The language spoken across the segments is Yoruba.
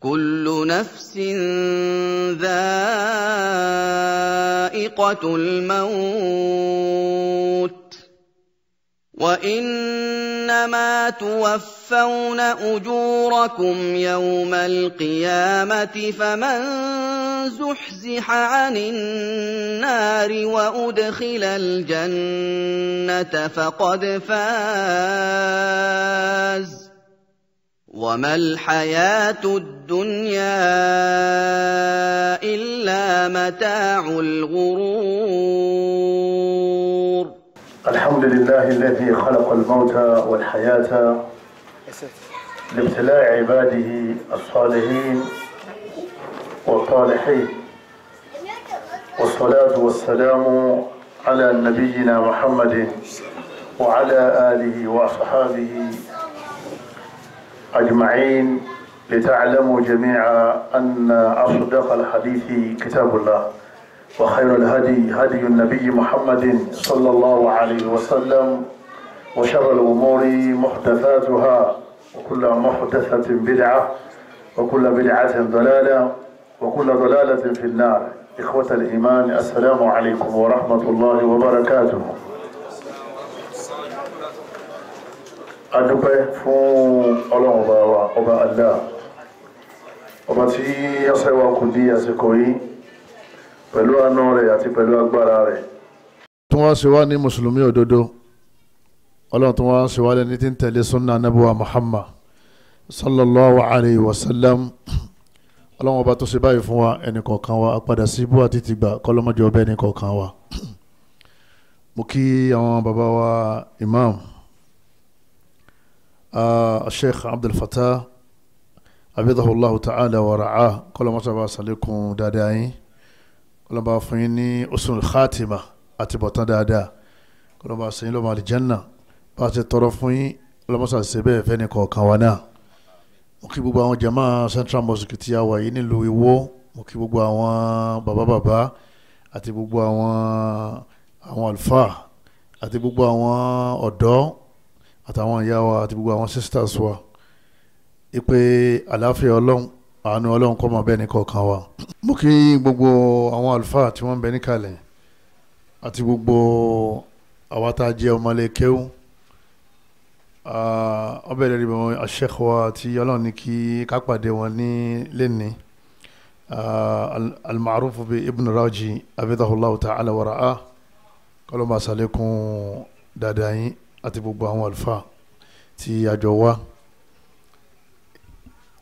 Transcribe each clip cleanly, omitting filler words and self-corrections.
كل نفس ذائقة الموت وإنما توفون أجوركم يوم القيامة فمن زحزح عن النار وأدخل الجنة فقد فاز وما الحياة الدنيا إلا متاع الغرور. الحمد لله الذي خلق الموت والحياة لابتلاء عباده الصالحين والطالحين، والصلاة والسلام على نبينا محمد وعلى آله وأصحابه أجمعين، لتعلموا جميعا أن أصدق الحديث كتاب الله، وخير الهدي هدي النبي محمد صلى الله عليه وسلم، وشر الأمور محدثاتها، وكل محدثة بدعة، وكل بدعة ضلالة، وكل ضلالة في النار. إخوة الإيمان، السلام عليكم ورحمة الله وبركاته. Adúpẹ́ fún Ọlọ́run ọba wa, ọba Allah, ọba tí ọsẹ wa kù di àsìkò yìí pẹ̀lú àánú rẹ̀ àti pẹ̀lú agbára rẹ̀. Tí wọ́n ṣe wá ní mùsùlùmí òdodo, Ọlọ́run tí wọ́n ṣe wá lẹ́ni tí ń tẹ̀lé sunna nabuwa Muhammad sallallahu alayhi wa sallam. Ọlọ́run ọba tó ṣe báyìí fún wa, ẹnì kọ̀ọ̀kan wa padà sí ibú àti tìgbà kọ́lọ́mọjọ ọbẹ̀ ẹnì kọ̀ọ̀kan wa. Mo kí àwọn bàbá wa imam Sheikh Abdul Fattah abidahullahu ta'ala wa ra'ah, kọ́lọ́mọsá bá sàlékún dáadáa yín, kọ́lọ́mọba fún yín ní usul khatima àti bọ̀tán dáadáa, kọ́lọ́mọba sẹ́yìn lọ́mọ àlìjánná bá a ti tọrọ fún yín, kọ́lọ́mọsá ṣe bẹ́ẹ̀ fẹ́ni kọ̀ọ̀kan wa náà. Mo kí gbogbo àwọn jama Central Mosque tí a wà yìí nílùú Ìwó, mo kí gbogbo àwọn bàbá bàbá àti gbogbo àwọn àlùfáà àti gbogbo àwọn ọ̀dọ́ àtàwọn ìyá wa àti gbogbo àwọn sisters wa, ipe àlàáfíà Ọlọ́run, àánú Ọlọ́run kó máa bẹ ní kọ̀ọ̀kan wa. Mo kí gbogbo àwọn àlùfáà tí wọ́n ń bẹ níkàlẹ̀ àti gbogbo àwa tá a jẹ́ ọmọlé kéwú. Ọbẹ̀ rẹ̀ rí bọ̀ Sheikh wa tí Ọlọ́run ní kí ká pàdé wọn ní lẹ́ni, al-ma'ruf bi Ibn Raji abidahullahu ta'ala wa ra'ah, kọ́lọ́mà sàlékún dáadáa yín àti gbogbo àwọn àlùfáà tí a jọ wá.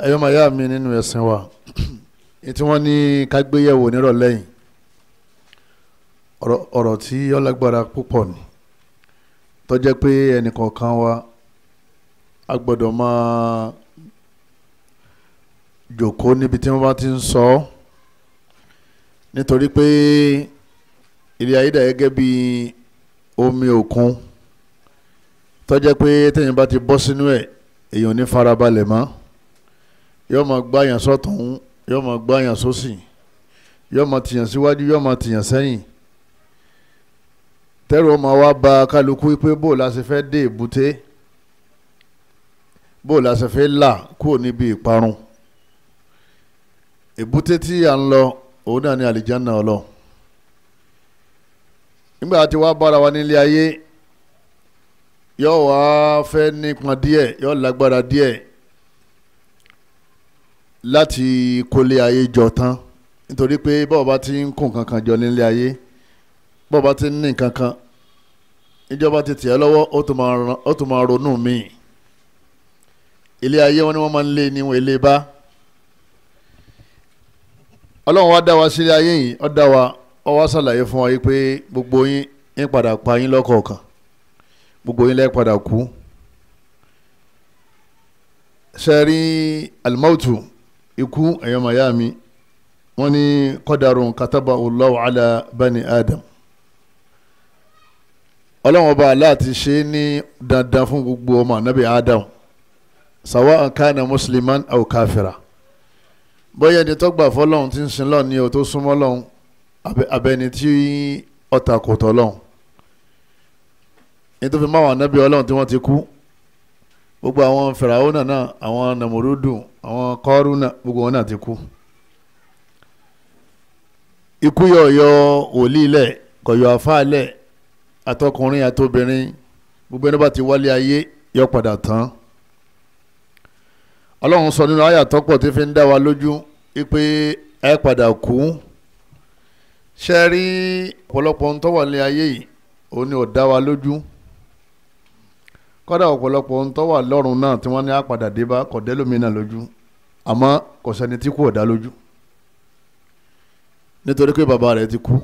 Ẹ̀yọ́ máa yá mi nínú ẹ̀sìn wa, tí wọ́n ní ká gbéyẹ̀wò nírọ̀lẹ́ yìí, ọ̀rọ̀ tí ó lágbára púpọ̀ ni, tó jẹ́ pé ẹnìkọ̀ọ̀kan wa a gbọ́dọ̀ máa jòkó níbi tí wọ́n bá ti ń sọ ọ́, nítorí pé ilé ayé dà gẹ́gẹ́ bí omi òkun, tó jẹ́ pé téèyàn bá ti bọ́ sínú ẹ̀, èèyàn ò ní farabalẹ̀ mọ́, yóò máa gbáyàn sọ́tún, yóò máa gbáyàn sósì, yóò máa tìyàn síwájú, yóò máa tìyàn sẹ́yìn. Tẹ́rù ọmọ wa ba kálukú pé bó la ṣe fẹ́ dé èbúté, bó la ṣe fẹ́ là kúrò níbi ìparun. Èbúté tí à ń lọ, òun náà ní àlìjáná Ọlọ́run. Nígbà tí wàá bára wa nílé ayé, yóò wá fẹ́ nípọn díẹ̀, yóò lágbára díẹ̀ láti kólé ayé jọ tán, nítorí pé bọ́ọ̀ bá ti ń kó nǹkan kan jọ nílé ayé, bọ́ọ̀ bá ti ń ní nǹkan kan, ìjọba ti tì ẹ́ lọ́wọ́, ó tún máa ronú míì. Ilé ayé wọn ni wọ́n máa ń lé ní wọn ilé bá. Ọlọ́run wá dá wa sílé ayé yìí, ó dá wa, ó wá ṣàlàyé fún wa yìí pé gbogbo yín ń padà pa yín lọ́kọ̀ọ̀kan, gbogbo yín lẹ́ padà kú. Sẹ́rí alimautu, ikú, ẹ̀yọ́ mayami, wọ́n ní qadarun kataba Allahu ala bani Adam. Ọlọ́run ọba Allah ti ṣe ní dandan fún gbogbo ọmọ anabi Adam, sawa'an kana musliman aw kafira. Bóyá ẹni tó gbà fọlọ́run tí ń sin lọ́run ni o tó súnmọ́ lọ́run, abẹni tí ó takò tọ́lọ́run. Nítorí máwọn anabi Ọlọ́run tí wọ́n ti kú, Gbogbo àwọn Fìràwọ́nà náà, àwọn Nàmúrúdù, àwọn Kọ́rúnà, gbogbo wọn náà ti kú. Ikú yọ̀ọ̀yọ̀ wòlíì lẹ̀, kọ̀yọ̀ àfáà lẹ̀, àtọkùnrin àtobìnrin, gbogbo ẹni bá ti wálé ayé yọ padà tán. Ọlọ́run sọ nínú àyà tọ́pọ̀ tí fi ń dá wa lójú pé ẹ padà kú. Ṣe rí ọ̀pọ̀lọpọ̀ ohun tó wà ní ayé yìí, òun ni ò dá wa lójú. Kódà ọ̀pọ̀lọpọ̀ ohun tó wà lọ́run náà tí wọ́n ní àpàdà dé bá kò dé lómìnà lójú, àmọ́ kò sẹ́ni tí kò dá lójú. Nítorí pé bàbá rẹ̀ ti kú,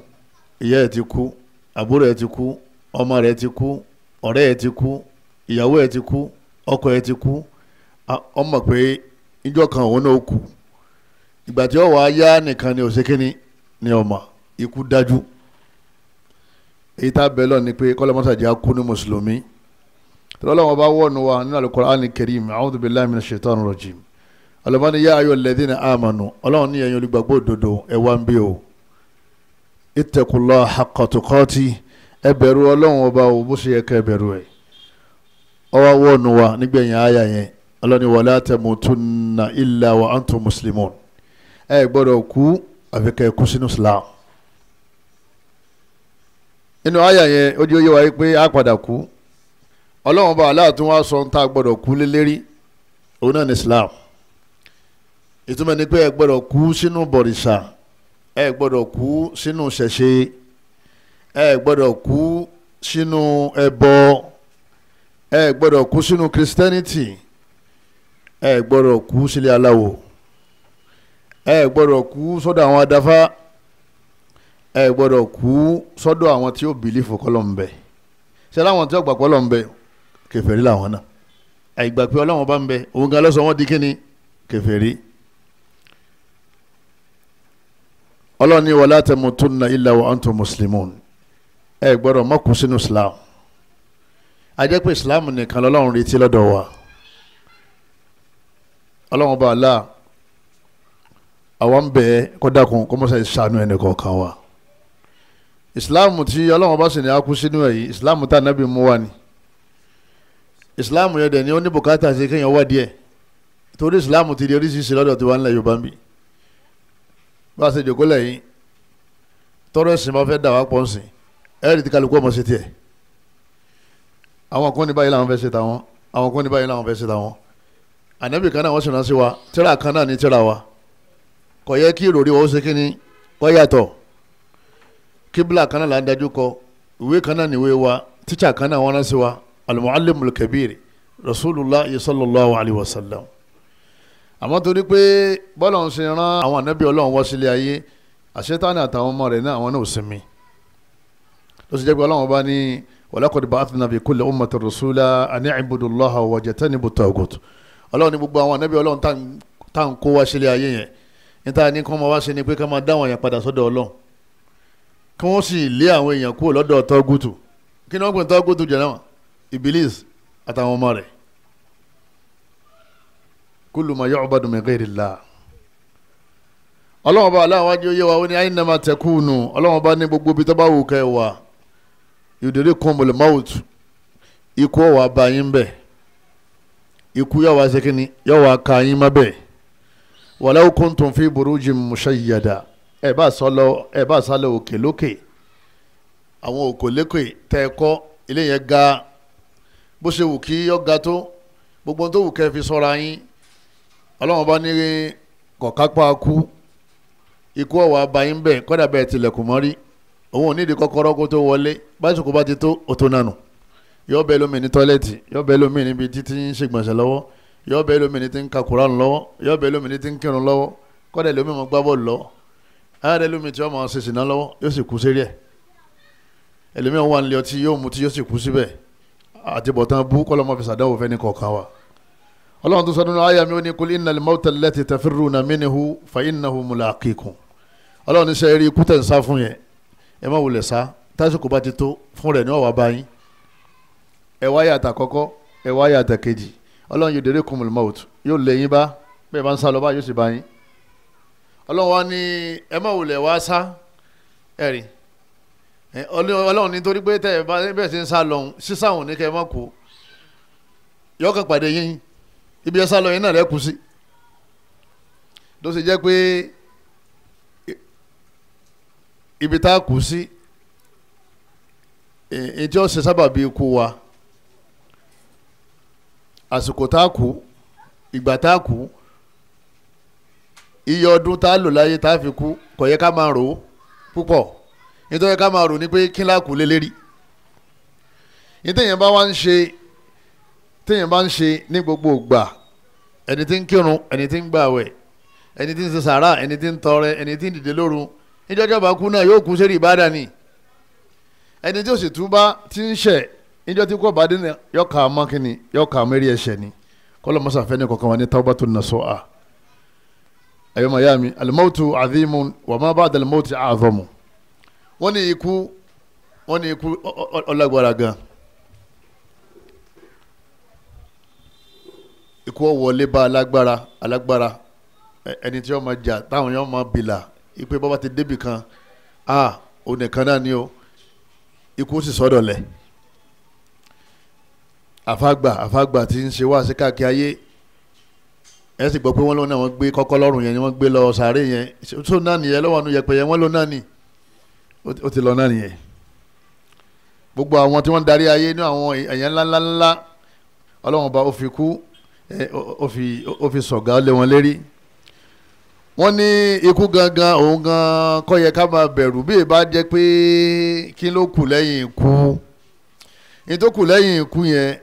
ìyá ẹ̀ ti kú, àbúrò ẹ̀ ti kú, ọmọ rẹ̀ ti kú, ọ̀rẹ́ ẹ̀ ti kú, ìyàwó ẹ̀ ti kú, ọkọ ẹ̀ ti kú. Ọmọ pé ìjọ kan òun náà kú. Ìgbà tí ó wà á yá nìkan ni òṣèkínní ni ọmọ ikú dájú. Èyí tá a bẹ̀ lọ ni pé kọ́lọ́mọ́sàdì á kú ní mùsùlùmí. Tọ́lọ́wọ́n bá wọ̀nù wa nínú Al-Qur'an Al-Karim, a'udhu billahi minash shaitani rajim. Ọlọ́mọ ní yá ayyuhal ladhina amanu, ọlọ́run ní ẹ̀yin olùgbàgbọ́ òdodo ẹ wá ń bí o. Ittaqullaha haqqa tuqati, ẹ bẹ̀rù ọlọ́run ọba o bó ṣe yẹ kẹ́ ẹ bẹ̀rù ẹ̀. Ọwọ́ wọ̀nù wa nígbẹ̀yìn àyà yẹn, ọlọ́ni wala tamutunna illa wa antum muslimun. Ẹ gbọ́dọ̀ kú àfi kẹ́ ẹ kú sínú Islam. Nínú àyà yẹn ó jẹ́ ó yé wa pé a padà kú. Ọlọ́run bá aláàtún wá sọ ń tá a gbọ́dọ̀ kú lélẹ́rí, òun náà ní Islam. Ìtumọ̀ ni pé ẹ gbọ́dọ̀ kú sínú bọ̀rìṣà, ẹ gbọ́dọ̀ kú sínú ṣẹ̀ṣe, ẹ gbọ́dọ̀ kú sínú ẹbọ, ẹ gbọ́dọ̀ kú sínú Christianity, ẹ gbọ́dọ̀ kú sílé aláwo, ẹ gbọ́dọ̀ kú sọ́dọ̀ àwọn adáfá, ẹ gbọ́dọ̀ kú sọ́dọ̀ àwọn tí ó bìlífù kọ́lọ̀ ń bẹ. Ṣé láwọn tí ó gbà kọ́lọ̀ ń bẹ, kèfèrí làwọn náà. Àìgbà pé Ọlọ́run bá ń bẹ, òun gan ló sọ wọ́n di kíni, kèfèrí. Ọlọ́run ní wala tamutunna illa wa antum muslimun. Ẹ gbọ́dọ̀ má kú sínú Islam. A jẹ́ pé Islam nìkan lọ́lọ́run retí lọ́dọ̀ wa. Ọlọ́run bá a àwọn ń bẹ kó dákun kó mọ́sá ìṣàánú ẹnì kọ̀ọ̀kan wa. Islam tí Ọlọ́run bá sì ní a kú sínú ẹ̀ yìí, Islam tá nábì mú wa ni. Islam yẹn dẹ̀ ni ó ní bùkátà sí kéèyàn wá díẹ̀, torí Islam ti di oríṣiríṣi lọ́dọ̀ tí wọ́n ń lẹ̀ Yorùbá ń bì. Bá a ṣe jòkó lẹ́yìn tọ́rọ ẹ̀sìn bá fẹ́ dà wá pọ̀ nsìn, ẹ̀rì tí kálukú ọmọ ṣe tiẹ̀. Àwọn kan ní báyìí làwọn fẹ́ ṣe tàwọn, àwọn kan ní báyìí làwọn fẹ́ ṣe tàwọn. Ànábì kan náà wọ́n sì rán sí wa, tírà kan náà ní tírà wa. Kò yẹ kí ìròrí wa ó ṣe kíni kó yàtọ̀. Kíbla kan náà là ń dájú kọ, ìwé kan náà níwé wa, tíṣà kan náà wọ́n rán sí wa, al-muallimul kabir rasulullah sallallahu alayhi wa sallam. Àmọ́ torí pé bọ́lá ń ṣe rán àwọn ànábì ọlọ́run wá sílé ayé, àṣetánì àtàwọn ọmọ rẹ̀ náà àwọn náà ò sinmi. Ló sì jẹ́ pé ọlọ́run bá ní walaqad ba'athna fi kulli ummatin rasula an i'budu Allaha wajtanibu at-taghut. Ọlọ́run ní gbogbo àwọn ànábì ọlọ́run tá à ń kó wá sílé ayé yẹn, níta ní kí wọ́n máa wá ṣe ni pé ká máa dá àwọn èèyàn padà sọ́dọ̀ ọlọ́run, kí wọ́n sì lé àwọn èèyàn kúrò lọ́dọ̀ tọ́gùtù. Kí ni wọ́n pè tọ́gùtù jẹ̀ náà? Ibilis àtàwọn ọmọ rẹ̀. Kullu ma yu'badu min ghayrillah. Ọlọ́run bá aláwọ̀ wájú yé wa, ó ní aynama takunu. Ọlọ́run bá ní gbogbo ibi tó bá wù kẹ́ wà, yudrikumul maut, ikú ọ̀wà bá yín bẹ̀, ikú yóò wá ṣe kí ni, yóò wá ka yín má bẹ̀. Walau kuntum fi burujin mushayyada. Ẹ bá sálọ òkè lókè, àwọn òkè lókè tẹ́ ẹ kọ́ ilé yẹn ga, bó ṣe wù kí yọ ga tó, gbogbo tó wù kẹ́ fi sọ́ra yín. Ọlọ́run bá ní kọ̀kápá kú, ikú ọ̀wà bá yín bẹ̀, kọ́dà bẹ́ẹ̀ tilẹ̀kùn mọ́rí, òun ò ní ìdí kọ́kọ́rọ́ kó tó wọlé, báṣukú bá ti tó ó tó nánu. Yọ bẹ́ẹ̀ lómi ní tọ́lẹ́tì, yọ bẹ́ẹ̀ lómi níbi títí ń ṣègbọ̀nsẹ̀ lọ́wọ́, yọ bẹ́ẹ̀ lómi ní ti ń ka Kùránì lọ́wọ́, yọ bẹ́ẹ̀ lómi ní ti ń kírun lọ́wọ́, kọ́dà lómi mọ̀ gbá bọ́ọ̀lù lọ́wọ́, ayáde lómi tí wọ́n máa ṣe sìná lọ́wọ́ yóò sì kú sérí ẹ̀. Ẹlòmíràn wà nílé ọtí yóò mutí yóò sì kú síbẹ̀. Àtibọ̀tán bú kọ́lọ́mọ fi sàdáwò fẹ́ ní kọ̀ọ̀kan wa. Ọlọ́run tó sọ nínú àyà mi ó ní kul innal mawta allati tafirruna minhu fa innahu mulaqikum. Ọlọ́run ní sẹ́ eré ikú tẹ̀ ń sá fún yẹn, ẹ má wulẹ̀ sá, tásìkò bá ti tó fún rẹ̀ ní ọ̀wá báyìí. Ẹ wáyà àtàkọ́kọ́, ẹ wáyà àtàkejì. Ọlọ́run yudrikumul maut, yóò lé yín bá, bẹ́ẹ̀ bá ń sá lọ bá yóò sì bá yín. Ọlọ́run wá ní ẹ má wulẹ̀ wá sá, ẹ̀rì Ọlọ́run nítorí pé tẹ́ ẹ bá bẹ́ẹ̀ ṣe ń sá lọ́hùn, sísá òun ní kẹ́ ẹ má kú. Yọ kàn pàdé yín ibi ẹ sá lọ yín náà lẹ́kùn sí. Ló ṣe jẹ́ pé ibi tá a kù sí èyí tí ó ṣe sábàbí ikú wa, àsìkò tá a kú, ìgbà tá a kú, iye ọdún tá a lò láyé tá a fi kú, kò yẹ ká máa rò ó púpọ̀. Nítorí ká máa rò ní pé kí láà kú lélẹ́rìí. Ní téèyàn bá wá ń ṣe, téèyàn bá ń ṣe ní gbogbo ìgbà, ẹni tí ń kírun, ẹni tí ń gbààwẹ̀, ẹni tí ń ṣe sàrà, ẹni tí ń tọrẹ, ẹni tí ń dìde lóru, níjọ́jọ́ bá kú náà yóò kú sórí ìbádà ni. Ẹni tí ó sì túbá tí ń ṣẹ̀ níjọ́ tí kò bá dé ní yọkà mọ́kìnì yọkà mẹ́rí ẹ̀ṣẹ̀ ni. Kọ́lọ́ mọ́sàfẹ́ ní kọ̀ọ̀kan wa ní tawbatun nasuha. Ẹ̀yọ́ mayami, al-mawtu adhimun wa ma ba'da al-mawti a'zamu. Wọ́n ní ikú, wọ́n ní ikú ọlágbára gan. Ikú ọ̀wọ́lé bá alágbára, alágbára ẹni tí wọ́n máa jà táwọn yóò máa bìlà ipe bàbá ti débì kan, a òun nìkan náà ni o, ikú sì sọ́dọ̀ lẹ̀. Àfàgbà àfàgbà tí ń ṣe wá sí káàkiri ayé, ẹ sì gbọ́ pé wọ́n lóun náà wọ́n gbé kọ́kọ́ lọ́rùn yẹn ni wọ́n gbé lọ sàárè yẹn, tó náà nìyẹn lọ́wọ́ àánú yẹpẹ̀ yẹn, wọ́n lóun náà nì, ó ti lọ náà nìyẹn. Gbogbo àwọn tí wọ́n ń darí ayé ní àwọn èèyàn ńláńláńlá, Ọlọ́run bá ó fi kú, ó fi sọ̀gá lé wọn lérí. Wọ́n ní ikú gangan òun gan kò yẹ ká máa bẹ̀rù bí ìbá jẹ́ pé kí ló kù lẹ́yìn ikú. Ní tó kù lẹ́yìn ikú yẹn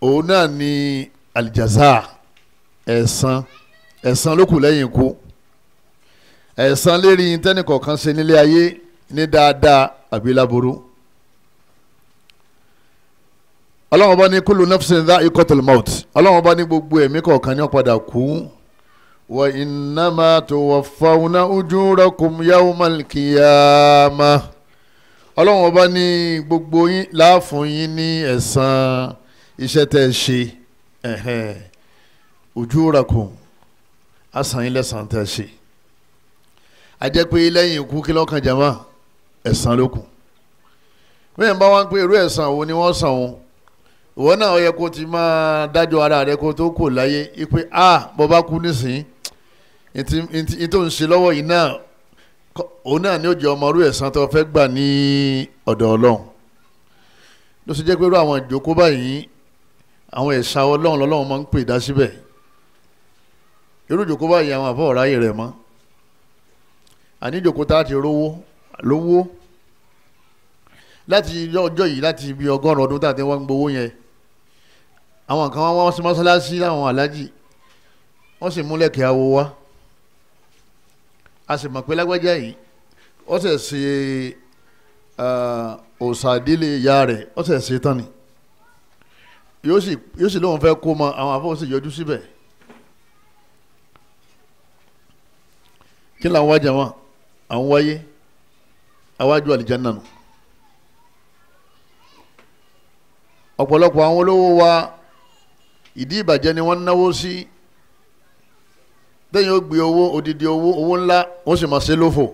òun náà ni àlìjàsá, ẹ̀san. Ẹ̀san ló kù lẹ́yìn ikú. Ẹ̀san lérí tẹ́nìkọ̀ọ̀kan ṣe nílé ayé ní dáadáa àbí láburú. Ọlọ́run bá ní kullu nafsin dha'iqatul maut. Ọlọ́run bá ní gbogbo ẹ̀mí kọ̀ọ̀kan ní ó padà kú. Wa innama tuwaffawna ujurakum yawmal qiyamah. Ọlọ́run ọba ní gbogbo yín láàfún yín ní ẹ̀san iṣẹ́ tẹ́ ẹ ṣe. Ujurakum, àsàn yín lẹ́san tẹ́ ẹ ṣe. A jẹ́ pé lẹ́yìn ikú kí lọ́kàn jama, ẹ̀san ló kù. Bẹ́ẹ̀ bá wá ń pé irú ẹ̀san wo ni wọ́n san òun, ìwọ náà ó yẹ kó ti máa dájọ́ ara rẹ kó tó kò láyé ipe a bọ́ bá kú nísìnyí, ntí tó ń ṣe lọ́wọ́ yìí náà òun náà ni ó jẹ́ ọmọ irú ẹ̀san tó fẹ́ gbà ní ọ̀dọ̀ Ọlọ́run. Ló ṣe jẹ́ pé irú àwọn ìjókòó báyìí, àwọn ẹ̀ṣà Ọlọ́run lọ́lọ́run máa ń pè dá síbẹ̀. Irú ìjókòó báyìí àwọn àfọwọ́ ráyè rẹ̀ mọ́. Àní ìjókòó tá a ti rówó lówó láti ọjọ́ yìí, láti ibi 100 ọdún tá a ti wọ́n ń gbowó yẹn, àwọn kan wọ́n sí mọ́sálásí láwọn alájì, wọ́n sì múlẹ̀kẹ́ awo wá. A sì mọ̀ pé lágbájá yìí ó sì ṣe òòṣà ìdílé ìyá rẹ̀, ó sì ṣe tán ni, yóò sì lóun fẹ́ kó mọ àwọn afọ́ sì yọjú síbẹ̀. Kí làwọn wájà wọn? Àwọn wáyé awájú àlìjánnà nù. Ọ̀pọ̀lọpọ̀ àwọn olówó wa ìdí ìbàjẹ́ ni wọ́n ń náwó sí. Tẹ́yìn ó gbé owó odidi owó owó ńlá, wọ́n sì máa ṣe lófò.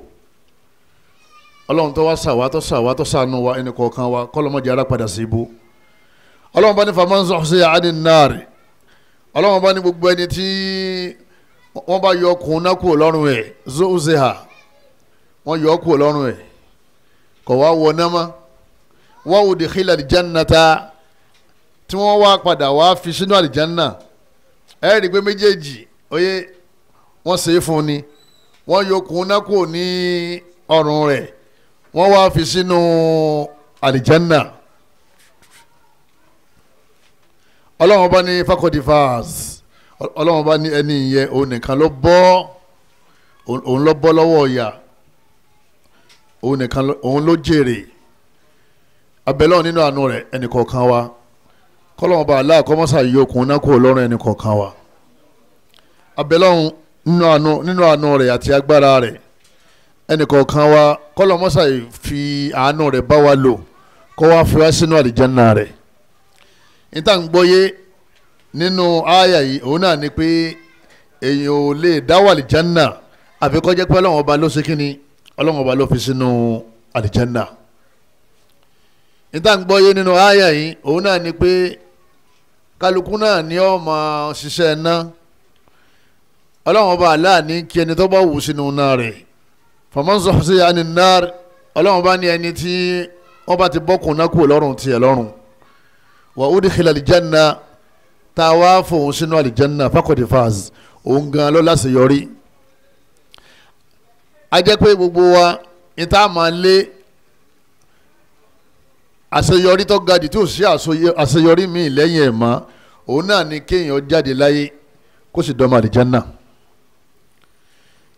Ọlọ́run tó wá sàwá tó sàwá tó sànù wa ẹnì kọ̀ọ̀kan wa kọ́lọ́mọdé ara padà sí ibú. Ọlọ́run bá ní faman zuhziha 'anin nar. Ọlọ́run bá ní gbogbo ẹni tí wọ́n bá yọ ọkùnrin náà kúrò lọ́rùn ẹ̀, zuhziha, wọ́n yọ kúrò lọ́rùn ẹ̀, kọ̀ wá wọ náà mọ́. Wa udkhila al-jannata, tí wọ́n wá padà wá fi sínú àlìjánná. Ẹ rí i pé méjèèjì oyè wọ́n ṣe é fún ni, wọ́n yọkùn náà kò ní ọrùn rẹ̀, wọ́n wá fi sínú àlìjánná. Ọlọ́run bá ní fakọ́dí fas, Ọlọ́run bá ní ẹni yẹn òun nìkan ló bọ́, òun ló bọ́ lọ́wọ́ ìyà, òun nìkan òun ló jèrè. Abẹ́lẹ́ nínú àánú rẹ̀ ẹnì kọ̀ọ̀kan wa, kọ́lọ́run bá aláà kọ́mọ́sà yọkùn náà kò lọ́rùn ẹnì kọ̀ọ̀kan wa. Abẹ́lẹ́ nínú àánú rẹ̀ àti agbára rẹ̀ ẹnì kọ̀ọ̀kan wa, kọ́lọ́mọ́sà fi àánú rẹ̀ bá wa lò, kó wá fi wá sínú àlìjánnà rẹ̀. Níta ń gbọ́yé nínú àyà yìí òun náà ni pé èèyàn ò lè dá wà àlìjánnà àfi kó jẹ́ pé Ọlọ́run ọba ló ṣe kíni, Ọlọ́run ọba ló fi sínú àlìjánnà. Níta ń gbọ́yé nínú àyà yìí òun náà ni pé Kálukú náà ni ó máa ṣiṣẹ́ ná. Ọlọ́run ọba Allah ní kí ẹni tó bá wù sínú náà rẹ̀. Faman zuhziha anin nar, Ọlọ́run bá ní ẹni tí wọ́n bá ti bọ́kùn náà kúrò lọ́rùn tiẹ̀ lọ́rùn. Wa udkhila aljanna, tá a wá fòun sínú aljanna, faqad faz, òun gan ló láṣeyọrí. A jẹ́ pé gbogbo wa ní tá a máa lé àṣeyọrí tó ga jù tí ò sí àṣeyọrí míì lẹ́yìn ẹ̀ mọ́, òun náà ni kéèyàn jáde láyé kó sì dọ́mọ àlìjánà.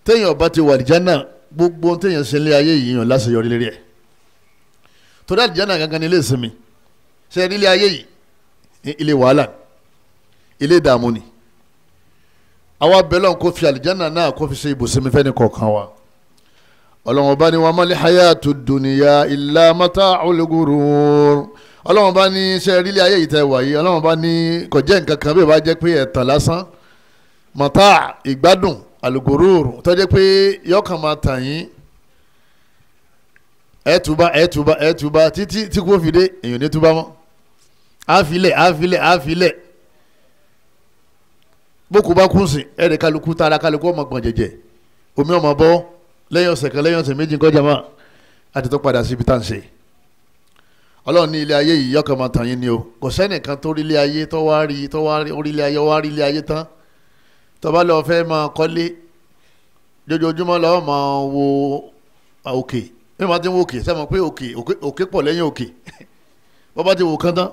Téèyàn bá ti wà àlìjánà, gbogbo téèyàn ṣe ní ayé yìí yàn láṣeyọrí lérí ẹ̀. Torí àlìjánà gangan ni ilé ìsinmi. Ṣe ní ilé ayé yìí ilé wàhálà, ilé ìdààmú ni. Àwa bẹ̀lọ́n kó fi àlìjánà náà kó fi ṣe ibùsinmi fẹ́ni kọ̀ọ̀kan wa. Ọlọ́run bá ní wa mal hayatu dunya illa mata'ul ghurur. Ọlọ́run bá ní ṣe rílé ayé yìí tẹ́ wà yìí, Ọlọ́run bá ní kò jẹ́ nǹkan kan bí ó bá jẹ́ pé ẹ̀tàn lásán, mata ìgbádùn, al-ghurur, tó jẹ́ pé yọkàn máa tàn yín, ẹ̀túbá ẹ̀túbá ẹ̀túbá títí tí kò fi dé, èèyàn ní túbá mọ́. Àfilẹ̀ àfilẹ̀ àfilẹ̀ bókú bá kún sí ẹ̀rẹ̀ kálukú tara kálukú ọmọ gbọ̀n jẹ̀jẹ̀, omi ọmọ bọ́ lẹ́yìn ọ̀sẹ̀ kan lẹ́yìn ọ̀sẹ̀ méjì kọjá máa àti tó padà sí ibi tá à ń ṣe. Ọlọ́run ní ilé ayé yìí yọkàn máa tàn yín ni o. Kò sẹ́nìkan tó rí ilé ayé tó wá rí tó wá rí ilé ayé wá rí ilé ayé tán. Tó bá lọ fẹ́ máa kọ́lé jojoojúmọ́ lọ́wọ́ máa wo òkè. Bí wọ́n ti ń wo òkè sẹ́wọ̀n pé òkè òkè pọ̀ lẹ́yìn òkè. Bọ́ bá ti wò kán tán,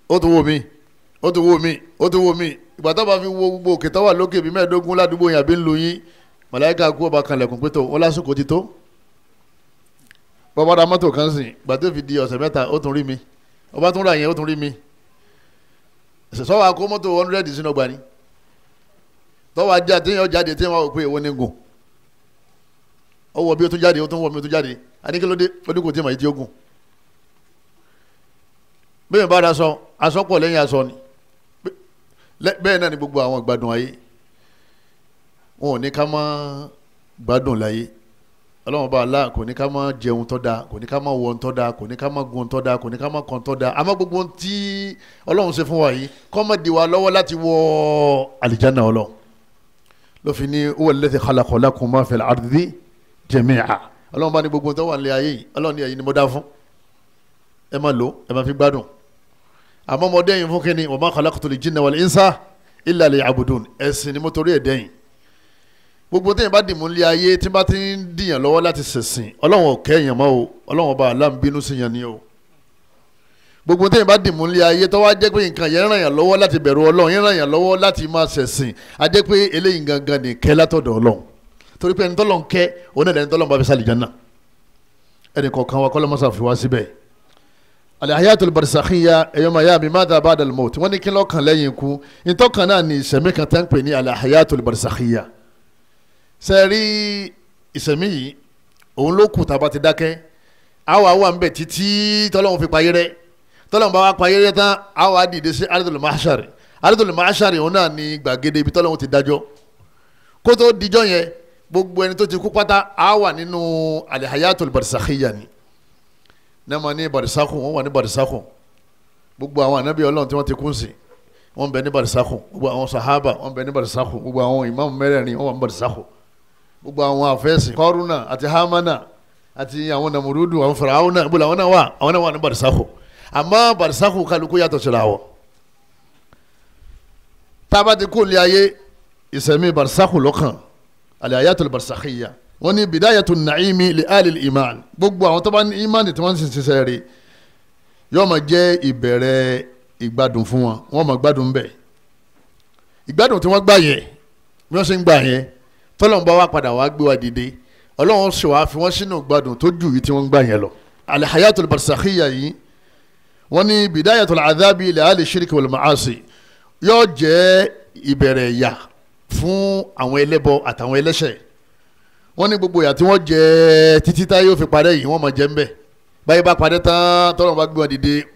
ó tún wò mí, ó tún wò mí, ó tún wò mí. Ìgbà tó bá fi wo gbogbo òkè tó wà lókè bí 15 ládùúgbò yẹn àbí ń lu yín, màláíkà kú ọba kanlẹ̀kùn pé tó wọn lásìkò ti tó. Bọ́bá ra mọ́tò kan sìn, ìgbà tó fi di ọ̀sẹ̀ 3 ó tún rí mi, ọba tún ra yẹn ó tún rí mi. Sọ́wọ́ akó mọ́tò 100 sínú ọgbà ni tọ́wọ́ ajá téèyàn jáde téèyàn wà pé èwo ni gùn, ó wọ bí ó tún jáde, ó tún wọ bí ó tún jáde, àníkélódé ó ní kò tí ì mọ̀ yìí tí ó gùn. Bẹ́ẹ̀ bá ra aṣọ, aṣọ pọ̀ lẹ́yìn aṣọ ni. Bẹ́ẹ̀ náà ni gbogbo àwọn ìgbádùn ayé, wọn ò ní ká má gbádùn láyé. Ọlọ́run bá Allah kò ní ká má jẹun tó dáa, kò ní ká má wọ tó dáa, kò ní ká má gun tó dáa, kò ní ká má kàn tó dáa. Àmọ́ gbogbo ohun tí Ọlọ́run ṣe fún wa yìí kó má dí wa lọ́wọ́ láti wọ àlìjáná Ọlọ́run. Ló fi ní huwa alladhi khalaqa lakum ma fil ardi jami'a. Ọlọ́run bá ní gbogbo tó wà ní ayé yìí, Ọlọ́run ní ẹ̀yin ni mo dá fún, ẹ má lò, ẹ má fi gbádùn. Àmọ́ mo dẹ́yìn fún kínní, wa ma khalaqtul jinna wal insa illa liya'budun. Ẹ̀sìn ni mo torí ẹ̀ dẹ́yìn. Gbogbo téèyàn bá dìmú lé ayé tí bá ti ń dìyàn lọ́wọ́ láti ṣẹ̀sìn, Ọlọ́run ò kẹ́ èèyàn mọ́ o, Ọlọ́run ọba Allah ń bínú sí yàn ni o. Gbogbo téèyàn bá dìmú lé ayé tó wá jẹ́ pé nǹkan yẹn ràn yàn lọ́wọ́ láti bẹ̀rù Ọlọ́run, yẹn ràn yàn lọ́wọ́ láti máa ṣẹ̀sìn, á jẹ́ pé eléyìí gangan ní kẹ́ látọ̀dọ̀ Ọlọ́run. Torí pé ẹni tọ́lọ́run kẹ́, òun náà ẹni tọ́lọ́run bá fi sálì jánà. Ẹnì kọ̀ọ̀kan wa kọ́lọ́mọ́sà fi wá síbẹ̀. Al-hayatul barzakhiya, ẹ̀yọ́ máa yá mi, madha ba'da al-maut. Wọ́n ní kí lọ́kàn lẹ́yìn ikú, ìtọ́kàn náà ní ìṣẹ̀mí kan tẹ́ ń pè ní al-hayatul barzakhiya. Sẹ́ẹ̀rí ìṣẹ̀mí yìí, òun ló kù tá a bá ti dákẹ́, àwa wà ń bẹ̀ títí tọ́lọ́run fi payé rẹ́. Tọ́lọ́run bá wá payé rẹ́ tán, àwa dìde sí ardul mahshar. Ardul mahshar òun náà ní gbàgede ibi tọ́lọ́run ti dájọ́. Kó tó dijọ́ yẹn, gbogbo ẹni tó ti kú pátá á wà nínú al-hayatul barzakhiya ni. Ní ma ní barisakun, wọ́n wà ní barisakun. Gbogbo àwọn ànábì Ọlọ́run tí wọ́n ti kú sí, wọ́n bẹ ní barisakun. Gbogbo àwọn sahaba wọ́n bẹ ní barisakun. Gbogbo àwọn ìmáàmù mẹ́rẹ̀ẹ̀rin wọ́n wà ní barisakun. Gbogbo àwọn àfẹ́sìn Kọ́rúnà àti Hámánà àti àwọn Nàmúrúdù, àwọn Fìràwọ́nà, gbogbo àwọn náà wà, àwọn náà wà ní barisakun. Àmọ́ barisakun kálukú yàtọ̀ síra wọ̀. Tá a bá ti kú ní ayé, ìsẹ̀mí barisakun lọ́kàn, al-hayatul barzakhiya. Wọ́n ní bidayatu na'imi li alil iman. Gbogbo àwọn tó bá ní imani tí wọ́n ń ṣiṣẹ́ rí, yóò máa jẹ́ ìbẹ̀rẹ̀ ìgbádùn fún wọn, wọ́n máa gbádùn bẹ́ẹ̀. Ìgbádùn tí wọ́n gbà yẹn, bí wọ́n ṣe ń gbà yẹn, tọ́lọ́run bá wá padà wá gbé wa dìde, Ọlọ́run ṣe wá fi wọ́n sínú ìgbádùn tó jù yìí tí wọ́n ń gbà yẹn lọ. Al-hayatul barzakhiya yìí, wọ́n ní bidayatul adhabi li ahli shirki wal ma'asi, yóò jẹ́ ìbẹ̀rẹ̀ ìyà fún àwọn ẹlẹ́bọ àtàwọn ẹlẹ́ṣẹ̀. Wọ́n ní gbogbo ìyà tí wọ́n jẹ títí táyé ó fi parẹ́ yìí, wọ́n máa jẹ ńbẹ̀. Báyìí bá parẹ́ tán, tọ́lọ́run bá gbé wọn dìde,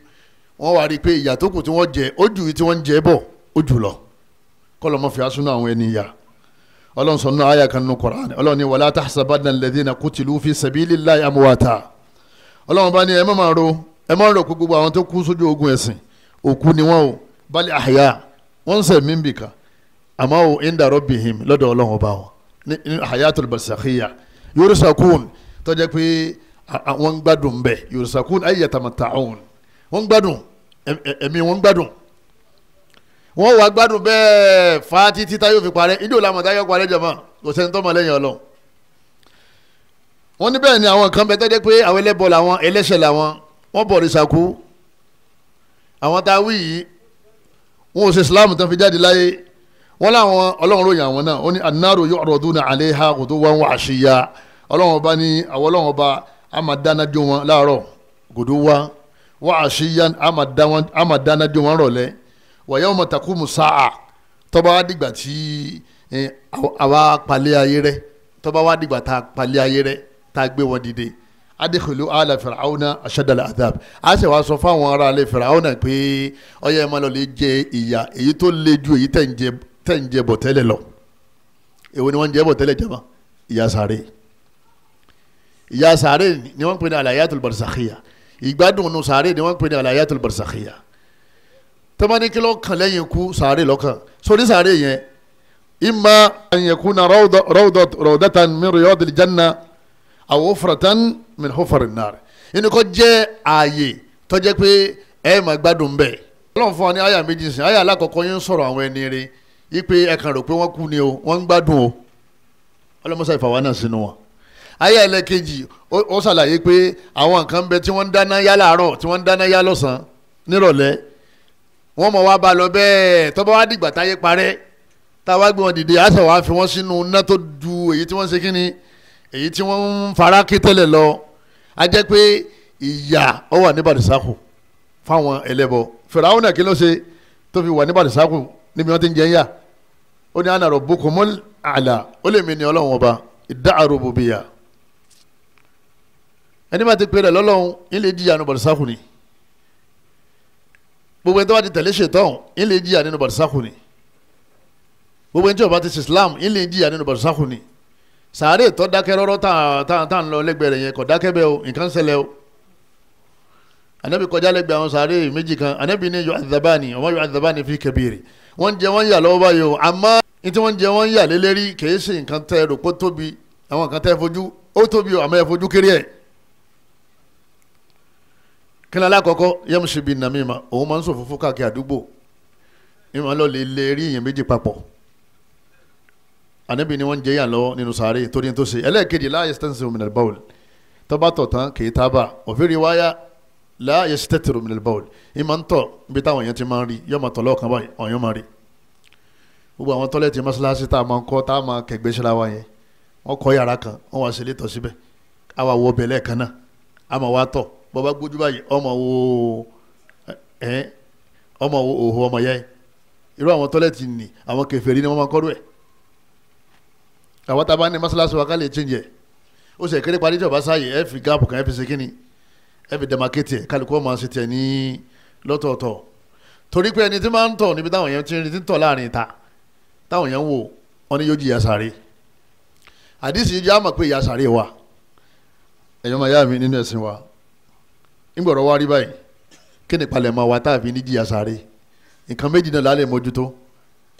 wọ́n wá rí i pé ìyà tó kù tí wọ́n jẹ ó jù yìí tí wọ́n ń jẹ bọ̀ ó jù lọ. Kọ́lọ́ mọ́ fi asúnú àwọn ẹni ìyà. Ọlọ́run sọ nínú àyà kan nínú Kùránì, Ọlọ́run ní wala tahsabanna alladhina qutilu fi sabilillahi amwata. Ọlọ́run bá ní ẹ má máa ro, ẹ má rò pé gbogbo àwọn tó kú sójú ogun ẹ̀sìn, Òkú ni wọ́n o, bal ahya, wọ́n ń sẹ̀mí bìkan, àmọ́ o inda rabbihim, lọ́dọ̀ Ọlọ́run ọba wọn ní hayatul barzakhiyya yursakun, tó jẹ́ pé wọ́n ń gbádùn bẹ́ẹ̀. Yursakun ay yatamatta'un, wọ́n ń gbádùn, ẹ̀mí wọ́n ń gbádùn, wọ́n wá gbádùn bẹ́ẹ̀ fa títí tá yóò fi parẹ́. Ìdí òlàmọ̀ tá yóò parẹ́ jọ̀mọ́, kò sẹ́ni tó mọ̀ lẹ́yìn Ọlọ́run. Wọ́n ní bẹ́ẹ̀ ni àwọn kan bẹ tó jẹ́ pé àwọn ẹlẹ́bọ làwọn, ẹlẹ́ṣẹ̀ làwọn, wọ́n bọ̀ rìsàkú. Àwọn tá a wí yìí wọn ò ṣe Islam tán fi jáde láyé. Wọ́n láwọn Ọlọ́run ròyìn àwọn náà, ó ní annaru yu'raduna 'alayha ghuduwwan wa 'ashiyya. Ọlọ́run ọba ní àwọn Ọlọ́run ọba á máa dáná jó wọn láàárọ̀, ghuduwwan wa 'ashiyyan, á máa dáná jó wọn rọ̀lẹ́. Wa yawma taqumu sa'a, tó bá wá dìgbà tí àwa palẹ̀ ayé rẹ̀, tó bá wá dìgbà tá a palẹ̀ ayé rẹ̀, tá a gbé wọn dìde, adikhilu ala fir'auna ashadal adhab, a ṣe wá sọ fáwọn ará ilé fir'auna pé ọyẹ ẹ máa lọ lè jẹ ìyà èyí tó le ju èyí tẹ̀ ń jẹ bọ̀ tẹ́lẹ̀ lọ. Èwo ni wọ́n ń jẹ bọ̀ tẹ́lẹ̀ jama? Ìyà sàárè. Ìyà sàárè ni wọ́n ń pè ní alayatul barzakhiya. Ìgbádùn nù sàárè ni wọ́n ń pè ní alayatul barzakhiya. Tọ́mọ́ni kí ló kàn lẹ́yìn ikú? Sàárè lọ́kàn. Sórí sàárè yẹn, imma an yakuna rawdatan min riyadil janna aw hufratan min hufarin nar. Inú kọ́ jẹ́ ààyè tó jẹ́ pé ẹ máa gbádùn bẹ́ẹ̀. Ọlọ́run fún wa ní àyà méjì sìn. Àyà alákọ̀ọ́kọ́ yín sọ̀rọ̀ àwọn ẹni rẹ̀ yí pé ẹ kàn rò pé wọ́n kú ni o, wọ́n ń gbádùn o. Ọlọ́mọṣà ìfàwọ́ náà sínú wọn. Àyà ẹlẹ́kejì ó ṣàlàyé pé àwọn nǹkan bẹ tí wọ́n ń dáná yá láàárọ̀, tí wọ́n ń dáná yá lọ́sàn-án nírọ̀lẹ́, wọ́n mọ̀ wá bá lọ bẹ́ẹ̀. Tó bá wá dìgbà táyé parẹ́, tá a wá gbé wọn dìde, á sọ wá fi wọ́n sínú iná tó ju èyí tí wọ́n ń ṣe kíni, èyí tí wọ́n ń fara ké tẹ́lẹ̀ lọ. A jẹ́ pé ìyà ó wà ní bàdìsákù fáwọn ẹlẹ́bọ. Fìràwọ́nà kí ló ṣe tó fi wà ní bàdìsákù níbi wọ́n ti ń jẹ ń yà? Ó ní ana rabbukumul a'la, ó lè mi ní Ọlọ́run ọba, idda'a rububiyya. Ẹni bá ti pè rẹ̀ lọ́lọ́run ń lè jìyà nínú bàdìsákù ni. Gbogbo ẹni tó bá ti tẹ̀lé ṣètọ́n ń lè jìyà nínú bàdìsákù ni. Gbogbo ẹni tí ó bá ti ṣe Islam ń lè jìyà nínú bàdìsákù ni. Sàárè tó dákẹ́ rọ́rọ́ tá ń lọ lẹ́gbẹ̀ẹ́ rẹ̀ yẹn kò dákẹ́ bẹ́ẹ̀ o, nǹkan ṣẹlẹ̀ o. Ànábì kọjá lẹ́gbẹ̀ẹ́ àwọn sàárè méjì kan, Ànábì ní yu'adhabani wa ma yu'adhabani fi kabiri. Wọ́n jẹ wọ́n yà lọ́wọ́ báyìí o, àmọ́ ní tí wọ́n jẹ wọ́n yà lélẹ́rí kìí ṣe nǹkan tẹ́ rò pé tóbi, àwọn nǹkan tẹ́ fojú ó tóbi o, àmọ́ ẹ fojú kéré ẹ̀. Kí ni alákọ̀ọ́kọ́? Yamshi bin namima, òun máa ń ṣòfófó káàkiri àdúgbò, ìmọ̀ lọ lè lè rí èèyàn méjì papọ̀. Ànábì ni wọ́n jẹ yà lọ́wọ́ nínú sàárè torí tó ṣe. Ẹlẹ́ẹ̀kejì, la yastanzihu minal bawl, tó bá tọ̀ tán kì í tábà. Òfin riwaya la yastatiru minal bawl, ìmọ̀ ń tọ̀ níbi táwọn èèyàn ti máa ń rí, yóò máa tọ̀ lọ́ọ̀kan báyìí, àwọn èèyàn máa rí. Gbogbo àwọn tọ́lẹ̀tì mọ́ṣáláṣí tá a máa ń kọ́, tá a máa kẹ̀gbẹ́ síra wa yẹn, wọ́n kọ́ yàrá kan, wọ́n wá sílé tọ̀ síbẹ̀, a wà wọ bẹ̀lẹ̀ kan náà, a máa wá tọ̀. Bọ́ba gbójú báyìí, ọmọ wo ẹ, ọmọ wo òhò ọmọ yẹn. Irú àwọn tọ́lẹ̀tì nì àwọn kèfèrí ni wọ́n máa kọ́rú ẹ̀. Àwọn tá a bá ní mọ́ṣáláṣí wa ká lè change ẹ̀. Ó sì kéré parí tí ọba sáàyè, ẹ fi gáàpù kan, ẹ fi ṣe kíni, ẹ fi demarcate ẹ̀, kálukú ọmọ ṣe tiẹ̀ ní lọ́tọ̀ọ̀tọ̀. Torí pé ẹni tí máa ń tọ̀ níbi táwọn èèyàn ti ń rí, tí ń tọ̀ láàrin ìta táwọn èèyàn ń wò, wọ́n ní yóò jìyà sáré. Àdìsí yìí jẹ́ àmọ̀ pé ìyà sáré wà. Ẹ̀yọ́ máa yá mi nínú ẹ̀sìn wa, ńgbọ̀rọ̀ wá rí báyìí, kí ni palẹ̀mọ́ wa tá a fi ní jìyà sáré? Nǹkan méjì náà lálẹ́ mójútó,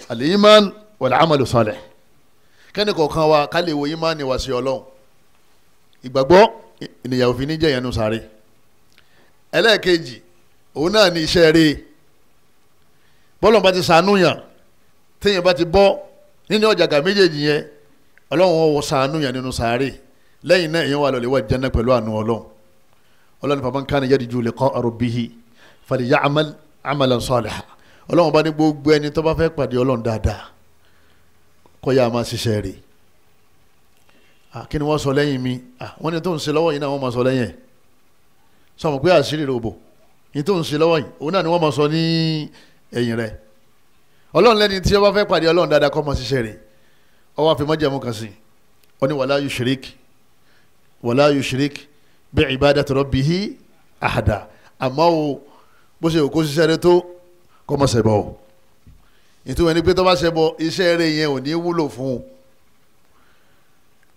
al-iman wal-amalu salih. Kẹ́ni kọ̀ọ̀kan wa ká lè wo ìmánì wa sí Ọlọ́run. Ìgbàgbọ́ ènìyàn òfin ní jẹ́ ìyẹnu sáré. Ẹlẹ́ẹ̀kejì, òun náà ní iṣẹ́ rere. Bọ́lọ̀ bá ti sànú yàn, téèyàn bá ti bọ́ nínú ọ̀jàgà méjèèjì yẹn, Ọlọ́run ó sànú yàn nínú sáré. Lẹ́yìn náà èèyàn wà lọ́lẹ̀ wà Jánnà pẹ̀lú àánú Ọlọ́run. Ọlọ́run faman kana yarju liqa'a rabbihi falya'mal 'amalan salihan. Ọlọ́run bá ní gbogbo ẹni tó bá fẹ́ pàdé Ọlọ́run dáadáa, kó yá máa ṣiṣẹ́ rẹ̀. Kí ni wọ́n sọ lẹ́yìn mi? Wọ́n ní tó ń ṣe lọ́wọ́ yìí náà wọ́n máa sọ lẹ́yìn ẹ̀. Sọ mọ̀ pé àṣírí rẹ̀ ò bò, ní tó ń ṣe lọ́wọ́ yìí òun náà ni wọ́n máa sọ ní ẹ̀yìn rẹ̀. Ọlọ́run lẹ́ni tí ó bá fẹ́ pàdé Ọlọ́run dáadáa kó máa ṣiṣẹ́ rẹ̀. Ó wá fi májẹ̀mú kan sí, ó ní wala yushrik, wala yushrik bi ibadati rabbihi ahada. Àmọ́ o, bó ṣe kó ṣiṣẹ́ rẹ̀ tó, kó má ṣẹbọ o. Ìtumọ̀ ẹni pé tó bá ṣẹbọ, iṣẹ́ rẹ̀ yẹn ò ní wúlò fún un.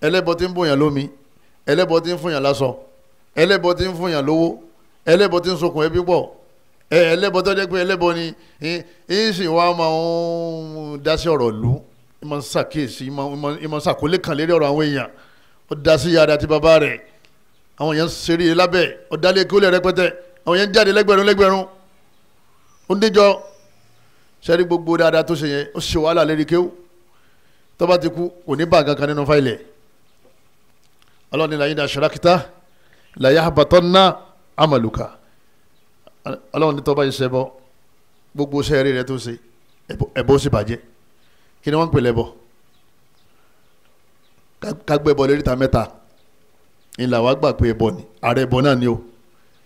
Ẹlẹ́bọ tí ń bòyàn lómi, ẹlẹ́bọ tí ń fúnyàn lásọ, ẹlẹ́bọ tí ń fúnyàn lówó, ẹlẹ́bọ tí ń sokùn ẹbí pọ̀, Ẹlẹ́bọ tó jẹ́ pé ẹlẹ́bọ ni ń sì wá máa ń dá sí ọ̀rọ̀ ìlú, ń máa ń ṣàkíyèsí, ń máa ń ṣàkólé kan lérí ọ̀rọ̀ àwọn èèyàn. Ó dá sí yàrá àti bàbá rẹ̀, àwọn èèyàn ń ṣeré lábẹ́, ó dálé kólé rẹpẹtẹ, àwọn èèyàn ń jáde lẹ́gbẹ̀rún lẹ́gbẹ̀rún. Ó ń déjọ́ sẹ́rí gbogbo dáadáa tó ṣe yẹn, ó ṣe wàhálà lérí kéwú. Tó bá ti kú kò ní bá nǹkan kan nínú fáìlì ẹ̀. Ọlọ́run ní la'in ashrakta la yahbatanna amaluka. Ọlọ́run ní tó bá ṣe bọ́ gbogbo sẹ́ẹ̀rì rẹ tó ṣe ẹ̀bọ sì bàjẹ́. Kí ni wọ́n ń pè lẹ́bọ? Kágbé ẹbọ lérí ta mẹ́ta ìlà wa gbà pé ẹbọ ni, ààrẹ ẹbọ náà ni o.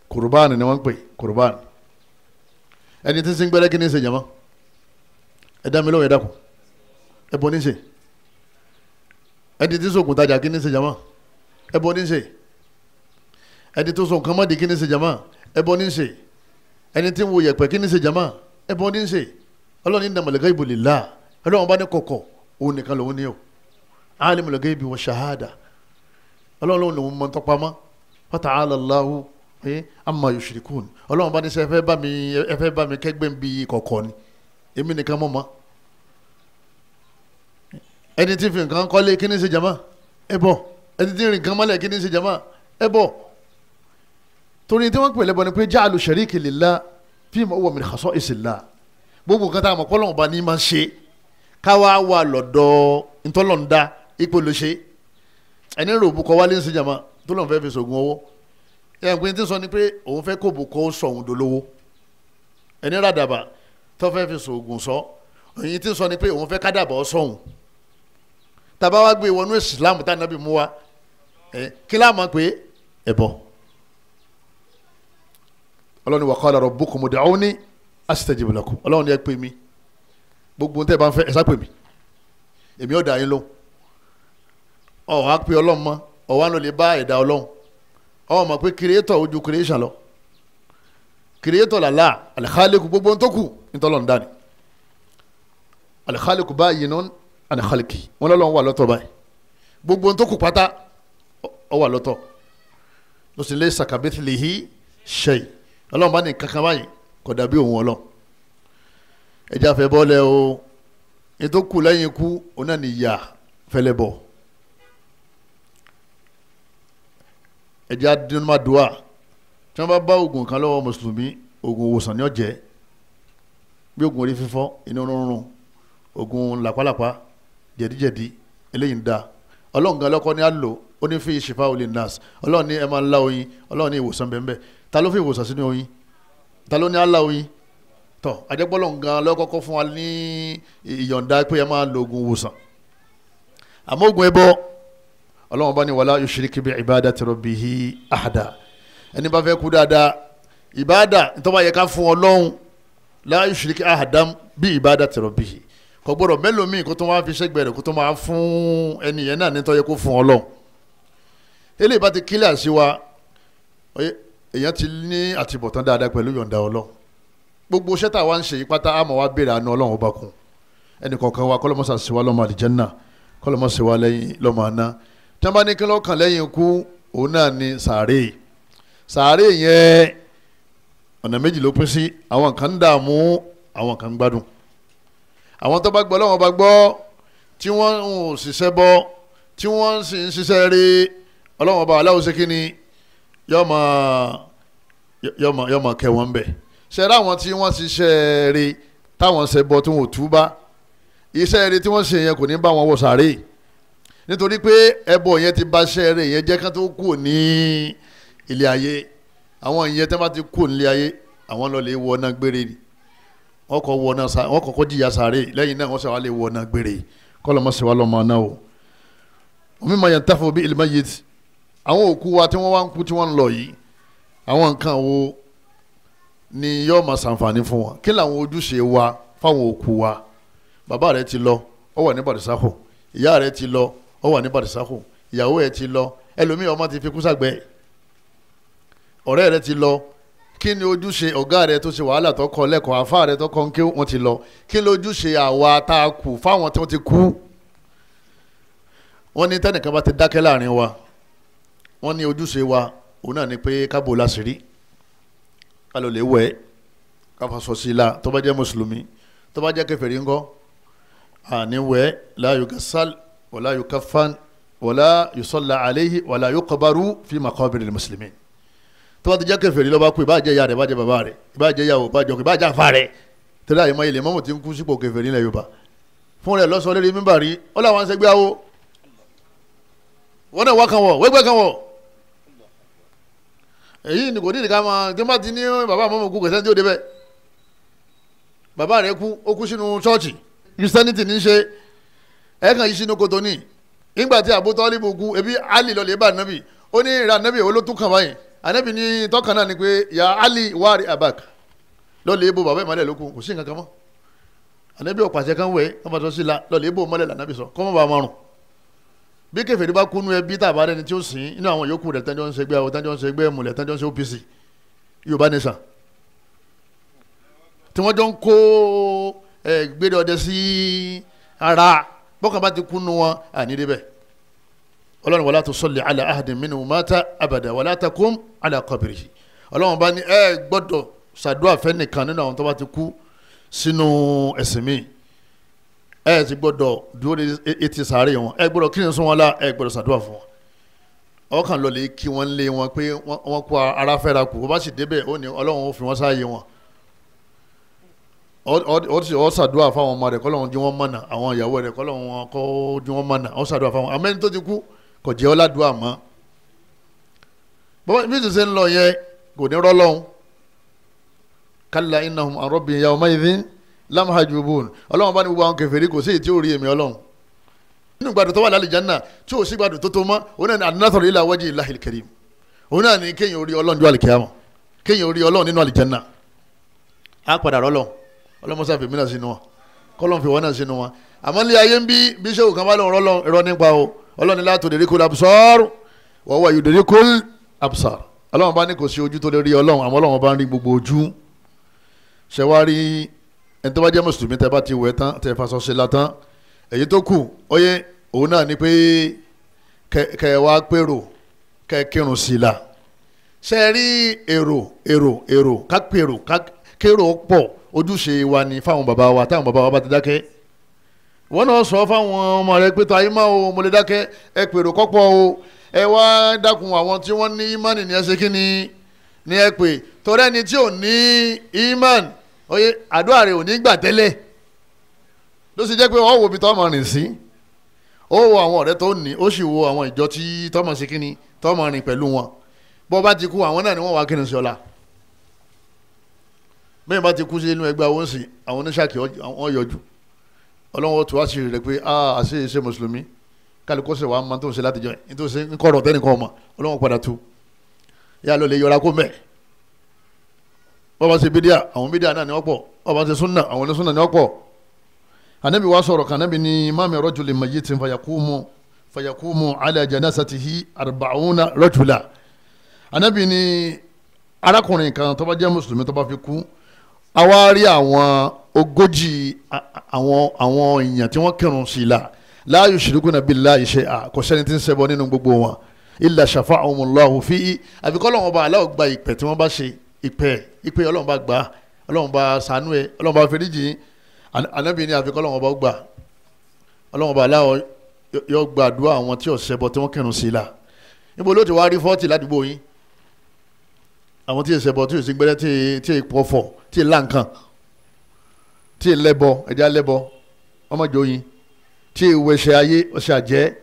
Kùrùbáànì ni wọ́n ń pè, kùrùbáànì. Ẹni tí ń sin gbẹ́rẹ́ kí ni ń ṣe jàmọ́? Ẹ dá mi lóhùn, ẹ dákun. Ẹbọ ní ń ṣe. Ẹni tí ń sògùn tajà kí ni ń ṣe jàmọ́? Ẹbọ ní ń ṣe. Ẹni tó sọ nǹkan mọ́dì kí ni ń ṣe jàmọ́? Ẹbọ ní ń ṣe. Ẹni tí ń wo yẹ̀pẹ̀ kí ni ń ṣe jàmọ́? Ẹbọ ní ń ṣe. Ọlọ́run ní innamal ghaibu lillah. Ọlọ́run bá ní kọ̀kọ̀ òun nìkan lòun ní o. Alimul ghaibi wa shahada. Ọlọ́run lòun mọ̀ ntọ́pamọ́. Wa ta'ala Allahu amma yushrikun. Ọlọ́run bá ní sẹ́ ẹ fẹ́ bá mi kẹ́gbẹ́ bí kọ̀kọ̀ ni, èmi nìkan mọ̀ mọ́. Ẹni tí fi nǹkan kọ́lé kí ni ń ṣe jàmọ́? Ẹbọ. Ẹni tí ń rìn nǹkan mọ́lẹ̀ kí ni ń ṣe jàmọ́? Ẹbọ. Torí tí wọ́n pè lẹ́bọ ni pé ja'alu shariki lillah fima huwa min khasa'isillah. Gbogbo nǹkan tá a mọ̀ kọ́lọ́hún bá ní máa ṣe káwá wà lọ́dọ̀ ntọ́lọ́ndá ipò ló ṣe. Ẹni rò bukọ wálé ń ṣe jàmọ́ tó lọ́n fẹ́ fi ṣògùn owó. Ẹ̀ ń pè tí sọ ni pé òun fẹ́ kó bukọ sọ̀hún dolówó. Ẹni ràdàbà tó fẹ́ fi ṣògùn sọ, èyí tí sọ ni pé òun fẹ́ kádàbà sọ̀hún. Tàbá wá gbé wọnú Ìsìlámù tá nàbì mú wa, kí láà mọ̀ pé ẹbọ. Ọlọ́run ní wa qala rabbukum ud'uni astajib lakum. Ọlọ́run ní ẹ pè mí, gbogbo tẹ́ ẹ bá ń fẹ́ ẹ sá pè mí, èmi ò dá yín lóhùn. Ọ̀ wá pé Ọlọ́run mọ́, ọ̀ wá ló lè bá ẹ̀dá Ọlọ́run. Ọ̀ mọ̀ pé kìrìẹ́tọ̀ ojú kìrìẹ́sàn lọ, kìrìẹ́tọ̀ làlá al-khaliqu gbogbo tó kù nítọ́lọ́run dání. Al-khaliqu bayyinun an khalqi, wọn lọ́lọ́run wà lọ́tọ̀ báyìí, gbogbo tó kù pátá ó wà lọ́tọ̀. Lọ́sìn laysa kamithlihi shay. Ọlọ́run bá ní kankan báyìí kò dàbí òun Ọlọ́run. Ẹja fẹ́ bọ́lẹ̀ o, ètò kù lẹ́yìn ikú òun náà ní ìyà fẹ́lẹ́ bọ̀. Ẹja dínúmàdùà tí wọ́n bá bá oògùn kan lọ́wọ́ mùsùlùmí, oògùn òwòsàn ni ó jẹ́, bí oògùn orí fífọ́, inú rúnrún, oògùn làpálàpá, jẹ̀díjẹ̀dí, eléyìí ń da. Ọlọ́run gan lọ́kọ́ ní á lò ó ní fi ṣìfà olè nas. Ọlọ́run ní ẹ máa ń lá oyin, Ọlọ́run ní ìwòsàn bẹ́ẹ̀. Ta ló fi ìwòsàn sínú oyin? Ta ló ní á lá oyin? Tọ́ àjẹpọ́lọ́ gan lọ́kọ́kọ́ fún wa ní ìyọ̀ǹda pé ẹ máa lo oògùn ìwòsàn. Àmọ́ oògùn ẹbọ, Ọlọ́run bá ní wala yushrik bi ibadati rabbihi ahada. Ẹni bá fẹ́ kú dáadáa, ìbáàdà tó bá yẹ ká fún Ọlọ́run, la yushrik ahadan bi ibadati rabbihi, kò gbọ́dọ̀ mélòmíì kó tó máa fi ṣẹ́gbẹ̀rẹ̀ kó tó máa fún ẹni yẹn náà nítorí kó fún Ọlọ́run. Eléyìí bá ti kílẹ̀ sí wa, èèyàn ti ní àtibọ̀tán dáadáa pẹ̀lú yọ̀ǹda Ọlọ́run. Gbogbo iṣẹ́ tá a wá ń ṣe yìí pátá, àmọ́ wa béèrè àánú Ọlọ́run ọba kún. Ẹnì kọ̀ọ̀kan wa kọ́lọ́mọ́sà sí wa lọ́mọ àlìjẹ́nà, kọ́lọ́mọ́sà wa lẹ́yìn lọ́mọ àná. Tí wọ́n bá ní kí lọ́kàn lẹ́yìn ikú, òun náà ni sàárè. Sàárè yẹn ọ̀nà méjì ló pín sí. Àwọn kan ń dààmú, àwọn kan ń gbádùn. Àwọn tó bá gbọ́ Ọlọ́run bá gbọ́, tí wọ́n ń ṣiṣẹ́ bọ́, tí wọ́n sì ń ṣiṣẹ́ rí, Ọlọ́run ọba aláwo ṣe kí ni yọ́ máa kẹ́ wọn bẹ̀. Ṣe rá àwọn tí wọ́n ṣiṣẹ́ rí táwọn ṣe bọ́ tí wọ́n ò túbá, iṣẹ́ rí tí wọ́n ṣe yẹn kò ní bá wọn wọ sàárè, nítorí pé ẹbọ yẹn ti ba ṣẹ́ rí yẹn jẹ́ ká tó kù ní ilé ayé. Àwọn ìyẹn tí wọ́n bá ti kù ní ilé ayé, àwọn lọ lè wọ náà gbére ni. Wọ́n kọ́ wọ náà, wọ́n kọ́kọ́ jìyà sàárè, lẹ́yìn náà wọ́n ṣe wá lè wọ náà gbére. Kọ́lọ́mọ́ ṣe wá lọ́mọ náà o. Omi máa yẹn táfọ̀ bí ilmayyit. Àwọn òkú wa tí wọ́n wá ń kú tí wọ́n ń lọ yìí, àwọn nǹkan wo ni yóò máa ṣàǹfààní fún wọn? Kí làwọn ojúṣe wa fáwọn òkú wa? Bàbá rẹ ti lọ, ó wà ní bàdìsákò. Ìyá rẹ ti lọ, ó wà ní bàdìsákò. Ìyàwó ẹ ti lọ, ẹlòmíì ọmọ ti fi kú sàgbẹ́. Ọ̀rẹ́ rẹ ti lọ, kí ni ojúṣe ọ̀gá rẹ tó ṣe wàhálà tó kọ lẹ́kọ̀ọ́, àfáà rẹ tó kọ́ ń kí wọ́n ti lọ? Kí ni ojúṣe àwa tá a kù fáwọn tí wọ́n ti kú? Wọ́n ní tẹ́nìkan bá ti dákẹ́ láàrin wa, wọ́n ní ojúṣe wa òun náà ni pé kábò láṣìírí, ká ló lè wẹ̀, ká faṣọ sí la tó bá jẹ́ mùsùlùmí. Tó bá jẹ́ kèfèrí ńkọ́, àní wẹ̀, la yugassal wala yukaffan wala yusalla alayhi wala yuqbaru fi maqabiril muslimin. Tó bá ti jẹ́ kèfèrí ló bá kú, ìbá jẹ́ ìyá rẹ̀, ìbá jẹ́ bàbá rẹ̀, ìbá jẹ́ ìyàwó, ìbá jẹ́ ọkọ, ìbá jẹ́ àfa rẹ̀. Torí àyè máa ilé mọ́mù tí ń kú sípò kèfèrí ilẹ̀ Yorùbá fún rẹ̀ lọ́sọ lérí mímbàrí, ó làwọn ń ṣẹgbẹ́ awo. Wọ́n náà wá kan wọ̀, wẹ́gbẹ́ kan wọ̀. Èyí ni kò ní ìdíkà máa tí wọ́n bá ti ní bàbá mọ́mù kú kẹsẹ́ tí ó débẹ̀. Bàbá rẹ̀ kú, ó kú sínú ṣọ́ọ̀ṣì Christianity ní í ṣe, ẹ̀ẹ́kan yìí sínú kòtò ní. Nígbà tí Abu Talib kú, ebi Ali lọ lè bá Ànábì, ó ní ìrà Ànábì èwo ló tún kàn báyìí? Ànábì ní tọ́kàn náà ni pé ya Ali wari abak, lọ́ọ̀lẹ́ ibo bàbá ìmọ̀lẹ̀ lókun, kò sí nǹkan kan mọ́. Ànábì ọ̀pàṣẹ kan wẹ̀ wọ́n bá tọ́ sí la, lọ́ọ̀lẹ́ ibo mọ́lẹ̀ lànàbì sọ kọ́ mọ́ bá márùn. Bí kèfèrí bá kúnú ẹbí tàbá rẹni tí ó sìn inú àwọn yòókù rẹ̀ tẹ́jọ́ ń ṣe gbé àwọn tẹ́jọ́ ń ṣe gbé ẹ̀mùlẹ̀ tẹ́jọ́ ń ṣe OPC Yorùbá Nation tí wọ́n jọ ń kó gbére ọdẹ sí ara, bọ́kàn bá ti kúnú wọn àní débẹ̀. Ọlọ́run wala tusalli ala ahadin minhum mata abada wala takum ala qabrihi. Ọlọ́run bá ní ẹ gbọ́dọ̀ ṣàdúrà fẹ́nìkan nínú àwọn tó bá ti kú sínú ẹ̀sìn mi, ẹ ti gbọ́dọ̀ dúró etí sàárè wọn, ẹ gbọ́dọ̀ kí ni sún wọn la, ẹ gbọ́dọ̀ ṣàdúrà fún wọn. Ọkàn lọ lè kí wọn lé wọn pé wọn kó ara fẹ́ra kù, bó bá sì débẹ̀ ó ní Ọlọ́run ó fi wọn sáàyè wọn. Ó ṣàdúrà fáwọn ọmọ rẹ̀ kọ́lọ́run jí wọ́n mọ̀nà, àwọn ìyàwó rẹ̀ kọ́lọ́run kọ́ jí wọ́n mọ̀nà, ó ṣàdúrà fáwọn. Àmẹ́ni tó ti kú kò jẹ́ ọ́ ládùúà mọ́. Bí ti ṣe ń lọ yẹn kò ní rọ́lọ́hún. Kalla innahum an rabbihim yawmaidhin lamahjubun. Ọlọ́run bá ní gbogbo àwọn kèfèrí kò sí èyí tí ó rí èmi Ọlọ́run. Nínú gbàdùn tó wà lálẹ́ Jánnà tí ò sí gbàdùn tó tó mọ́, òun náà ní an-nadharu ila wajhi Illahil karim. Òun náà ní kéèyàn orí Ọlọ́run ju àlìkíyàmọ̀, kéèyàn orí Ọlọ́run nínú àlìjánnà. Á padà rọ́lọ́run, Ọlọ́run mọ́sá fi mí náà sínú wọn, kọ́lọ́n fi wọ́n náà sínú wọn. Àmọ́ ní ayé ń bí bí sẹ́wò kan bá lóun rọ́lọ́run, irọ́ nípa o. Ọlọ́run la tudrikul absar wa huwa yudrikul absar. Ọlọ́run bá ní kò sí ojú tó lè rí Ọlọ́run, àmọ́ Ọlọ́run bá ń rí gbogbo ojú. Ṣẹ̀wárí ẹni tó bá jẹ́ mùsùlùmí tẹ́ bá ti wẹ̀ tán, tẹ́ faṣọ ṣe la tán, èyí tó kù óyé òun náà ni pé kẹ wá pèrò kẹ kírun sí la. Ṣe rí èrò èrò èrò ká pèrò ká kérò pọ̀, ojúṣe wa ni fáwọn bàbá wa. Táwọn bàbá wa bá ti dákẹ́, wọn náà sọ fáwọn ọmọ rẹ pé tó ayé máa o, mo lè dákẹ́, ẹ pèrò kọ́pọ̀ o, ẹ wá dákun àwọn tí wọ́n ní ìmánì ní ẹ ṣe kí ni ní ẹ pè, torí ẹni tí ò ní ìmánì oye àdúrà rẹ ò ní gbà tẹ́lẹ̀. Ló sì jẹ́ pé wọ́n wo ibi tọ́mọ rìn sí, ó wo àwọn ọ̀rẹ́ tó ní, ó sì wo àwọn ìjọ tí tọ́mọ sí kíni tọ́mọ rìn pẹ̀lú wọn. Bọ́ bá ti kú àwọn náà ni wọ́n wá kíni sí ọ̀la. Bẹ́ẹ̀ bá ti kú sí inú ẹgbẹ́ àwọn òsì àwọn oníṣàkì wọ́n yọjú. Ọlọ́run tó wá sí rẹ̀ pé a àṣẹ ìṣe mùsùlùmí kálukú ṣe wàá máa tó ń ṣe látijọ́ yìí tó ń ṣe ń kọ̀rọ̀ tẹ́nìkan ọmọ Ọlọ́run padà tu yà ló lè yọra kó mẹ́ẹ̀. Bọ́ bá ṣe bídíà àwọn bídíà náà ni wọ́n pọ̀, bọ́ bá ṣe súnà àwọn onísúnà ni wọ́n pọ̀. Ànábì wa sọ̀rọ̀ kan, Ànábì ní ma min rajulin mayyitin fayaqumu ala janazatihi arba'una rajula. Ànábì ní arákùnrin kan tó bá jẹ́ mùsùlùmí tó bá fi kú, àwa rí àwọn 40 àwọn èèyàn tí wọ́n kírun sí la, la yushrikuna billahi shay'a, kò sẹ́ni tí ń ṣẹbọ nínú gbogbo wọn, illa shafa'ahumullahu fihi, àfi k'Ọlọ́run Ọba aláwọ̀ gba ìpè tí wọ́n bá ṣe, ìpè Ọlọ́run bá gbà, Ọlọ́run bá ṣàánú ẹ, Ọlọ́run bá fẹ́ríjì. Ànábì ní àfi k'Ọlọ́run Ọba gbà, Ọlọ́run Ọba aláwọ̀ yọ gbàdúrà àwọn tí ò ṣẹbọ tí wọ́n kírun sí la. Níbo ló ti wá rí 40 ládùúgbò yín? Àwọn tí ì ṣẹbọ, tí ì sígbẹ́rẹ́, tí ì pọ̀fọ̀, tí ì láǹkan, tí ì lẹ́bọ, ẹja lẹ́bọ, ọmọdé oyin, tí ì wẹṣẹ ayé, ọṣẹ àjẹ́.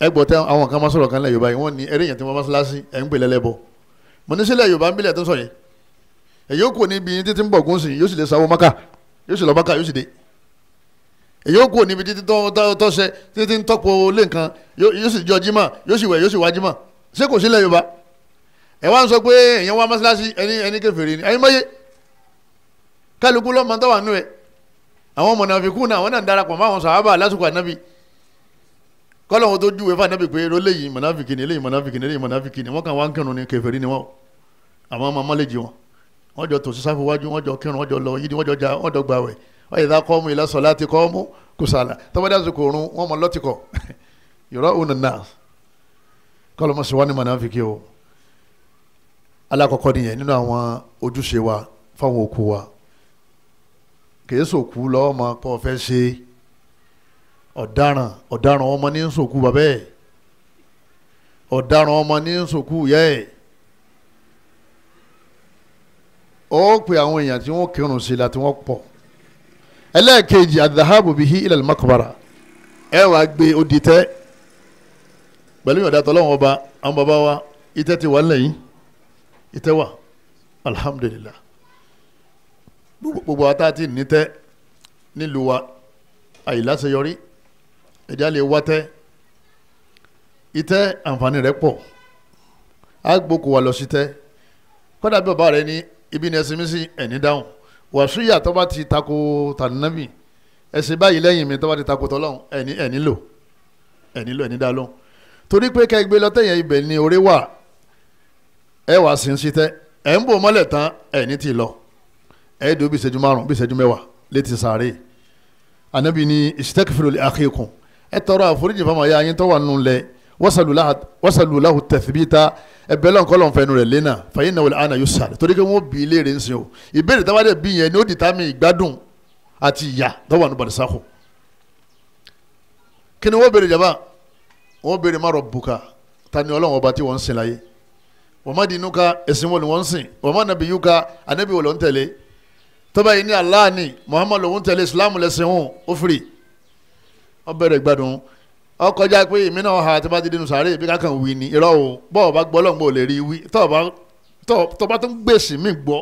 Ẹ gbọ́ tẹ àwọn kan máa sọ̀rọ̀ kan lẹ̀ Yorùbá yìí, wọ́n ní eré yẹn tí wọ́n mọ́ṣáláṣí ẹ̀ ń pè lẹ́lẹ́bọ. Mo ní sílẹ̀ Yorùbá ń bílẹ̀ tó ń sọ yẹn. Èyí ó kù níbi títí ń bọ̀ gún sí, yóò sì lè sanwó Mákà, yóò sì lọ Mákà, yóò sì dé. Èyí ó kù níbi títí tọ́ṣẹ títí ń tọ́pọ̀ lé nǹkan, yóò sì jọ jímọ̀, yóò sì wẹ̀, yóò sì wá jímọ̀. Ṣé kò sílẹ̀ Yorùbá? Ẹ wá ń sọ pé èèyàn wá mọ́ṣáláṣí ẹni kèfèrí ni, ẹ̀yin mọ́yé kálukú lọ́mọ tó wà nú ẹ̀. Àwọn mọ̀nàfíkù náà àwọn náà ń darapọ̀ mọ́ àwọn sàhábà lásìkò ànábì, kọ́lọ́hún tó júwe fún ànábì pé eléyìí mọ̀nàfíkì ni, eléyìí mọ̀nàfíkì ni, eléyìí mọ̀nàfíkì ni, wọ́n kàn wá ń kírun ni, kèfèrí ni wọ́n. Àwọn ọmọ mọ́lẹ́jì wọn, wọ́n jọ tòsí sáfù wájú, wọ́n jọ kírun, wọ́n jọ lọ yídi, wọ́n jọ ja, wọ́n jọ gbàwẹ̀. Wọ́n yẹ kọ́ mu ila salati qamu kusala, tọ́wọ́dá sọ̀kò òrun wọ́n mọ lọ́tìkọ̀ yura'una nas. Kọ́lọ́mọ sọ wá ní mọ̀nàfíkì o. Alákọ̀ọ́kọ́ nìyẹn nínú àwọn ojúṣe wa fáwọn òkú wa. Kìí sòkú lọ́wọ́ ma kọ́ fẹ́ ṣe ọ̀daràn, ọ̀daràn ọmọ ní sòkú bàbá ẹ̀, ọ̀daràn ọmọ ní sòkú yẹ́ ẹ̀. Ó pe àwọn èèyàn tí wọ́n kírun sí la tí wọ́n pọ̀. Ẹlẹ́ẹ̀kejì, adhahabu bihi ila al-maqbara, ẹ wàá gbé odi tẹ́ pẹ̀lú ìyọ̀dá tọ́lọ́wọ́n ọba. Àwọn bàbá wa ìtẹ́ ti wà lẹ́yìn, ìtẹ́ wà, alhamdulillah. Gbogbo wa tá a ti ní tẹ́ nílùú wa àyíláṣeyọrí, ẹ̀já lè wá tẹ́. Ìtẹ́ àǹfààní rẹ̀ pọ̀, á gbókò wa lọ sí tẹ́. Kọ́dà bí bàbá rẹ ní ibi ní ẹsìn mi sí ẹ̀ní dáhùn. Wàsíyà tó bá ti tako tànàbì, ẹsìn báyìí lẹ́yìn mi tó bá ti tako tọ́lọ́hún, ẹ̀ní ẹ̀ní lò, ẹ̀ní lò, ẹ̀ní dá lóhùn. Torí pé kẹgbẹ́ lọ́tẹ̀yẹ ibẹ̀ ni orí wà, ẹ wà sí sí tẹ́, ẹ̀ ń bò mọ́lẹ̀ tán, ẹ̀ní ti lọ, ẹ̀ dùn bí ìṣẹ́jú 5 bí ìṣẹ́jú 10 létí sàárè. Ànábì ní istaghfiru li akhikum, ẹ tọrọ àforíjì fáwọn ẹ̀yà yín tó wà nínú lẹ̀, wasalu lahu tathbita, ẹbẹ lọ́n kọ́ lọ́n fẹnu rẹ̀ lẹ́nà fa innahu al-ana yus'al, torí pé wọ́n bí léèrè ń sìn o. Ìbéèrè tó bá dẹ̀ bí yẹn ni ó dìtà mí ìgbádùn àti ìyà tó wà ní barisakhu. Kí ni wọ́n béèrè jaba? Wọ́n béèrè ma rabbuka, ta ni Ọlọ́run ọba tí wọ́n ń sìn láyé, wa ma dinuka, ẹ̀sìn wo ni wọ́n ń sìn, wa ma nabiyuka, ànábì wo ló ń tẹ̀lé. Tó bá yìí ní Allah ni Muhammad lòun tẹ̀lé, Islam lẹ́sìn òun, ó firi ó bẹ̀rẹ̀ gbádùn. Ó kọjá pé èmi náà ha tí bá ti dénú sàárè bí kákan wí ni irọ́ o. Bọ́ọ̀ bá gbọ́ lọ́ngbọ́ ò lè rí wí, tọ́ bá tún gbèsè mí gbọ́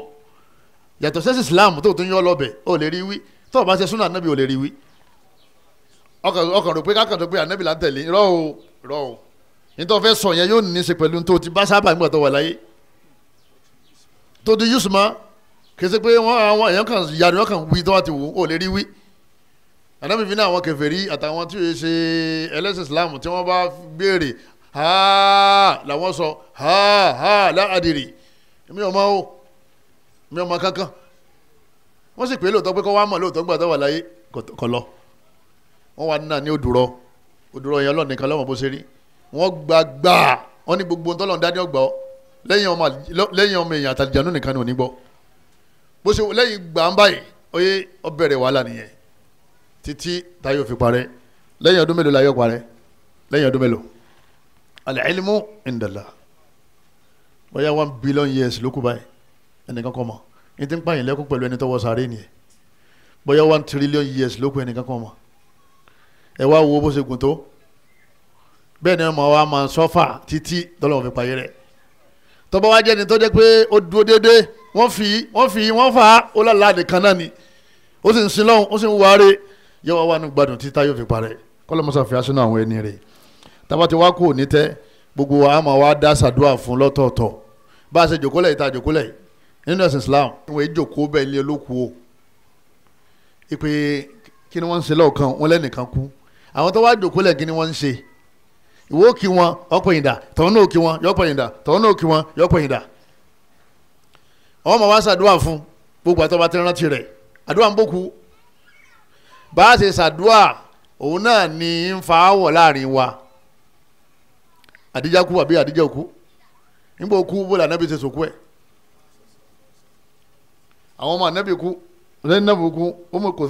yàtọ̀ sẹ́sì Islam tó tún yọ lọ́bẹ̀ ò lè rí wí, tọ́ bá ṣe súnà ànábì ò lè rí wí. Ọkàn rò pé kákan tó pé ànábì là ń tẹ̀lé, irọ́ o, irọ́ o. Nítorí fẹ́ sọ yẹn yóò ní í ṣe pẹ̀lú tó ti bá sábà nígbà tó wà láyé tó di yusuma, kì í ṣe pé wọ́n àwọn èèyàn kan yàrá wọn kan wí tó wá ti wù ó lè rí wí. Ànábì fi ní àwọn kèfèrí àtàwọn tí yóò ṣe ẹlẹ́sìn Islam tí wọ́n bá béèrè ha làwọn sọ ha ha láàdìrì, mi ò mọ̀ o, mi ò mọ̀ kankan. Wọ́n sì pé lóòótọ́ pé kọ́ wá mọ̀ lóòótọ́ gbà tó wà láyé kọ̀ lọ. Wọ́n wà nínà ní òdùrọ̀, òdùrọ̀ yẹn Ọlọ́run nìkan lọ́mọ bó ṣe rí. Wọ́n gbà gbà wọ́n ní gbogbo tọ́lọ́run dání ọgbà ọ́, lẹ́yìn ọmọ èèyàn àtàlìjànú nìkan ni ò ní gbọ́. Bó ṣe lẹ́yìn gbà ń báyìí oyè ó bẹ̀rẹ̀ wàhálà nìyẹn títí táyọ̀ fi parẹ́. Lẹ́yìn ọdún mélòó láyọ̀ parẹ́? Lẹ́yìn ọdún mélòó? Al-ilmu indallah, bóyá 1 billion years ló kù báyìí, ẹnìkan kọ́ mọ̀. Ní ti ń pààyàn lẹ́kún pẹ̀lú ẹni tọ́wọ́ sáré nìyẹn. Bóyá 1 trillion years ló kù, ẹnìkan kọ́ mọ̀. Ẹ wá wo bó ṣe gùn tó. Bẹ́ẹ̀ ni ọmọ wa máa sọ́fà títí tọ́lọ́wọ́n fi pààyè rẹ̀. Tọ́ba wa jẹ́ ni tó jẹ́ pé ó dúró déédéé, wọ́n fi wọ́n fi wọ́n fà á, ó lálàá nìkan náà ni, ó sì ń sin lọ́hùn, ó sì ń wáre, yẹ wá wà nù gbádùn títí yóò fi parẹ́. Kọ́lọ́mọ́sá fi aṣọ àwọn ẹni rẹ̀. Tábà tí wàá kú ní tẹ́, gbogbo wa á máa wá dá sàdúrà fún lọ́tọ̀ọ̀tọ̀. Bá a ṣe jòkólẹ̀ yìí tá a jòkólẹ̀ yìí nínú ẹ̀sìn Islam, wọ́n yìí jòkó bẹ́ẹ̀ ilé olóku o. Ìpè kí ni wọ́n ń ṣe lọ́ọ̀kan, wọ́n lẹ́nìkan kú. Àwọn tó wá jòkólẹ̀ kí ni wọ́n ń ṣe? Ìwọ kí wọn ọ̀pọ̀ yìí dà, tọ̀hún náà kí wọn yọ̀pọ̀ yìí dà, tọ̀hún náà kí wọn yọ̀pọ̀ yìí dà. Wọ́n máa wá sàdúrà fún gbogbo àtọ́ bá ti rántí rẹ̀. Àdúrà ń bókú. Bá a ṣe sàdúrà òun náà ni ń fa áwọ̀ láàrin wa. Àdíjà kú àbí àdíjà òkú? Nígbà òkú bó la ànábì ṣe sòkú ẹ̀? Àwọn ọmọ ànábì kú, Zainabu kú,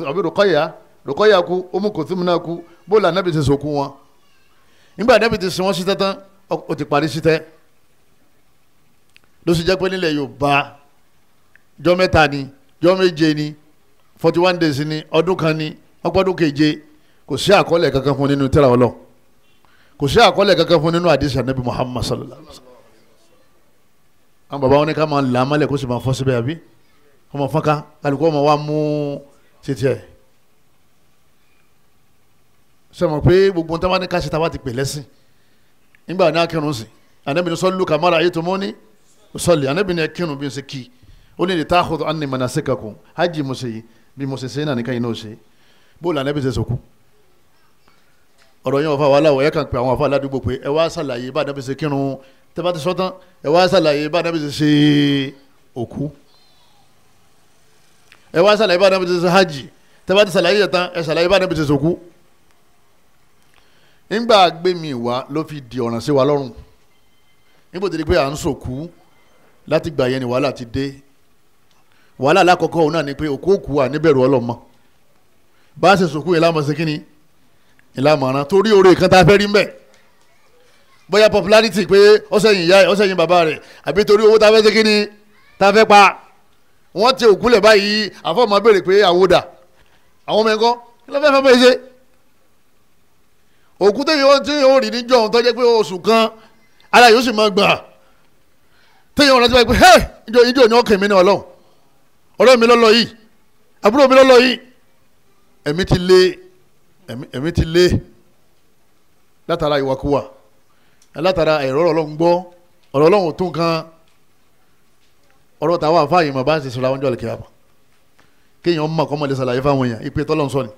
àbí Rukaya, Rukaya kú, Umu Kulthum náà kú, bó la ànábì ṣe sòkú wọn? Nígbà ànábì ti sin wọ́n sí tẹ́tán, ó ti parí sí tẹ́. Ló sì jẹ́ pé nílẹ̀ Yorùbá jọ́ 3 ni, jọ́ 7 ni, 41 days ni, ọdún kan ni, ọgbọ́dún keje. Kò sí àkọọ́lẹ̀ kankan fún nínú tírà Ọlọ́run, kò sí àkọọ́lẹ̀ kankan fún nínú àdìsí ànábì Muhammad sallallahu alaihi wa sallam. Àwọn bàbá wọn ní ká máa là á mọ́lẹ̀ kó sì máa fọ́ síbẹ̀ àbí ọmọ fọ́nká kálukú ọmọ wa mú títí ẹ̀. Sọmọ pé gbogbo nǹkan wọn ní ká ṣe táwa ti pè lẹ́sìn nígbà náà kírun sí ànábì ní sọ́lù kàmára ayé tó mọ́ ní sọ́lì ànábì ní kírun bí n ṣe kí ó ní ìta àkótó àní manasikakum hajj mo ṣe yìí bí mo ṣe ṣe náà nìkan yìí náà ṣe bóòlù ànábì ṣe sọkú. Ọ̀rọ̀ yẹn wọ́n fa wàhálà wọ̀ ẹ́ kàn pé àwọn afa aládùúgbò pé ẹ wá ṣàlàyé bá ànábì ṣe kírun tẹ́ bá ti sọ tán ẹ wá ṣàlàyé bá ànábì ṣe ṣe òkú, ẹ wá ṣàlàyé bá ànábì ṣe ṣe hajj, tẹ́ bá ti ṣàlàyé yẹn tán ẹ ṣàlàyé bá ànábì ṣe sòkú. Nígbà gbé mi wá ló fi di ọ̀ràn sí wa lọ́rùn nígbà tó di pé à ń sòkú Láti gbà yẹn ni wàhálà ti dé. Wàhálà alákọ̀ọ́kọ́ òun náà ni pé òkú òkú wà níbẹ̀rù ọlọ́mọ. Bá a ṣe sòkú yẹn lámọ̀ sí kínní ìlàmọ̀ràn torí oore kan tá a fẹ́ rí mbẹ̀. Bóyá popularity pé ọ̀sẹ̀yìn ìyá ẹ̀ ọ̀sẹ̀yìn bàbá rẹ̀ àbí torí owó tá a fẹ́ sí kínní tá a fẹ́ pa. Wọ́n ti òkú lẹ̀ báyìí, àfọ̀mọ́ béèrè pé àwòdà àwọn ọmọ ẹ̀kọ́ kí ló fẹ́ fẹ́ bẹ́ẹ̀ ṣe. Òkú tẹ̀yìn ó tí yóò rí níjọ́ òun tó jẹ́ pé oṣù kan ara yóò sì máa gbà. Tẹ̀yìn ọ̀rọ̀ ti báyìí pé ẹ́ ìjọ ní ọkàn mi ní ọlọ́run, ọ̀rẹ́ mi lọ́lọ́ yìí, àbúrò mi lọ́lọ́ yìí. Ẹ̀mí ti lé, ẹ̀mí ti lé látara ìwàkuwà, látara ẹ̀rọ ọlọ́run gbọ́, ọ̀rọ̀ ọlọ́run tó nǹkan, ọ̀rọ̀ tàwa àfáàyè mà bá ń ṣe sọ̀rọ̀ àwọn jọ̀lẹ̀ kíá kéèyàn mọ̀ kọ́mọ lè ṣàlàyé fáwọn èèyàn ìpè tọ́lọ́run sọ ni.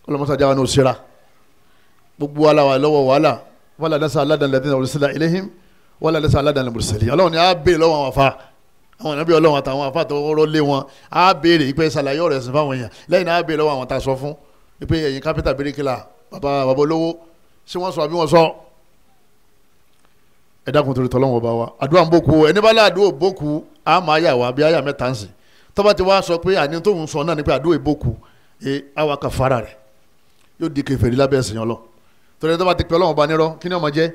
Kọlọmọsá jáwa ní òṣèrà gbogbo aláwa lọ́wọ́ wàhálà wàhálà nasa aládàn lẹ́dínà òrìṣìlá iléhìm wàhálà nasa aládàn lẹ́mùrìṣìlì. Ọlọ́run ni á béèrè lọ́wọ́ àwọn afa, àwọn ànábì ọlọ́run àtàwọn afa tó rọ́ lé wọn, á béèrè ìpè ṣàlàyé ọ̀rọ̀ ẹ̀sìn fáwọn èèyàn. Lẹ́yìn náà á béèrè lọ́wọ́ àwọn tá a sọ fún ìpè ẹ̀yìn kápẹ́tà bíríkìlà bàbá bàbá olówó ṣé wọ́n sọ àbí wọ́n sọ. Ẹ dákun torí tọ́lọ́wọ́n bá wa, àdúrà ń bókú, ẹni bá láàdúrà bókú á máa yà wá bí àyà mẹ́ta ń sìn. Tọ́ba ti wá sọ pé àní tóun sọ náà ni pé àdúrà ìbókú ẹ á wá ka fara rẹ̀ yóò di kèfèrí lábẹ́ ẹ̀sìn ọlọ́. Torí tó bá ti pẹ́ ọlọ́run bá nírọ́ kí ni ó máa jẹ́?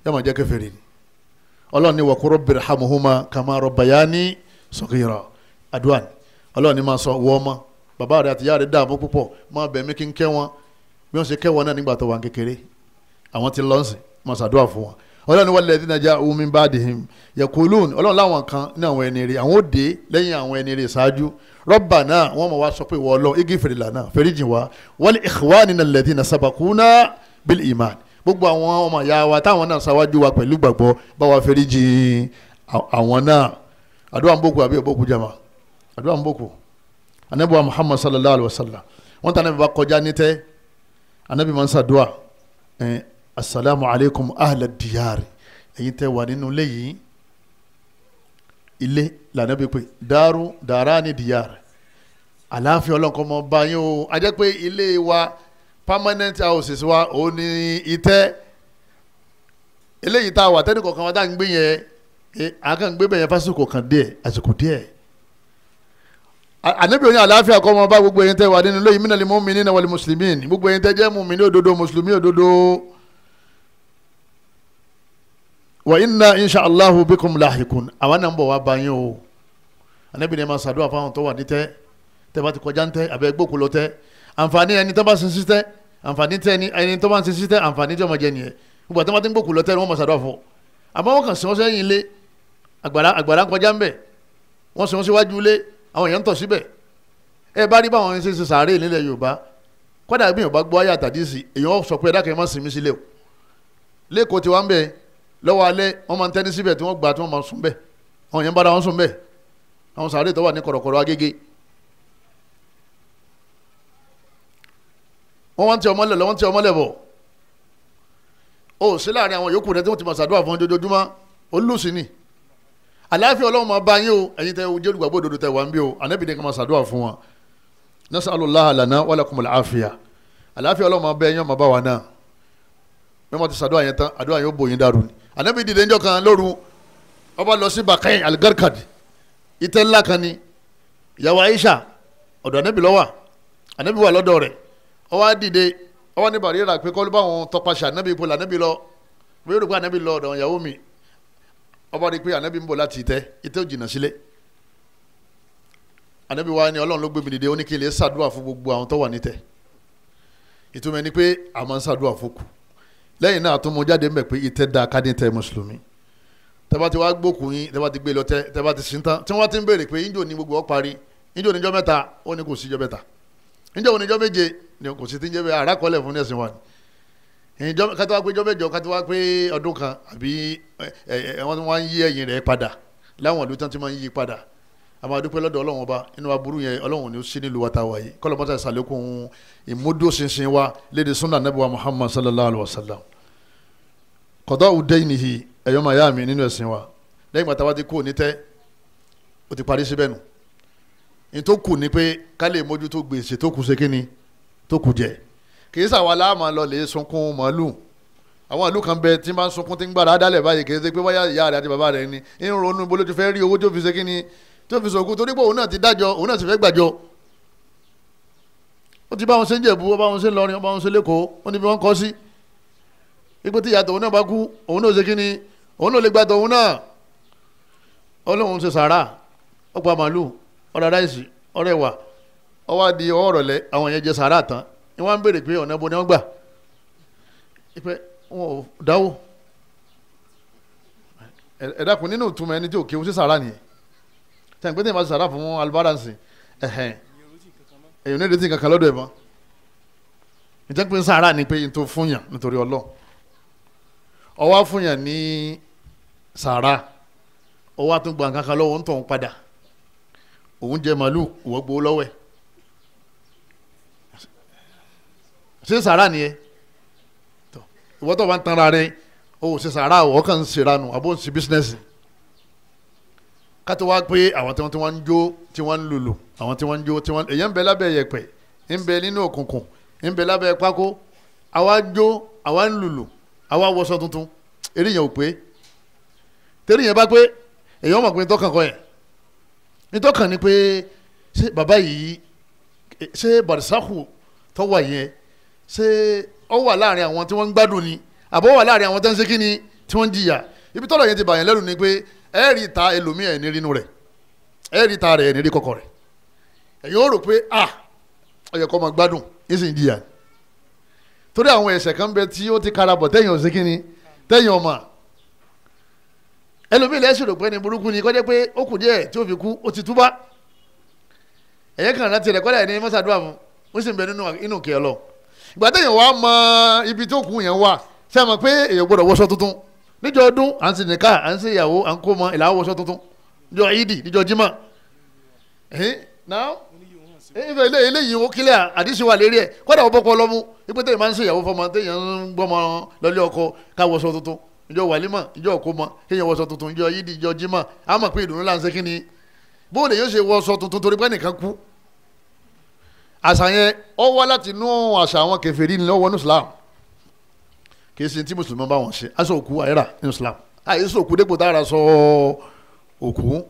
Yóò máa jẹ́ kèfèrí ni. Ọlọ́run ní wa qur rabbi irhamhuma kama rabbayani saghira. Àdúrà ni ọlọ́run ní máa sọ wọ́ ọmọ bàbá rẹ̀ àti ìyá rẹ̀ dààmú púpọ̀, máa bẹ̀ mí kí n kẹ́ wọn bí wọ́n ṣe kẹ́ wọn náà nígbà tó wà kékeré. Àwọn ti lọ sìn máa ṣàdúrà fún wọn. Ọlọ́run ní walladhina ja'u min ba'dihim yaqulun, ọlọ́run láwọn kan ní àwọn ẹni rè, àwọn òde lẹ́yìn àwọn ẹni rè ṣáájú. Rabbana, wọ́n mọ̀ wá sọ pé wọ́n lọ ighfir lana, fèrèjì wa, wal ikhwanina alladhina sabaquna bil iman, gbogbo àwọn ọmọ ìyá wa táwọn náà ṣáwájú wa pẹ̀lú gbàgbọ́ bá wa fèrèjì àwọn náà. Àdúrà ń bòkù àbí òbòkù jama? Àdúrà ń bòkù. Anabi wa Muhammad sallallahu alayhi wa sallam, wọ́n tàn anabi bá kọjá nítẹ́, anabi máa ń ṣàdúrà asalaamu alaykum ahla diyari, ẹ̀yin tẹ́ wà nínú ilé yìí, ilé lànàbí pé dàrú dàrá ni diyari, àlàáfíà ọlọ́nkọ́ mọ́ bá yín o. A jẹ́ pé ilé wa permanent houses wa ò ní ìtẹ́ eléyìí tá a wà tẹ́nì kọ̀ọ̀kan wa tá à ń gbé yẹn, a kàn ń gbé bẹ̀yẹn fásitì kan díẹ̀, àsìkò díẹ̀. Ànábì oní àlàáfíà kọ́ mọ́ bá gbogbo ẹ̀yin tẹ́ wà nínú ilé yìí, minal mu'minina wal muslimin, gbogbo ẹ̀yin tẹ́ jẹ́ mùmínì òdodo, mùsùlùmí òdodo. Wa inna insha allahu bikum lahikun, àwọn náà ń bọ̀ wá bá yín o. Ànábì ní ma ṣàdúrà fáwọn tó wà ní tẹ́, tẹ́ bá ti kọjá ń tẹ́ àbẹ́ gbókù lọ tẹ́, àǹfààní ẹni tó bá sin sí tẹ́, àǹfààní tẹ́ ẹni tó bá sin sí tẹ́, àǹfààní tí wọ́n máa jẹ nìyẹn. Gbogbo àti wọ́n ti ń gbókù lọ tẹ́ ni wọ́n máa ṣàdúrà fún. Àmọ́ wọ́n kàn sin wọ́n sẹ́yìn ilé, àgbàrá ń kọjá ń bẹ̀, wọ́n sin wọ́n síwájú ilé, àwọn èèyàn ń tọ̀ síbẹ̀. Ẹ bá rí báwọn ṣe ṣe sàárè nílẹ̀ Yorùbá, kọ́dà bí Yorùbá gbọ́ ayé àtàdísì, èèyàn sọ pé ẹ dákẹ́ má sinmi sílẹ̀ o. Lẹ́kọ̀ọ́ tí wọ́n ń bẹ̀ lọ́wọ́ alẹ́, wọ́n máa ń tẹ́ni síbẹ̀ tí wọ́n gbà tí wọ́n máa sùn bẹ̀, àwọn èèyàn bára wọn sùn bẹ̀, àwọn sàárè tó wà ní kọ̀rọ̀kọ̀rọ̀ Agége. Wọ́n wá ń tẹ ọmọlẹ̀ lọ, wọ́n ń tẹ ọmọlẹ̀ bọ̀. Ó sí láàrin àwọn yòókù rẹ tí wọ́n ti máa ṣàdúrà fún ojoojúmọ́, olùsìn ni. Àlàáfíà ọlọ́run máa bá yín o, ẹ̀yin tẹ jẹ́ olùgbàgbọ́ òdodo tẹ wà ń bí o, ànábì ní ká máa ṣàdúrà fún wọn. Nasalullaha lana wa lakumul afiya. Àlàáfíà ọlọ́run máa bẹ yín, máa bá wa náà. Bí wọ́n ti ṣàdúrà yẹn tán, àdúrà yẹn ó bò yín dàrú ni. Ànábì dìde ńjọ́ kan lóru, ó bá lọ sí Baqi al-Garqad, ìtẹ́ ńlá kan ni. Ìyàwó Aisha ọ̀dọ̀ ànábì ló wà, ànábì wà lọ́dọ̀ rẹ̀. Ó wá dìde, ó wá ní Bàrírà pé kọ́ ló bá wọn tọpaṣà ànábì ipò lànábì lọ, bí ó rò pé ànábì lọ ọ̀dọ̀ ìyàwó mi. Ó bá rí pé ànábì ń bọ̀ láti ìtẹ́, ìtẹ́ ò jìnnà sílé. Ànábì wa ni ọlọ́run ló gbé mi dìde, ó ní kí n lè ṣàdúrà fún gbogbo àwọn tó wà nítẹ́. Ìtumọ̀ ni pé a máa ń ṣàdúrà fún kù. Lẹ́yìn náà tó mú jáde mbẹ̀ pé ìtẹ́ da ká ní tẹ́ mùsùlùmí. Tẹ́ bá ti wá gbókùn yín, tẹ́ bá ti gbé lọ tẹ́, tẹ́ bá ti sin tán, tí wọ́n ti ń béèrè pé ìjọ ni gbogbo ọ parí, ìjọ ni ijọ́ mẹ́ta, ó ní kò sí ijọ́ mẹ́ta, ìjọ ni ijọ́ méje, ni kò sí ti ń jẹ́ bẹ́ẹ̀, àràkọọ́lẹ̀ fún ẹ̀sìn wa ni. Ìjọ kátó wá pé ijọ́ mẹ́jọ, kátó wá pé ọdún kan, àbí wọ́n wá ń yí ẹ̀yìn rẹ̀ padà láwọn ìlú tán ti máa ń yí padà. A máa dúpẹ́ lọ́dọ̀ ọlọ́run ọba, inú aburú yẹn ọlọ́run ni ó sí nílùú wa tá a wà yìí. Kọ́lọ́ mọ́tà ìsàlẹ̀kùn ìmúdóṣinṣin wa léde sunna nabi wa Muhammad sallallahu alayhi wa sallam. Qada'u daynihi, ẹ̀yọ́ máa yá mi nínú ẹ̀sìn wa. Lẹ́yìn gbàtà wa ti kú onítẹ́, ó ti parí síbẹ̀ nù. Ní tó kù ni pé ká lè mójútó gbèsè tó kù ṣe kíni tó kù jẹ. Kì í sàwọn aláàmà lọ lè sunkún màálù, Àwọn ìlú kan bẹ tí n bá ń sunkún tí ń gbára dálẹ̀ báyìí, kì í ṣe pé wáyà ìyá rẹ̀ àti bàbá rẹ̀ ni ń ronú bó ló ti fẹ́ rí owó tó fi ṣe kí ni tó fi sòkú, torí pé òun náà ti dájọ́, òun náà sì fẹ́ gbàjọ́. Ó ti bá wọn ṣe ń Jẹ̀bú, ó bá wọn ṣe ń Lọrin, ó bá wọn ṣe lẹ́kọ̀ọ́, ó ní bí wọ́n kọ́ sí. Ipò tí ìyàtọ̀ òun náà bá kú, òun náà ṣe kí ni, òun náà lè gbàtọ̀ òun náà. Ọlọ́run ṣe sàrà, ó pa màálù, ó ra ráìsì, ó rẹwà, ó wá di ọwọ́ rọ̀lẹ́, àwọn yẹn jẹ sàrà tán. Ni wọ́n ń béèrè pé ọ̀nà bo ni wọ́n gbà. Ìpè wọn ò dáwó. Ẹ dákun, nínú ìtumọ̀ ẹni tí ò kéwú sí sàrà nìyẹn. Sẹ́yìn pé tí ìbá ṣe sàrà fún alùbáránsì, ẹ̀hẹ̀n, èyàn ní ìrètí kankan lọ́dọ̀ ẹ̀ mọ́. Ìjẹ́ pé sàrà ni pé n tó fún yàn nítorí Ọlọ́run. Ó wá fún yàn ní sàrà, ó wá tún gba nǹkan kan lọ́wọ́ ń tọ̀ ń padà. Òun jẹ màálù, ìwọ gbowó lọ́wọ́ ẹ̀. Ṣé sàrà nìyẹn? Ìwọ tó bá ń tanra rẹ, o ò ṣe sàrà, o kàn ń ṣèrànù àbó ń ṣe bísínẹ́sì. Kátó wá pé àwọn tí wọ́n ń jó, tí wọ́n ń lùlù, àwọn tí wọ́n ń jó, tí wọ́n èyàn ń bẹ lábẹ́ yẹ̀pẹ̀, ń bẹ nínú òkùnkùn, ń bẹ lábẹ́ pákó, àwa jó, àwa ń lùlù, àwa wọṣọ tuntun, eré yẹn ò pé. Torí yẹn bá pé, èyàn mọ̀ pé ntọ́kàn kọ́ yẹn. Ntọ́kàn ni pé ṣé bàbá yìí, ṣé barisaku tó wà yẹn, ṣé ó wà láàrin àwọn tí wọ́n ń gbádùn ni, àbọ̀ wà láàrin àwọn tó ń ṣe kí ni, tí wọ́n ń jìyà. Ibi tọ́lọ̀ yẹn ti bà yẹn lẹ́rù ni pé ẹ rí ta ẹlòmíì ẹ̀ ní rínú rẹ̀, ẹ rí ta rẹ̀ ẹ̀ ní rí kọ̀kọ̀ rẹ̀. Ẹ̀yin ó rò pé ah, ó yẹ kó máa gbádùn, yín sì ń jìyà. Torí àwọn ẹ̀ṣẹ̀ kan bẹ tí ó ti karabọ̀ tẹ̀yìn ò ṣe kí ni, tẹ̀yìn ọmọ. Ẹlòmíì lẹ́sìn rò pé ní burúkú ni, kọjá pé ó kù díẹ̀ tí ó fi kú, ó ti túbá. Ẹ̀yẹ́ kan láti rẹ̀ kọ́lá ẹ̀ ní mọ́sàdúrà fún, ó sì ń bẹ nínú kẹ́ ọ lọ. Ìgbà tẹ̀yìn wá mọ ibi tó kù yẹn wà, ṣé ẹ mọ̀ pé èèyàn gbọ́dọ̀ wọṣọ tuntun níjọ́ ọdún? À ń ṣe nìka, à ń ṣe ìyàwó, à ń kó mọ ìlà wọṣọ tuntun níjọ́ ìdì, níjọ́ jímọ̀. Eléyìí ó kílẹ̀ àdìsí wà lérí ẹ̀, kọ́dà ó bọ́kọ lọ́mú ipò tẹ̀yìn máa ń ṣe ìyàwó fọmọ, tẹ̀yìn ń gbọ́mọ lọ́lé ọkọ ká wọṣọ tuntun níjọ́ wàlímọ̀, níjọ́ òkómọ, kéèyàn wọṣọ tuntun níjọ́ ìdì, níjọ́ jímọ̀. Á mọ̀ pé ìdùnnú là ń ṣe kí ni, bóòlù yóò ṣe wọṣọ tuntun torí pé nìkan kú. Àṣà yẹn ó wá láti inú àṣà àwọn kèfèrí ní lọ́wọ́ ní Islam, kìí ṣe tí mùsùlùmí bá wọn ṣe. Aṣọ òkú àyèrà ní Islam, àyèsọ òkú dépò tá a rà sọ òkú.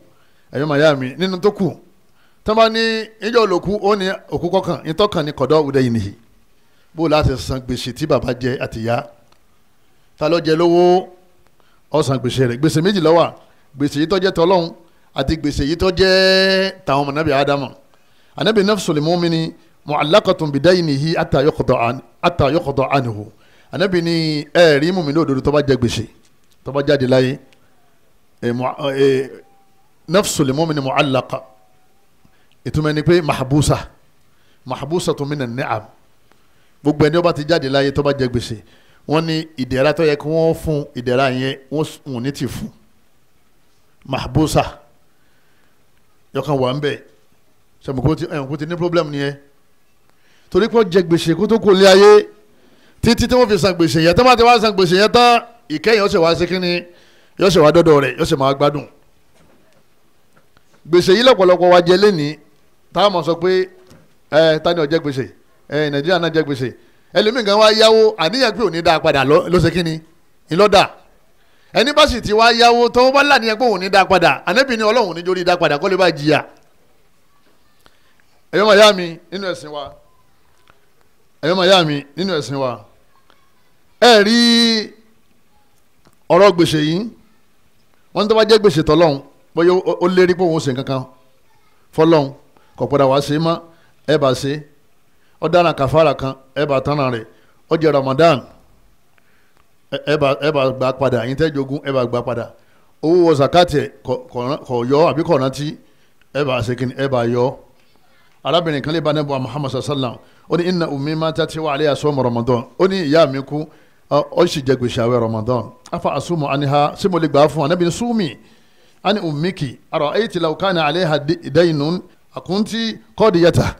Ẹ̀yọ́ màyá mi nínú tó kù tó bá ní ìjọ olókú, ó ní òkú kọkàn ìtọ́kàn ní kọ̀dọ̀ òde yìí nìyí. Bó láti san gbèsè tí bàbá jẹ àtìyá, ta ló jẹ lówó, ó san gbèsè rẹ̀. Gbèsè méjì ló wà, gbèsè yìí tó jẹ́ tọlọ́hun àti gbèsè yìí tó jẹ́ tàwọn ọmọ nàbì Ádámù. Ànábì nafsul mu'mini mu'allaqatun bidaynihi hatta yuqda anhu. Ànábì ní ẹ̀rí mùmí ní òdodo tó bá jẹ gbèsè tó bá jáde láyé, nafsul mu'mini mu'allaqa, ìtumọ̀ ni pé mahbusa, mahbusatun minan ni'am. Gbogbo ẹni ó bá ti jáde láyé tó bá jẹ gbèsè, wọ́n ní ìdẹ̀ra tó yẹ kí wọ́n fún, ìdẹ̀ra yẹn wọ́n ní ti fún. Mahbusa yọkan wà ń bẹ̀ sẹ̀mùkú ti ní problem nìyẹn, torí pé ó jẹ gbèsè kó tó kó lé ayé títí tí wọ́n fi san gbèsè yẹn. Tó bá ti wá san gbèsè yẹn tán, ìkẹyìn ó sì wá sí kínní, yóò sì wá dọ́dọ̀ rẹ̀, yóò sì máa gbádùn. Gbèsè yìí lọ́pọ̀lọpọ̀ wa jẹ lẹ́nìí, táwọn mọ̀ sọ pé ẹ ta ni ó jẹ gbèsè, ẹ Nàìjíríà náà jẹ gbèsè. Ẹlòmíì gan wá yáwó, àníyàn pé ò ní dáa padà ló ṣe kínní ńlọ́dà. Ẹni bá sì ti wá yáwó tó bá láníyàn pé òun ní dáa padà, Ànábì ní Ọlọ́run ní jórí dáa padà kó lè bá jìyà. Ẹ̀yọ́ màyá mi nínú ẹ̀sìn wa, ẹ̀yọ́ màyá mi nínú ẹ̀sìn wa, ẹ rí ọ̀rọ̀ gbèsè yìí, wọ́n tó bá jẹ́ gbèsè tọ́lọ́hún, bóyá ó lérí pé òun ṣe nǹkan kan fọlọ́hún, kò padà wá ṣe mọ́, ẹ bá ṣe. Ó dára kàfàrà kan, ẹ bá tánra rẹ̀. Ó jẹ́ Ramadan, ẹ bá gbà padà, yín tẹ́ jogún, ẹ bá gbà padà. Owó wọ zakati kò yọ àbí kò rántí, ẹ bá ṣe kíni, ẹ bá yọ. Arábìnrin kan lè bá Ànábì Muhammad sallam, ó ní inna ummi matat wa alayha sawmu Ramadan, ó ní ìyá mi kú, ó sì jẹ gbèsè àwẹ̀ Ramadan, afa asumu anha, ṣé mo lè gbà á fún? Ànábì ní sumi ani ummiki ara'ayti law kana alayha daynun akunti qadiyata.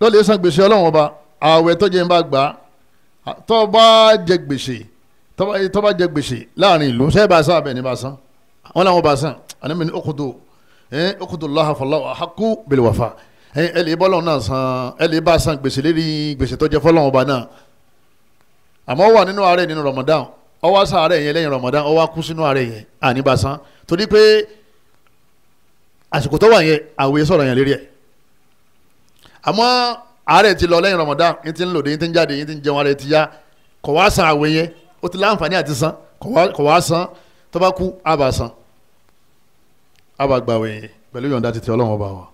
Lọ́lẹ̀ san gbèsè Ọlọ́run ọba, àwẹ̀ tó jẹ́ ń bá gbà á, tó bá jẹ gbèsè, tó bá jẹ gbèsè láàrin ìlú, ṣé bá san abẹ́ ní bá san, wọn làwọn bá san. Ànábì ní uqdu uqdu Allaha fallahu ahaqqu bil wafa. Ẹ lè bọ́ lọ́wọ́ náà san, ẹ lè bá san gbèsè lérí gbèsè tó jẹ́ fọlọ́wọ́n ọba náà. Àmọ́ wà nínú àárẹ̀ nínú Ramadan, ó wá ṣàárẹ̀ yẹn lẹ́yìn Ramadan, ó wá kú sínú àárẹ̀ yẹn, àní bá san, torí pé àsìkò tó wà yẹn àwẹ̀ sọ̀rọ̀ yẹn lérí ẹ̀. Àmọ́ àárẹ̀ ti lọ lẹ́yìn Ramadan, yín ti ń lòdì, yín ti ń jáde, yín ti ń jẹun, àárẹ̀ ti yá, kò wá san àwẹ̀ yẹn, ó ti láǹfààní àti san, kò wá san, tó bá kú á bá san, á bá gba àwẹ̀ yẹn pẹ̀lú yọ̀ǹda títí Ọlọ́run ọba wa.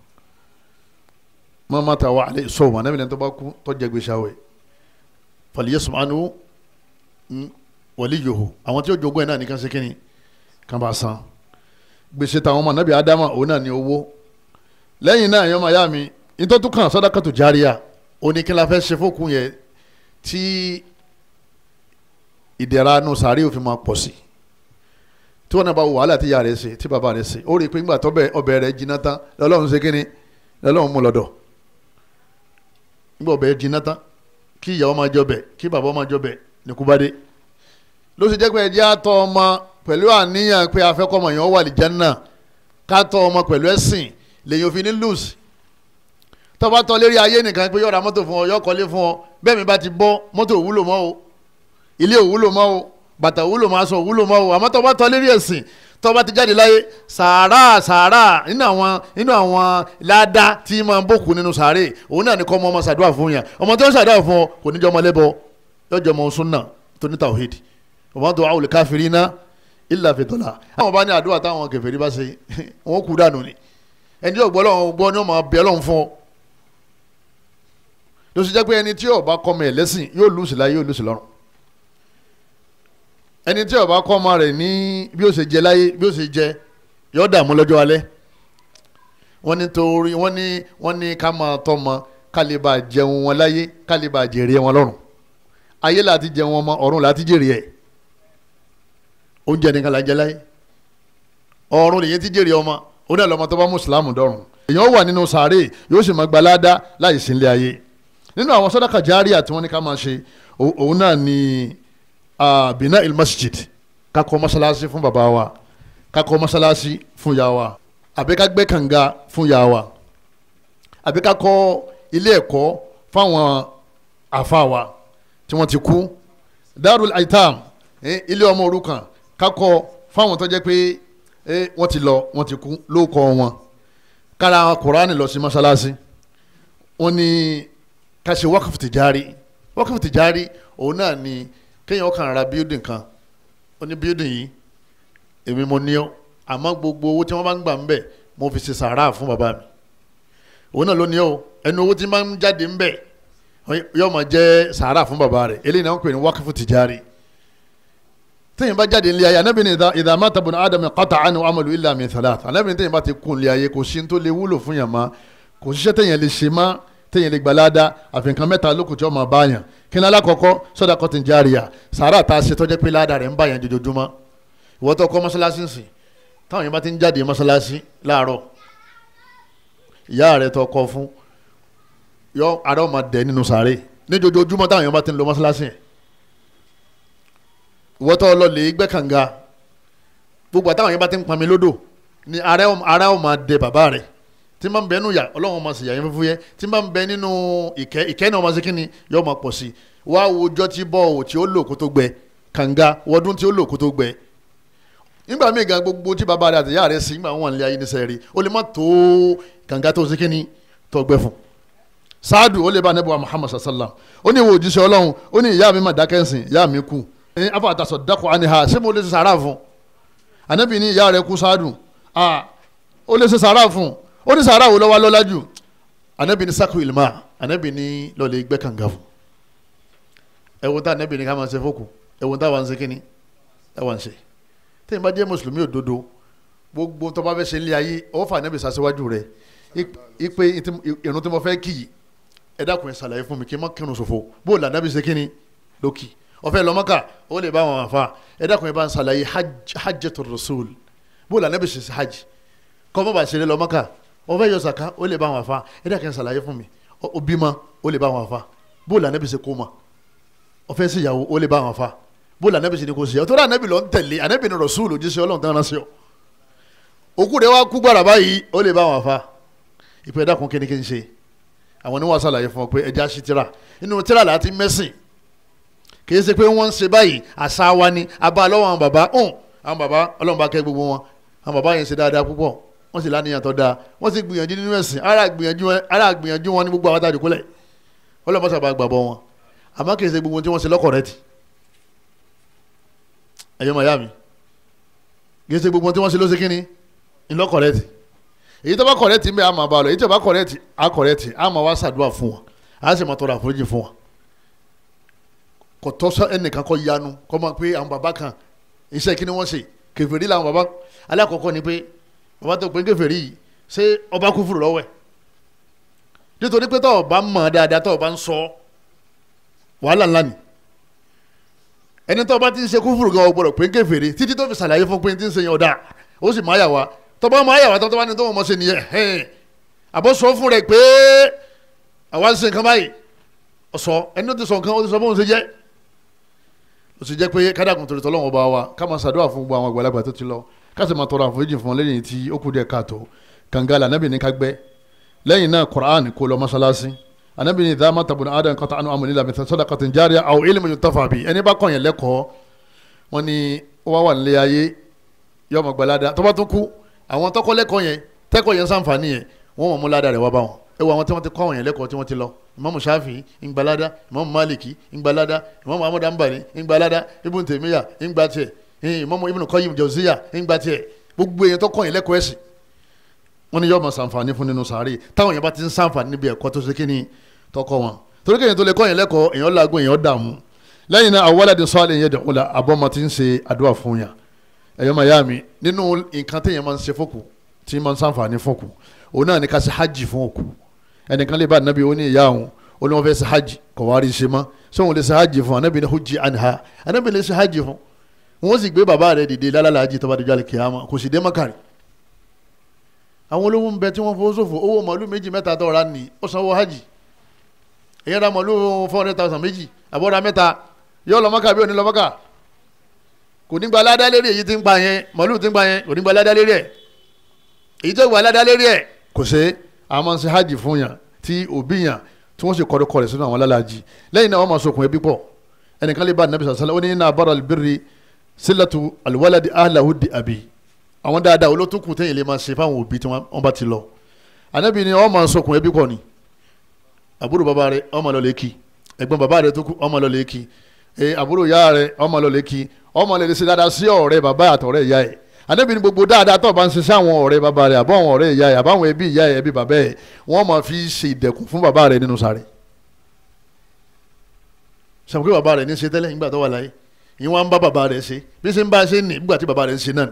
Mọ́ ta wa alẹ́ sọ̀wọ́n anábì lẹ́ni tó bá kú tó jẹ gbèsè àwẹ̀ falyasum anhu waliyuhu, àwọn tí ó jogún ẹ̀ náà nìkan ṣe kínní kan bá san gbèsè táwọn ọmọ anábì Ádámà, òun náà ní owó. Lẹ́yìn náà yọmọ ayá mi ìtọ́tù kan sadaqatu jariya, oníkínlá fẹ́ ṣe fókun yẹn tí ìdẹ̀ra nù sàárè òfin máa pọ̀ sí. Tí wọ́n náà bá wàhálà tí ìyá rẹ̀ ṣe, tí bàbá rẹ̀ ṣe, ó rí i pé ńgbà tọ́bẹ̀ ọbẹ̀ rẹ̀ jiná tán lọ́lọ́run ṣe kínní lọ́lọ́run mú lọ́dọ̀. Ńgbà ọbẹ̀ jiná tán kí ìyàwó máa jọbẹ̀, kí bàbá máa jọbẹ̀ ní kú bá dé. Ló ṣe jẹ́ pé ẹjẹ́ àtọ́ ọmọ pẹ̀lú àníyàn pé afẹ́kọ́mọ yẹn wà lí Jánnà, ká tọ́ ọmọ pẹ̀lú ẹ̀sìn lèyìn òfin ní lùs. Tó bá tọ́ lérí ayé nìkan pé yóò ra mọ́tò fún ọ, yóò kọ́lé fún ọ, bẹ́ẹ̀ mi bá ti bọ́ mọ́tò ò wúlò mọ́ o, ilé ò wúlò mọ́ o, bàtà wúlò mọ́, aṣọ wúlò mọ́ o. Àmọ́ tó bá tọ́ lérí ẹ̀sìn, tó bá ti jáde láyé, sàárà sàárà nínú àwọn ládá tí máa ń bòkú nínú sàárè, òun náà ní kọ́ ọmọ ọmọ sàdúrà fún yàn. Ọmọ tó ń sàdúrà fún ọ kò ní jọ ọmọ lẹ́bọ, yóò jọ ọmọ súnà tó ní tàwhídì. Ọmọ tó àwọn káfírí ná illa fi dalal. Àwọn bá ní àdúrà táwọn kèfèrí bá ṣe, wọn kú dànù ni. Ẹni tí yóò gbọ́ lọ́wọ́ gbọ́ ni wọ́n máa bẹ Ọlọ́run fún ọ. Ló ṣe jẹ́ pé ẹni tí yóò bá kọ́ ọmọ ẹ̀ lẹ́sìn yóò lùsì láyé, yóò lùsì lọ́run. Ẹni tí ó bá kọ́ ọmọ rẹ̀ ní bí ó ṣe jẹ láyé, bí ó ṣe jẹ, yóò dààmú lọ́jọ́ alẹ́. Wọ́n ní torí wọ́n ní ká máa tọ́mọ ká lè bá jẹun wọn láyé, ká lè bá jèrè wọn lọ́run. Ayé láti jẹun wọn mọ, ọ̀run láti jèrè ẹ̀. Oúnjẹ nìkan là ń jẹ láyé, ọ̀run lèyẹn ti jèrè ọmọ. Ó náà lọ́mọ tó bá mùsùlùmù dọ̀run. Èèyàn wà nínú sàárè yóò sì máa gba ládá láì sí ilé ayé. Nínú àwọn sàdákà járíà tí wọ́n ní ká máa ṣe, òun náà ni bina il masjid, ká kọ́ mọ́sálásí fún bàbá wa, ká kọ́ mọ́sálásí fún ìyá wa, àbí ká gbẹ́ kànga fún ìyá wa, àbí ká kọ́ ilé ẹ̀kọ́ fáwọn àfa wa tí wọ́n ti kú. Darul aitam, ilé ọmọ òrukàn, ká kọ́ fáwọn tó jẹ́ pé wọ́n ti lọ, wọ́n ti kú ló kọ́ wọn. Kára Kùránì lọ sí mọ́sálásí. Wọ́n ní ká ṣe wákàfù tìjárí. Wákàfù tìjárí òun náà ni kéèyàn kàn ra building kan, ó ní building yìí èmi mo ní ọ, àmọ́ gbogbo owó tí wọ́n bá ń gbà ń bẹ̀ mo fi ṣe sàárà fún bàbá mi. Òun náà ló ní ọ, ẹnu owó tí máa ń jáde ń bẹ̀ yóò máa jẹ́ sàárà fún bàbá rẹ̀. Eléyìí náà ń pè ní wákìfù tìjárí. Téèyàn bá jáde nílé ayé, Ànábì ní idha mata ibnu Adam qata'a anhu amalu illa min thalath. Ànábì ní téèyàn bá ti kú nílé ayé, kò sí tó lè wúlò fún yàn mọ́, kò síṣẹ́ téèyàn lè ṣe mọ́, téèyàn lè gbà ládàá, àfi nǹkan mẹ́ta lókùn tí ó máa bá yàn. Kí ni alákọ̀ọ́kọ́? Sadaqatin jariya, sàárà tá a ṣe tó jẹ́ pé ládàá rẹ̀ ń bá yàn jojoojúmọ́. Ìwọ tó kọ́ mọ́ṣáláṣí sìn, táwọn yẹn bá ti ń jáde mọ́ṣáláṣí láàárọ̀, ìyá rẹ̀ tó kọ́ fún yọ ara ọmọ dẹ̀ nínú sàárè ní jojoojúmọ́ táwọn yẹn bá ti ń lọ mọ́ṣáláṣí yẹn. Ìwọ tó lọ lè gbẹ́ kànga, gbogbo àtàwọn yẹn bá ti ń pọnmi lódò ni ara ọmọ dẹ̀ bàbá rẹ̀. Tí máa ń bẹ nínú yà, Ọlọ́run máa sì yà yín fúnfún yẹ. Tí máa ń bẹ nínú ìkẹ́, ìkẹ́ náà máa ṣe kí ni yọ máa pọ̀ sí i. Wá wojọ́ tí bọ́ọ̀ tí ó lò kó tó gbẹ kànga, wọdún tí ó lò kó tó gbẹ. Nígbà míì gan, gbogbo tí bàbá rẹ àti ìyá rẹ sí nígbà wọn lé ayé níṣẹ́ rí, ó lè má tó kànga tó ṣe kí ni tó gbẹ fún. Sáàdù ó lè bá Ànábì wa Muhammad sallam, ó ní ìwọ òjíṣẹ́ Ọlọ́run, ó ní ìyá mi mà dákẹ́ ǹsìn, ìyá mi kú, ní afa àtàsọ̀dákọ̀ àníhà, ṣé mo lè ṣe sàárà fún? Ànábì ní ìyá rẹ kú sáàdù, ó lè ṣe sàárà fún. Ó ní sàárà wo ló wá lọ́lá jù? Ànábì ní sákù ìlmà, Ànábì ní lọ́lẹ̀ gbẹ́ kànga fún. Ẹ̀wọ̀n tá Ànábì ní ká máa ṣe fókù, ẹ̀wọ̀n tá wà ń ṣe kíni ẹ̀wọ̀n ṣe. Téèyàn bá jẹ́ mùsùlùmí òdodo, gbogbo tó bá fẹ́ ṣe nílé ayé, ó fà Ànábì sàṣíwájú rẹ̀ ipe ìrun tí mo fẹ́ kì í, ẹ dákun ẹ ṣàlàyé fún mi kí n má kírun ṣòfò. Bó o là Ànábì ṣe kíni lókì? Ó fẹ́ lọ Mákà, ó lè bá wọn àfa, ẹ dákun ẹ bá ń ṣàlàyé hajjatur rasul, bó o là Ànábì ṣe ṣe hajj, kọ́ mọ́ bá ṣe lé lọ Mákà. Ó fẹ́ yọ sàká, ó lè bá wọn àfa, ẹ dákun ẹ ṣàlàyé fún mi. Ó bímọ, ó lè bá wọn àfa, bó o là Ànábì ṣe kó ma. Ó fẹ́ ṣèyàwó, ó lè bá wọn àfa, bó o là Ànábì ṣe ni kò ṣe. Ọ̀tọ́ Ànábì ló ń tẹ̀lé, Ànábì ni rasul, òjíṣẹ́ Ọlọ́run tán ránṣẹ́ ọ. Òkú rẹ̀ wá kú gbàrà báyìí, ó lè bá wọn àfa, ìpè dákun kí ni kí n ṣe. Àwọn ni wọ́n ṣàlàyé fún ọ pé ẹja ṣí tíra, inú tíra là á ti mẹ́sìn. Kì í ṣe pé wọ́n ń ṣe báyìí, àṣà wa ni abá lọ́wọ́ àwọn bàbá. Àwọn bàbá Ọlọ́run bá kẹ́ gbogbo wọn, àwọn bàbá yẹn ṣe dáadáa púpọ̀, wọ́n sì láníyàn tó dáa, wọ́n sì gbìyànjú nínú ẹ̀sìn. Ara gbìyànjú wọn ní gbogbo àwọn àtàjù kúlẹ̀, Ọlọ́run bá sábà gbàgbọ́ wọn. Àmọ́ kì í ṣe gbogbo tí wọ́n ṣe lọ́kọ̀rẹ́tì. Ẹ̀yọ́ màyá mi, kì í ṣe gbogbo tí wọ́n ṣe ló ṣe kíni ńlọ́kọ̀rẹ́tì. Èyí tó bá kọ̀rẹ́tì ń bẹ àmọ́ bá lọ, èyí tó bá kọ̀rẹ́tì á kọ̀rẹ́tì, á máa wá ṣàdúrà fún wọn, á sì máa tọrọ àforíjì fún wọn. Kò tọ́ sọ ẹnìkan kọ́ yanu kọ́ máa pé àwọn bàbá kan iṣẹ́ kí ni wọ́n ṣe, kèfèrí làwọn bàbá. Alákọ̀ọ́kọ́ ni pé bàbá tó pé kèfèrí yìí ṣé ọba kúfùrù lọ́wọ́ ẹ̀? Nítorí pé tọ́ ọba mọ̀ dáadáa, tọ́ ọba ń sọ wàhálà ńlá ni. Ẹni tọ́ ọba ti ń ṣe kúfùrù gan, ó gbọ́dọ̀ pé kèfèrí títí tó fi ṣàlàyé fún pé ti ń ṣe yẹn ọ̀dà, ó sì máa yà wá. Tọ́ bá máa yà wá tọ́ bá ní tó wọ́n mọ̀ ṣe nìyẹn, ẹ̀hẹ́n àbọ̀ sọ fún rẹ̀ pé àwa ń ṣe nǹkan báyìí, ọ̀sọ̀ ẹni tó ti sọ nǹkan ó ti sọ bóun ṣe jẹ́. Ó sì jẹ́ pé kádàkùn torí tọ́lọ́wọ́n ọba wa ká máa ṣàdúrà fún gbogbo àwọn àgbàlagbà tó ti lọ, ká sì máa tọrọ àforíjì fún wọn lẹ́yìn tí ó kù díẹ̀ káàtó. Kànga lànàbì ní ká gbẹ́. Lẹ́yìn náà Qur'an kó lọ mọ́ṣáláṣí. Ànábì ní idha mata ibnu Adam qata'a anhu amaluhu illa min sadaqatin jariyah aw ilmin yuntafa bihi. Ẹni bá kọ̀yìn lẹ́kọ̀ọ́ wọn ni ó wá wà nílé ayé yọ ọmọ gbalada, tó bá tún kú àwọn tọkọ lẹ́kọ̀ọ́ yẹn tẹ́kọ̀ọ́ yẹn sàǹfààní yẹn wọ́n mọ̀ mú ládàá rẹ̀ wá bá wọn. Ẹ wo àwọn tí wọ́n ti kọ́ àwọn yẹn lẹ́kọ̀ọ́ tí wọ́n ti lọ, Imam Shafi ngbalada, Imam Maliki ngbalada, Imam Ahmad Hanbali ngbalada, Ibn Taymiyyah ngbàtiẹ̀, Imam Ibn Qayyim Jawziyya ngbàtiẹ̀. Gbogbo èèyàn tó kọ́ yẹn lẹ́kọ̀ọ́ ẹ̀sìn wọ́n ní yóò máa ṣàǹfààní fún nínú sàárè. Táwọn yẹn bá ti ń ṣàǹfààní níbi ẹ̀kọ́ tó ṣe kíni tọkọ wọn, torí kéèyàn tó lè kọ́ yẹn lẹ́kọ̀ọ́ èèyàn làágùn, èèyàn dààmú. Lẹ́yìn náà awwaladin salihin yad'u lahu, abọ́mọ ti ń ṣe àdúrà fún yàn. Ẹ̀yọ́ máa yá mi, nínú nǹkan téèyàn máa ń ṣe fókù tí máa ń ṣàǹfààní fókù, òun náà ní ká ṣe hajj fún òkú. Ẹnìkan lè bá ànábì, ó ní ìyá òun, ó ní wọ́n fẹ́ ṣe hajj, kò wá rí ṣe mọ́, ṣé òun lè ṣe hajj fún? Ànábì ní hujji anha, ànábì lè ṣe hajj fún. Wọ́n sì gbé bàbá rẹ̀ dìde lálàájì tó bá dé jálè kìámà, kò sì dé Mákà. Àwọn olówó ń bẹ tí wọ́n fowó ṣòfò, owó màálù méjì mẹ́ta tó ra ní ó sanwó hajj. Èyí ra màálù 400,000 méjì àbọ̀ra mẹ́ta, yóò lọ Mákà bí ò ní lọ Mákà, kò ní gba ládá lérí èyí tí ń pa yẹn, màálù tí ń pa yẹn kò ní gba ládá lérí ẹ̀, èyí tó gba ládá lérí ẹ̀ kò ṣe. Àwọn ṣe hajj fún yàn tí òbí yàn tí wọ́n sì kọ́dọ̀ kọ́rẹ̀ sínú àwọn alálàájì. Lẹ́yìn náà wọ́n máa sokùn ẹbí pọ̀. Ẹnìkan lè bá nàbí sàlẹ̀, ó ní iná abara albirri sílẹ̀tù alwaladi ahlahu di abi. Àwọn dáadáa olótùkù téèyàn lè máa ṣe fáwọn òbí tí wọ́n bá ti lọ. Ànábì ni wọ́n máa sokùn ẹbí pọ̀ ni. Àbúrò bàbá rẹ̀ ó máa lọ lè kí, ẹ̀gbọ́n bàbá rẹ̀ tó kú ó máa lọ lè kí, àbúrò ìyá rẹ̀ ó máa lọ lè kí, ó máa lè ṣe dáadáa sí ọ̀rẹ́ bàbá àtọ̀rẹ́ ìyá ẹ̀. Ànábì ní gbogbo dáadáa tó bá ń ṣe sáwọn ọ̀rẹ́ bàbá rẹ̀ àbọ̀ àwọn ọ̀rẹ́ ìyá ẹ̀ àbáwọn ẹbí ìyá ẹ̀ ẹbí bàbá ẹ̀, wọ́n máa fi ṣe ìdẹ̀kùn fún bàbá rẹ̀ nínú sàréè. Sàmùkú bàbá rẹ̀ ní ṣe tẹ́lẹ̀ nígbà tó wà láyé, ìyẹn wọ́n ń bá bàbá rẹ̀ ṣe bí ṣe ń bá ṣe ní nígbà tí bàbá rẹ̀ ń ṣe náà.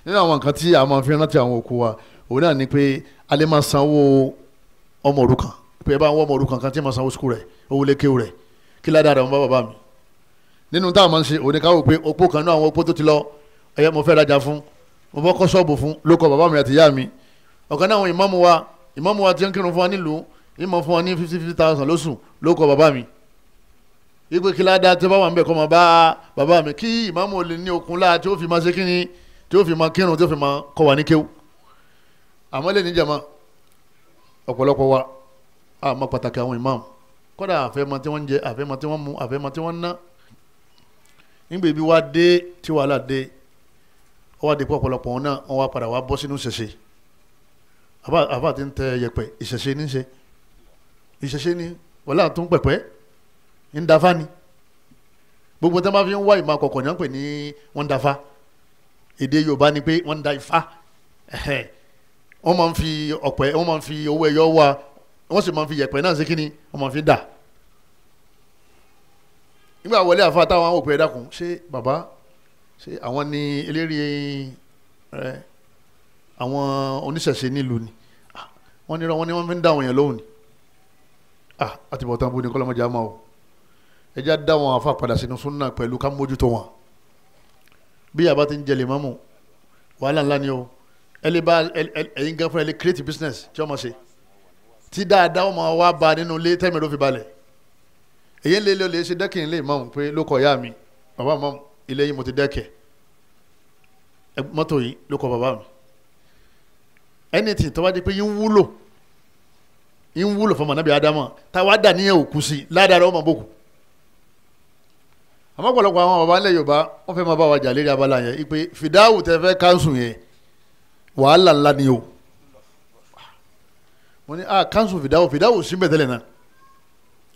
Nínú àwọn nǹkan tí a máa fi rántí àwọn òkú wa, òun náà ni pé a lè máa sanwó ọmọ òrukàn, pé ẹ bá ń wọ ọmọ òrukàn kan tí máa sanwó sukú rẹ̀, owó lékéwù rẹ̀, kí ládàá rẹ̀ wọ́n bá bàbá mi. Nínú táwọn máa ń ṣe òun ni ká wò pé opó kan náà àwọn opó tó ti lọ, ẹyẹ mo fẹ́ rajà fún, mo fẹ́ kọ́ ṣọ́ọ̀bù fún lóko bàbá mi àti ìyá mi. Ọ̀kan náà àwọn ìmáàmù wa ti ń kírun fún wa nílùú, ìmọ̀ fún wa ní 50,000 lóṣù lóko bàbá mi. Ipe kí ládàá tí ó bá wà ń bẹ̀ kọ́ máa bá bàbá mi, kí ìmáàmù ò lè ní okun láà tí ó fi máa ṣe kíni, tí ó fi máa kírun, tí ó fi máa kọ́ wa ní kéwú. Àmọ́ lè ní jàmá ọ̀pọ̀lọpọ̀ wa àmọ́ pàtàkì àwọn ìmáàmù, kódà àfẹ́mọ́ tí wọ́n ń jẹ, àfẹ́mọ́ tí wọ́n mu, àfẹ́mọ́ tí wọ́n ń ná. Nígbà ibi wa dé tí wàhálà dé, ó wá di pé ọ̀pọ̀lọpọ̀ wọn náà wọ́n wá padà wá bọ́ sínú ìṣẹ̀ṣe. Àbá ti ń tẹ yẹ̀pẹ̀, ìṣẹ̀ṣe ní ṣe, ìṣẹ̀ṣe ní wàhálà tó ń pẹ̀pẹ́ ń dafa ni. Gbogbo tí wọ́n bá fi ń wá ìmọ̀ àkọ́kọ́ ní wọ́n pè ní wọ́n ń dafa. Èdè Yorùbá ni pé wọ́n ń da ifá. Wọ́n máa ń fi ọ̀pẹ, wọ́n máa ń fi owó ẹyọ wá, wọ́n sì máa ń fi yẹ̀pẹ̀ náà ṣe kíni, wọ́n máa fi dà. Nígbà wọlé àfa táwọn àwọn òpè ẹ̀dàkùn, ṣé bàbá ṣé àwọn ni eléré ẹ àwọn oníṣẹ̀ṣe nílùú ni? Wọ́n ní wọ́n ní wọ́n fi ń dá àwọn èèyàn lóhùn ni. Àti bọ̀tán bó ni kọ́lọ́mọdé á máa wò. Ẹ já dá wọn àfa padà sínú súnà pẹ̀lú ká mójútó wọn. Bí yàrá ti ń jẹ lè mọ́mù, wàhálà ńlá ni o. Ẹ lè bá ẹ̀yin gan fún ẹ lè create business tí wọ́n máa ṣe, tí dáadáa wọ́n máa wá ba nínú ilé tẹ́mi ló fi balẹ̀. Èyí ń lé lé ṣe dẹ́kìn lè mọ̀mù pé ló kọ̀ ìyá mi, bàbá mọ̀mù ilé yìí mo ti dẹ́kẹ̀, mọ́tò yìí ló kọ̀ bàbá mi. Anything tó bá di pé yín wúlò, yín wúlò fún ọmọ nábì Ádámọ̀ táwa dà níyẹn òkú sí ládàá rẹ̀ ọmọ bòkù. Àmọ́ ọ̀pọ̀lọpọ̀ àwọn baba ńlẹ̀ Yorùbá wọ́n fẹ́ máa bá wa jà lérí abala yẹn ipe fìdáwù tẹ fẹ́ káńsù yẹn wàhálà ńlá ni o. Mo ní káńsù fìdáwù, fìdáwù sí bẹ̀tẹ̀lẹ̀ náà,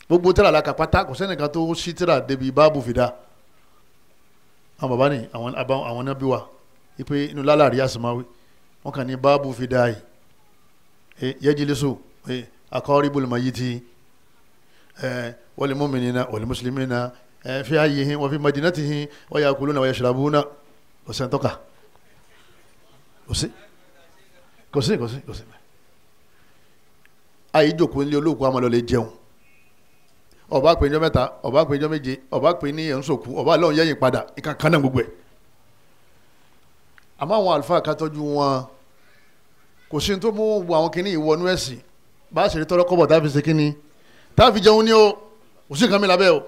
gbogbo tíra la kà pátá, kò sẹ́nìkan tó sí tíra débi báàbù fìdá. Àwọn baba ni àwọn náà bí wa ipe inú lálàrí àsìmáwí wọn kàn ní báàbù fìdá yìí yẹjìlísù aqaribul mayyiti wal mu'minina wal muslimina fi hayyihim wa fi madinatihim wa yakuluna wa yashrabuna. Kò sẹ́ni tọ́ka, kò sí kò sí kò sí kò sí. Ayé ìjókòó nílé olóòkú àmọ́ lè jẹun, ọba pè ní ọjọ́ mẹ́ta, ọba pè ní ọjọ́ méje, ọba pè ní ẹ̀ńsòkú, ọba lọ́hùn yẹ́yìn padà, ìkan kan náà gbogbo ẹ̀. Àmọ́ àwọn àlùfáà ká tọ́jú wọn, kò sí tó mú àwọn kìíní ìwọnú ẹ̀sìn bá a ṣe rí tọ́lọ́ kọ́bọ̀ tá a fi ṣe kínní tá a fi jẹun ní o, kò sí nǹkan mi lábẹ́ o.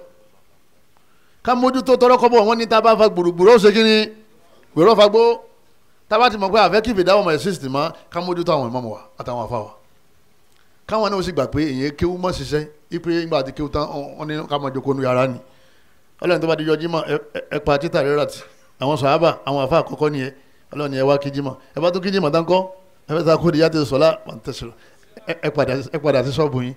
Ká mójútó tọ́lọ́ kọ́bọ̀ wọn ní tá a bá fa gbùrùgbùrù ó ṣe kínní gbèrò fagbó, tá a bá ti mọ̀ pé àfẹ́ kí ìfìdáwọ̀ mọ̀ ẹ̀sìn sì mọ́, ká mójútó àwọn ìmáàmù wa àtàwọn àfa wa, káwọn náà ó sì gbà pé èyàn kéwú mọ̀ ṣiṣẹ́ ipe ńgbà àti kéwú tán wọn ní ká máa jókòó nu yàrá ni. Ọlọ́run tó bá di yọ jímọ̀ ẹ pa títà rírà tì àwọn sàhábà àwọn àfa àkọ́kọ́ nìyẹn. Ọlọ́run ni ẹ wá kí jímọ̀, ẹ bá tó kí jímọ̀ dáńkọ́ ẹ fẹ́ ta kó di yàtọ̀ sọ́lá ẹ padà sí ṣọ́ọ̀bù yín.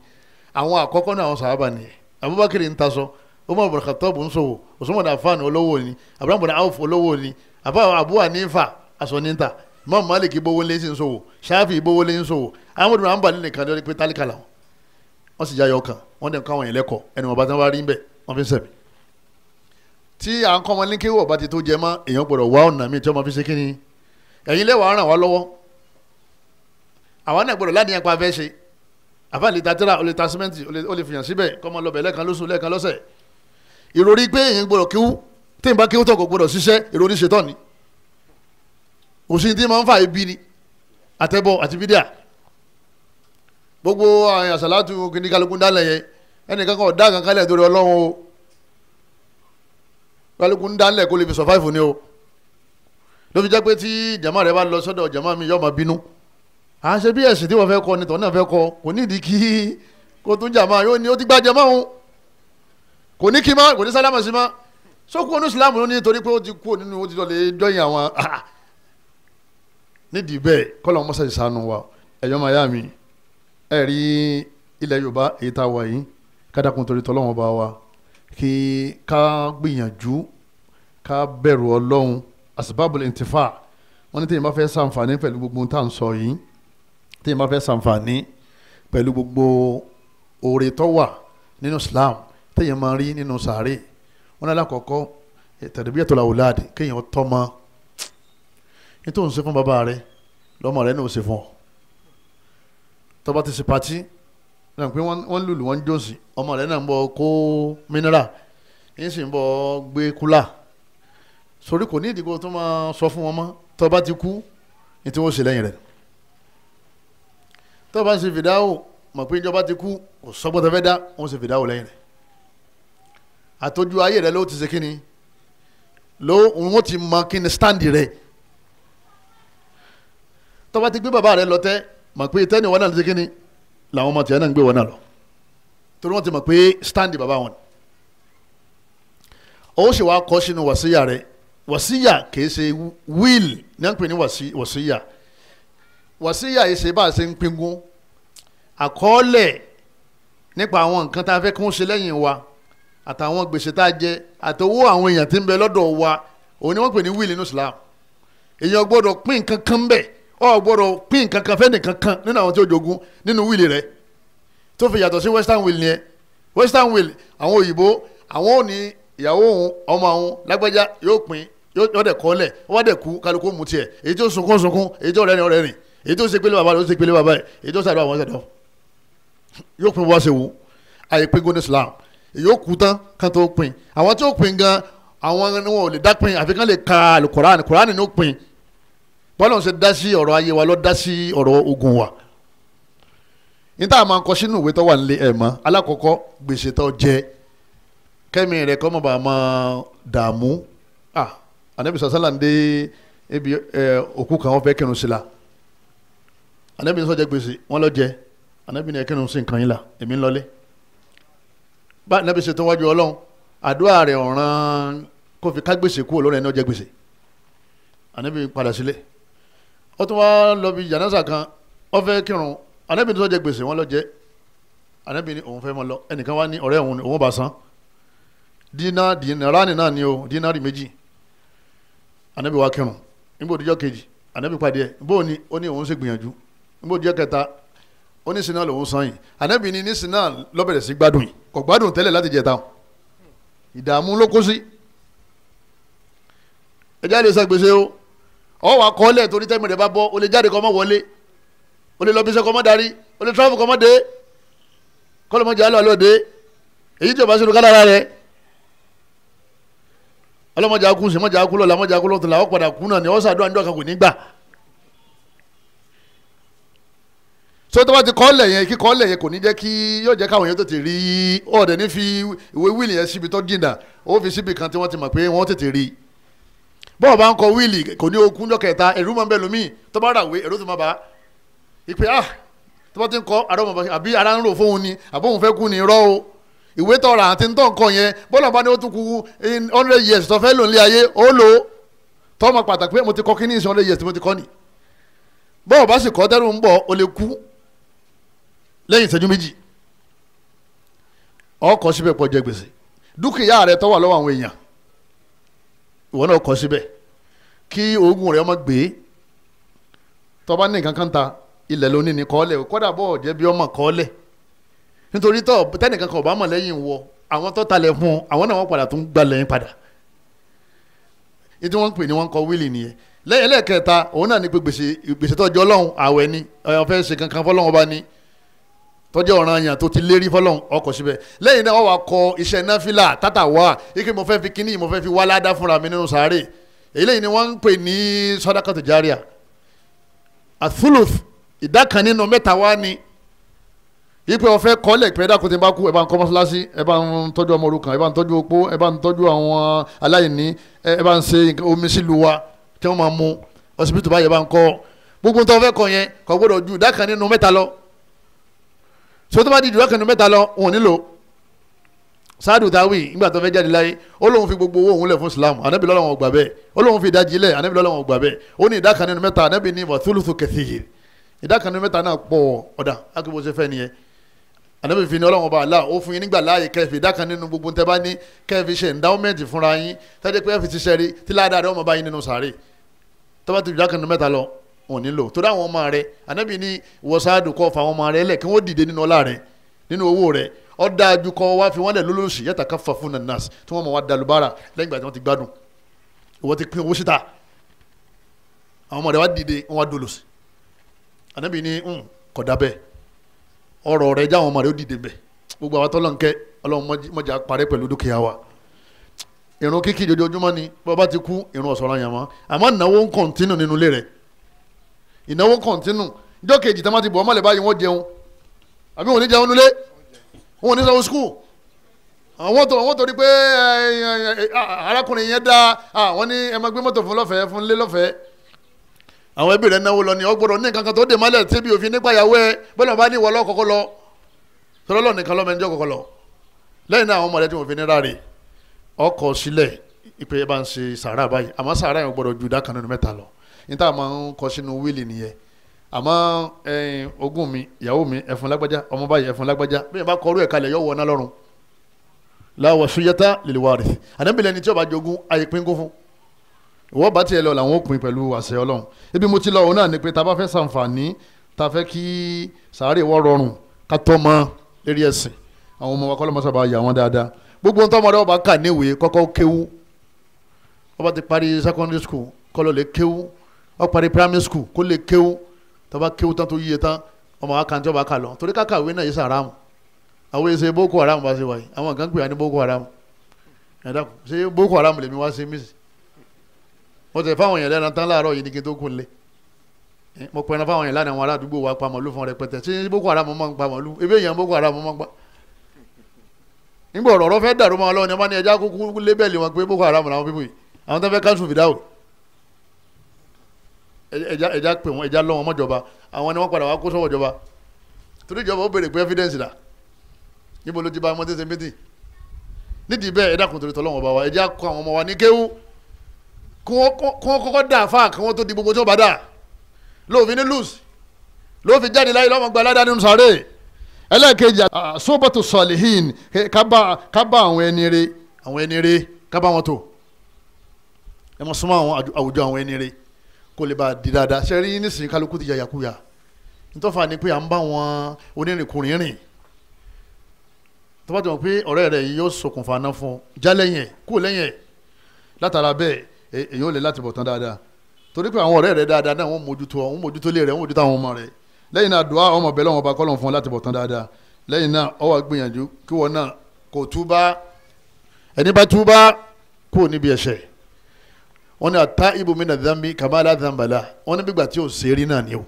Àwọn àkọ́kọ́ náà àwọn sàhábà nìyẹn. Abubakar ń taṣọ, Umar bin Khattab ń ṣòwò, Usman bin Affan olówó ni, Abraham bin Auf olówó ni, Abu Hanifa aṣọ ní ta, Imam Malik bówó lé sí ń ṣòwò, Shafi bówó lé ń ṣòwò, Ahmadu bin Hanbal nìkan lórí pé tálíkà làwọn, wọ́n sì jayọ̀ kan, wọ́n dẹ̀ ń kọ́ àwọn yẹn lẹ́kọ̀ọ́, ẹni wọn bá tán wá rí ń bẹ̀ wọ́n fi ń sẹ̀mí. Tí à ń kọ́ wọn ní kéwọ́ bá ti tó jẹ mọ́, èèyàn gbọ́dọ̀ wá ọ̀nà míì tí wọ́n máa fi ṣe kí ni. Ẹ̀yin lẹ́wàá ràn wá lọ́wọ́, àwa náà gbọ́dọ̀ láníyàn pa fẹ́ ṣe. Àfa lè ta tíra, ó lè ta símẹ́ǹtì, ó lè fìyàn síbẹ̀ kọ́ máa lọ bẹ̀ lẹ́ẹ̀kan lóṣù lẹ́ẹ̀kan lọ́sẹ̀. Ìròrí pé èèyàn gbọ́dọ̀ kíwú, tí n bá kíwú tó kò gbọ́dọ̀ ṣiṣẹ́, ìròrí ṣetán ni. Òsì tí máa ń fa ibi ni àtẹ̀bọ̀ àti bídíà. Gbogbo àwọn àṣàlátù kìnnìkanlógún dálẹ̀ yẹn, ẹnìkan kan ọ̀dá kankan lẹ̀ torí Ọlọ́run o, kálukú ń dálẹ̀ kó lè fi survive ni o. Ló fi jẹ́ pé tí jàmá rẹ bá lọ sọ́dọ̀ jàmá mi yóò máa bínú. À ń ṣe bí ẹ̀sìn tí wọ́n fẹ́ kọ́ ni tọ́ náà fẹ́ kọ́, kò ní ìdí kí kó tún jàmá yóò ní ó ti gbá jàmá òun, kò ní kí má, kò ní sálámà sí má. Sókú onú ìsìlámù ló ní torí pé ó ti kú nínú ó ti lọ lè jọyìn àwọn nídìí bẹ́ẹ̀. Kọ́lọ̀ mọ́sá ìsànù wa. Ẹ̀yọ́ máa yá mi, ẹ̀ rí ilẹ̀ Yorùbá èyí tá a wà yìí, kádàkùn torí tọ́lọ́wọ́n bá wa, kí ká gbìyànjú ká bẹ̀rù Ọlọ́run. Asbabul intifa, wọ́n ní téèyàn bá fẹ́ ṣàǹfààní pẹ̀lú gbogbo tá à ń sọ yìí, téèyàn bá fẹ́ ṣàǹfààní pẹ̀lú gbogbo oore tó wà nínú Islam téèyàn máa rí nínú sàárè, wọ́n ní alákọ̀ọ́kọ́ tarbiyatul awlad, kéèyàn tọ́mọ. Nítorí òun ṣe fún bàbá rẹ lọ́mọ rẹ ní òun ṣe fún ọ. Tó bá ti ṣe pati náà pé wọ́n lùlù wọ́n jòsì, ọmọ rẹ náà ń bọ̀ kó mineral, yín sì ń bọ̀ gbé kúlà sórí, kò ní ìdìbò tó máa sọ fún wọn mọ́. Tó bá ti kú ní tí wọ́n ṣe lẹ́yìn rẹ̀. Tó bá ń ṣe fìdáwò mọ̀ pé ìjọba ti kú, kò sọ́gbọ́n tó fẹ́ dá, wọ́n ṣe fìdáwò lẹ́yìn rẹ̀. Àtọ́jú ayé rẹ ló ti ṣe kíni, ló wọ́n ti mọ kíni stand rẹ̀. Tó bá ti gbé bàbá rẹ lọ tẹ́, mọ̀ pé tẹ́ni wọn náà ti ṣe kíni, làwọn ọmọ tiẹ̀ náà ń gbé wọn náà lọ, torí wọ́n ti mọ̀ pé stand bàbá wọn. Ó sì wá kọ́ sínú wàsíyà rẹ̀. Wàsíyà kìí ṣe wíìl ní à ń pè ní wàsíyà. Wàsíyà yìí ṣe bá a ṣe ń pingun àkọọ́lẹ̀ nípa àwọn nǹkan tá a fẹ́ kí wọ́n ṣe lẹ́yìn wa, àtàwọn gbèsè tá a jẹ, àtowó àwọn èèyàn tí ń bẹ lọ́dọ̀ wa, òun ni wọ́n pè ní wíìl nínú Islam. Èèyàn gbọ́dọ̀ pín nǹkan kan bẹ́ẹ̀, ọ gbọ́dọ̀ pín nǹkan kan fẹ́nìkan kan nínú àwọn tí ó jogún nínú wíìlì rẹ̀, tó fi yàtọ̀ sí western will yẹn. Western will àwọn òyìnbó, àwọn ò ní ìyàwó òun, ọmọ àwọn lágbájá yóò pín, yóò dẹ̀ kọ́lẹ̀, wọ́n dẹ̀ kú, kálukú mú tiẹ̀, èyí tó sunkún sunkún, èyí tó rẹ́rìn rẹ́rìn, èyí tó ṣe pélé bàbá rẹ̀ ó ṣe pélé bàbá rẹ̀, èyí tó ṣàdúrà wọn ṣàdúrà, yóò pín wọ́n ṣe wù. Àyè pín gómìnà Islam, èyí ó kú tán kán tó pín. Àwọn tí ó pín gan, àwọn ni wọn ò lè dá pín, àfi kán lè ka Al-Qur'an, Qur'an ni ó pín. Bọ́lá ń ṣe dá sí ọ̀rọ̀ ayé wa ló dá sí ọ̀rọ̀ ogun wa. Níta máa ń kọ sínú ìwé tó wà nílé ẹ̀ mọ́, alákọ̀ọ́kọ́ gbèsè tó jẹ kẹ́mi rẹ̀ kọ́ mọ̀ bá máa dààmú. Anabi sasala ń dé ibi òkú kan, wọ́n fẹ́ kírun sí la. Anabi sọ jẹ gbèsè, wọ́n lọ jẹ. Anabi ní ẹ kírun sí nǹkan yín la, èmi ń lọlé. Bá anabi ṣe tó wájú Ọlọ́run, Àdúrà rẹ̀ ọ̀ràn kó fi ká gbèsè kúrò lórí ẹni ó jẹ gbèsè. Ànábì padà sílé, ó tún wá lọ bí jánásà kan, ó fẹ́ kírun, Ànábì tó jẹ gbèsè wọn lọ jẹ. Ànábì ní òun fẹ́ mọ lọ, ẹnìkan wá ní ọ̀rẹ́ òun òun bá san dínárì náà ni o, dínárì 2. Ànábì wá kírun. Níbo òdìjọ́ kejì Ànábì pàdé ẹ̀, bóò ni ó ní òun ṣe gbìyànjú. Níbo òdìjọ́ kẹta ó ní sinna lòun san yìí. Ànábì ní ní sinna ló bẹ̀rẹ̀ sí gbádùn yìí, kò gbádùn tẹ́lẹ̀ láti jẹta o, ìdààmú ló kó sí. Ẹ jáde san gbèsè o, ọ wà kọ́lẹ̀ torí tẹ́mi rẹ̀ bá bọ́, o lè jáde kọ́ mọ́ wọlé, o lè lọ bí iṣẹ́ kọ́ mọ́ darí, o lè travel kọ́ mọ́ dé, kọ́lọ́ mọ́ jẹ́ àlọ́ àlọ́ dé, èyí tí o bá sínú kádàrá rẹ̀. Ọlọ́mọdé akú sí mọ́jà akú lọ́la mọ́jà akú lọ́tọ̀ làwọn padà kú náà ni ọ́ sàdúrà níjọ́ kan kò ní gbà. So tó bá ti kọ́lẹ̀ yẹn, kí kọ́lẹ̀ yẹn kò ní jẹ́ kí yóò jẹ́ káwọn yẹn tètè rí. Ọ̀dẹ̀ ní fi ìwé wíìlì yẹn síbi tó dìnnà, ó fi síbi kan tí wọ́n ti mọ̀ pé wọ́n tètè rí. Bọ́ọ̀ bá ń kọ wíìlì kò ní okun jọ kẹta, ẹ̀rú máa ń bẹ lómi tó bá rà wé ẹ̀rú tó máa bá ìpè ah tó bá ti ń kọ àrọ́ mọ̀ àbí ara ń rò fóun ni àbóun fẹ́ kú ni irọ́ o. Ìwé tọrọ àti ń tọ́ nǹkan yẹn bọ́lá bá ní ó tún kú 100 years tó fẹ́ lò ní ayé ó lò ó tọ́ ma pàtàkì pé mo ti kọ́ kí ní ìsìn 100 years tí mo ti kọ́ ni. Bọ́ọ̀ bá sì kọ́ tẹ́rù ń bọ̀ ó lè kú lẹ́yìn ìṣẹ́jú 2. Ó kọ síbẹ̀ pọ̀ jẹ gbèsè. Dúkìá rẹ tó wà lọ́wọ́ àwọn èèyàn ìwọ náà kọ síbẹ̀ kí oògùn rẹ ọmọ gbé. Tó bá ní nǹkan kan ta ilẹ̀ lónìí ní kọ́lẹ̀, kọ́dà bọ́ọ̀ jẹ́ bí ọmọ kọ́lẹ̀, nítorí tó tẹnìkan kan ọba mọ̀ lẹ́yìn wọ àwọn tó talẹ̀ fún àwọn náà wọ́n padà tún gba lẹ́yìn padà. Ètò wọn ń pè ní wọn kọ wíìlì nìyẹn. Lẹ́yìn ẹlẹ́ẹ̀kẹta òun náà ní pé gbèsè gbèsè tó jọ Ọlọ́run àwẹ̀ ni ọ̀yàn fẹ́ ṣe kankan fọlọ́run ọba ni tọ́jú ọ̀ràn àyàn tó ti lérí fọlọ́run ọkọ̀ síbẹ̀. Lẹ́yìn náà wọ́n wá kọ iṣẹ́ náfìlà tátà wá ike mo fẹ́ fi kíní mo fẹ́ fi wá ládá fúnra mi nínú sàárè. Eléyìí ni wọ́n ń pè ní sàdákàtù járíà. Àthuluth ìdá kan nínú mẹ́ta wá ni ipe ọ̀fẹ́ kọ́lẹ̀ pé dákun tí n bá kú ẹ bá ń kọ́ mọ́ṣáláṣí, ẹ bá ń tọ́jú ọmọ òrukàn, ẹ bá ń tọ́jú opó, ẹ bá ń tọ́jú àwọn aláìní, ẹ bá ń ṣe omi sílùú wa tí wọ́n máa mu, ọsibítù báyìí ẹ bá ń kọ́. Gbogbo tó fẹ́ kọ́ yẹn kò gbọ́dọ̀ ju ìdá kan nínú mẹ́ta lọ. So tó bá di ìdá kan nínú mẹ́ta lọ wọn ò nílò. Sáàdù táwì nígbà tó fẹ́ jáde láyé ó lóun fi gbogbo owó òun lẹ̀ fún Islam, Ànábì lọ́lọ́wọ́n gbà bẹ́ẹ̀. Ó lóun fi ìdajì lẹ̀, Ànábì lọ́lọ́wọ́n gbà bẹ́ẹ̀. Ó ní ìdá kan nínú mẹ́ta, Ànábì ní wàthuluthu kathir, ìdá kan nínú mẹ́ta náà pọ̀. Ọ̀dà akébó ṣe fẹ́ nìyẹn. Ànábì fi ní Ọlọ́run ọba àlá ó fún yín nígbà láàyè kẹfì ìdá kan nínú gbogbo tẹ́ bá ní kẹfì ṣe endowment fúnra yín tẹ́lẹ̀ pé ẹ fi ṣiṣẹ́ rí tí ládàá rẹ̀ ọmọ bá yín nínú sàárè. Tó bá ti ìdá kan nínú mẹ́ta lọ wọn ò nílò torí àwọn ọmọ rẹ̀. Ànábì ní wọ́sáàdù kọ́ fa àwọn ọmọ rẹ̀ lẹ̀ kí wọ́n dìde nínú ọlá rẹ̀ nínú owó rẹ̀. Ó dáa ju kọ́ wá fi wọ́n lẹ̀ lólóòsì yàtà ká fà fún nanas tí wọ́n mọ̀ wá dalubára lẹ́yìn ìgbà tí wọ́n ti gbádùn. Ìwọ ti pín owó síta, àwọn ọmọ rẹ̀ wá dìde wọ́n wá dolòsì. Ànábì ní kò dá bẹ́ẹ̀, ọ̀rọ̀ rẹ̀ jáwọn ọmọ rẹ̀ ó dìde bẹ́ẹ̀. Gbogbo àwọn tọ́lọ̀ ń kẹ́ Ọlọ́run mọ̀jà parẹ́ pẹ̀lú dúkìá wa. Ìrun kíkí jojoojúmọ́ ni bọ́ bá ti kú ìrun ọ̀sọ̀rọ̀ yàn mọ́, àmọ́ ìnáwó ń kọ̀ǹtínù nínú ilé rẹ̀, ìnáwó ń kọ̀ǹtínù. Ìjọ́ kejì tí wọ́n ti bọ̀ ọmọlẹ̀ báyìí wọ́n jẹun àbí wọn ò ní jẹun nulẹ̀, wọn ò ní sanwó skul. Àwọn tó wọ́n torí pé arákùnrin yẹn dá àwọn ní ẹ máa gbé mọ́tò fún lọ́fẹ̀ẹ́ fún lé lọ́fẹ̀ẹ́. Àwọn ẹbí rẹ̀ náwó lọ ni ọgbọ́dọ̀ ní nǹkan kan tó dè mọ́lẹ̀ tí bí òfin nípa ìyàwó ẹ bọ́lá bá ní ìwọ lọ́kọ̀ọ́kọ́ lọ tọ́lọ́lọ́ nìkan lọ́mọ ẹni jọ́ kọ̀ọ̀kọ́ lọ. Lẹ́yìn náà àwọn ọmọ rẹ̀ tí wọ́n fi ní ráre ọkọ̀ sílẹ̀ ìpè ẹ bá ń ṣe sàárà báyìí, àmọ́ sàárà yẹn gbọ́dọ̀ ju ìdá kan nínú mẹ́ta lọ. Ní táwọn máa ń kọ sínú wíìlì nìyẹn. Àmọ́ ogún mi, ìyàwó mi, ẹ̀fún lágbájá, ọmọ báyìí ẹ̀fún lágbájá, bí yẹn bá kọrú ẹ̀ kalẹ̀ yọ wọ ná lọ́rùn. La wasiyata lil warith. Ànábì lẹni tí ó bá jogún ayé pín kún fún. Ìwọ bá tiẹ̀ lọ làwọn ó pín pẹ̀lú àṣẹ Ọlọ́run. Ibi mo ti lọ òun náà ni pé ta bá fẹ́ ṣàǹfààní, ta fẹ́ kí sàárè wọ́ rọrùn, ká tọ́ mọ́ lérí ẹ̀sìn. Àwọn ọmọ wa kọ́ lọ́mọ sábà yà wọ́n dáadáa. Gbogbo ohun tó ọmọdé ọba kà níwèé kọ́kọ́ kéwú. Ọba ti parí secondary school kọ́ lọ lè kéwú. Ó parí primary school kó lè kéwú. Tọba kéwú tán tó yíye tán ọmọ wa kan tí ọba kà lọ torí káka ìwé náà yìí sàrámù. Àwọn èsè Boko Haram bá ṣe wáyé, àwọn kan pè wá ní Boko Haram. Ẹ̀dá kù ṣé Boko Haram lèmi wá sí mísì. Mo tẹ̀ fáwọn èèyàn lẹ́ran tán láàárọ̀ yìí ní kí n tó kún lé. Mo pẹran fáwọn èèyàn lánàá àwọn ará àdúgbò wa pa màlúù fún rẹpẹtẹ. Ṣé Boko Haram máa ń pa màlúù? Ebe èèyàn Boko Haram máa ń pa. Nígbà ọ̀rọ̀ fẹ́ dàrú mọ́ Ọlọ́run ni wọ́n bá ní ẹja kúkú lébẹ̀lì wọn pé Boko Haram làwọn pípọ̀ yìí. Àwọn tó fẹ́ káńsù fìdáwò. Ẹja pè wọn, ẹja lọ wọn mọ́jọba. Àwọn ni wọ́n padà wá kó sọ́wọ́ ìjọba. Torí ìjọba ó béèrè pé evidence dà. Níbo ló ti bá ọmọdé ṣe méjì? Nídìí bẹ́ẹ̀ ẹ dákun torí tọ́lọ́wọ́n bá wa, ẹ jẹ́ kó àwọn ọmọ wa ní kéwú, kí wọ́n kọ́kọ́ dà fáà kí wọ́n tó di gbogbo tí wọ́n bá dà. Lóòfin ní lùs lóòfin jáde láyé lọ́mọ gba aládàá nínú sàárè. Ẹlẹ́ẹ̀kejì sóbàtò sọ̀lìhìn, ká bá àwọn ẹni re, àwọn ẹni re ká bá wọn tó. Ẹ máa súnmọ́ àwọn àwùjọ àwọn ẹni re kó lè bá a di dáadáa. Ṣe rí nísìnyí kálukú ti yàyàkúyà. Nítọ́fà ni pé à ń bá wọn onírìnkùnrin rìn. Tó bá ti mọ̀ pé ọ̀rẹ́ rẹ̀ yìí yóò ṣokùnfà náà fún un, já lẹ́yìn ẹ̀, kú lẹ́yìn ẹ̀. Látara bẹ́ẹ̀ èyí ò lè láti bọ̀ tán dáadáa, torí pé àwọn ọ̀rẹ́ rẹ̀ dáadáa náà wọ́n mójútó, wọ́n mójútó lé rẹ̀, wọ́n mójútó àwọn ọmọ rẹ̀. Lẹ́yìn náà dùá ọmọ bẹ̀rẹ̀ wọn bá kọ́ lọ́n fún ọ láti bọ̀ tán dáadáa. Lẹ́yìn náà ó wá gbìyànjú kí wọn náà kò túbá, ẹni bá túbá kúrò níbi ẹ̀ṣẹ̀. Wọ́n ní ata ibùmí nà dhanbi kama la dhanba lah, wọ́n ní gbígbà tí ò ṣe rí náà ni o.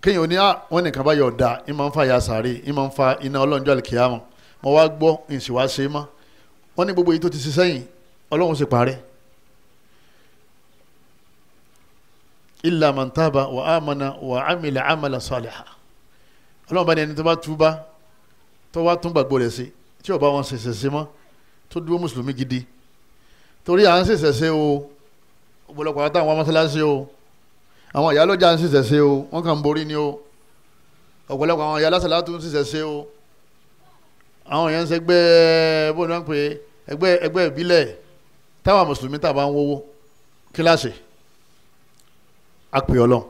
Kéèyàn ní wọ́n nìkan bá yọ̀ ọ̀dà, ì máa ń fa ya sàárè, ì máa ń fa iná ọlọ́njọ́ àlìkìyàmọ̀. Mo wá gbọ́ ìsìn wá ṣe é mọ́. Wọ́n ní gbogbo èyí tó ti ṣe sẹ́yìn Ọlọ́run sì parẹ́. Illa man taba wa amana wa amila amala saliha. Ọlọ́run bá ní ẹni tó bá túbá tó wá tún gbàgbọ́ rẹ̀ sí, tí ó bá wọn ṣẹ̀ṣẹ̀ ṣe mọ́, tó dúró mùsùlùmí gidi. Torí à ń ṣẹ̀ṣẹ̀ ṣe o, ọ̀pọ̀lọpọ̀ àtàwọn mọ́sálásí o, àwọn ìyá lọ́jà ń ṣiṣẹ́ ṣe o, wọ́n kàn ń borí ni o. Ọ̀pọ̀lọpọ̀ àwọn ìyá lásàlá tó ń ṣiṣẹ́ ṣe o. Àwọn èèyàn ń ṣẹgbẹ́ bó ni wọ́n ń pè ẹgbẹ́ ẹgbẹ́ ìbílẹ̀ táwọn mùsùlùmí tàbá ń wówó kíláàsì. A pè Ọlọ́run,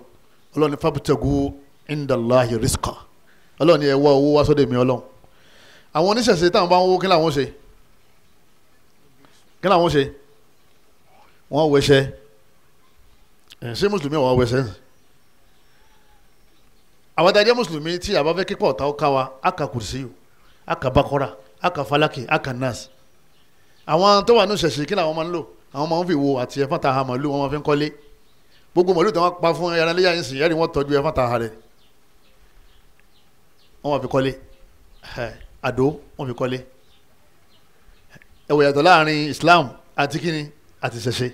Ọlọ́run ní fabtagu indallahi rizqa, Ọlọ́run ní ẹ wá owó wá sọ́dọ̀ mi Ọlọ́run. Àwọn oníṣẹ̀ṣe táwọn bá ń wówó kí làwọn ṣe? Kí làwọn ṣe? Wọ́n wẹṣẹ́. Ṣé mùsùlùmí wà wẹsẹ̀? Àwọn tá a jẹ́ mùsùlùmí tí a bá fẹ́ kíkọ́ ọ̀tá ọ̀ká wa, a kà kùrìsíyù, a kà bakora, a kà falaki, a kà nas. Àwọn tó wà ní ṣẹ̀ṣẹ̀ kí làwọn máa ń lò? Àwọn máa ń fi wo àti ẹ̀fọn ta ha màlúù, wọn máa fi ń kọ́lé. Gbogbo màlúù tí wọ́n pa fún ẹran léyà yín sìn, ẹ̀rí wọ́n tọ́jú ẹ̀fọn ta ha rẹ̀, wọ́n máa fi kọ́lé. Àdó wọ́n fi kọ́lé. Ẹ̀wọ̀ yàtọ̀ láàrin Islam àti kíni àti ṣẹ̀ṣẹ̀.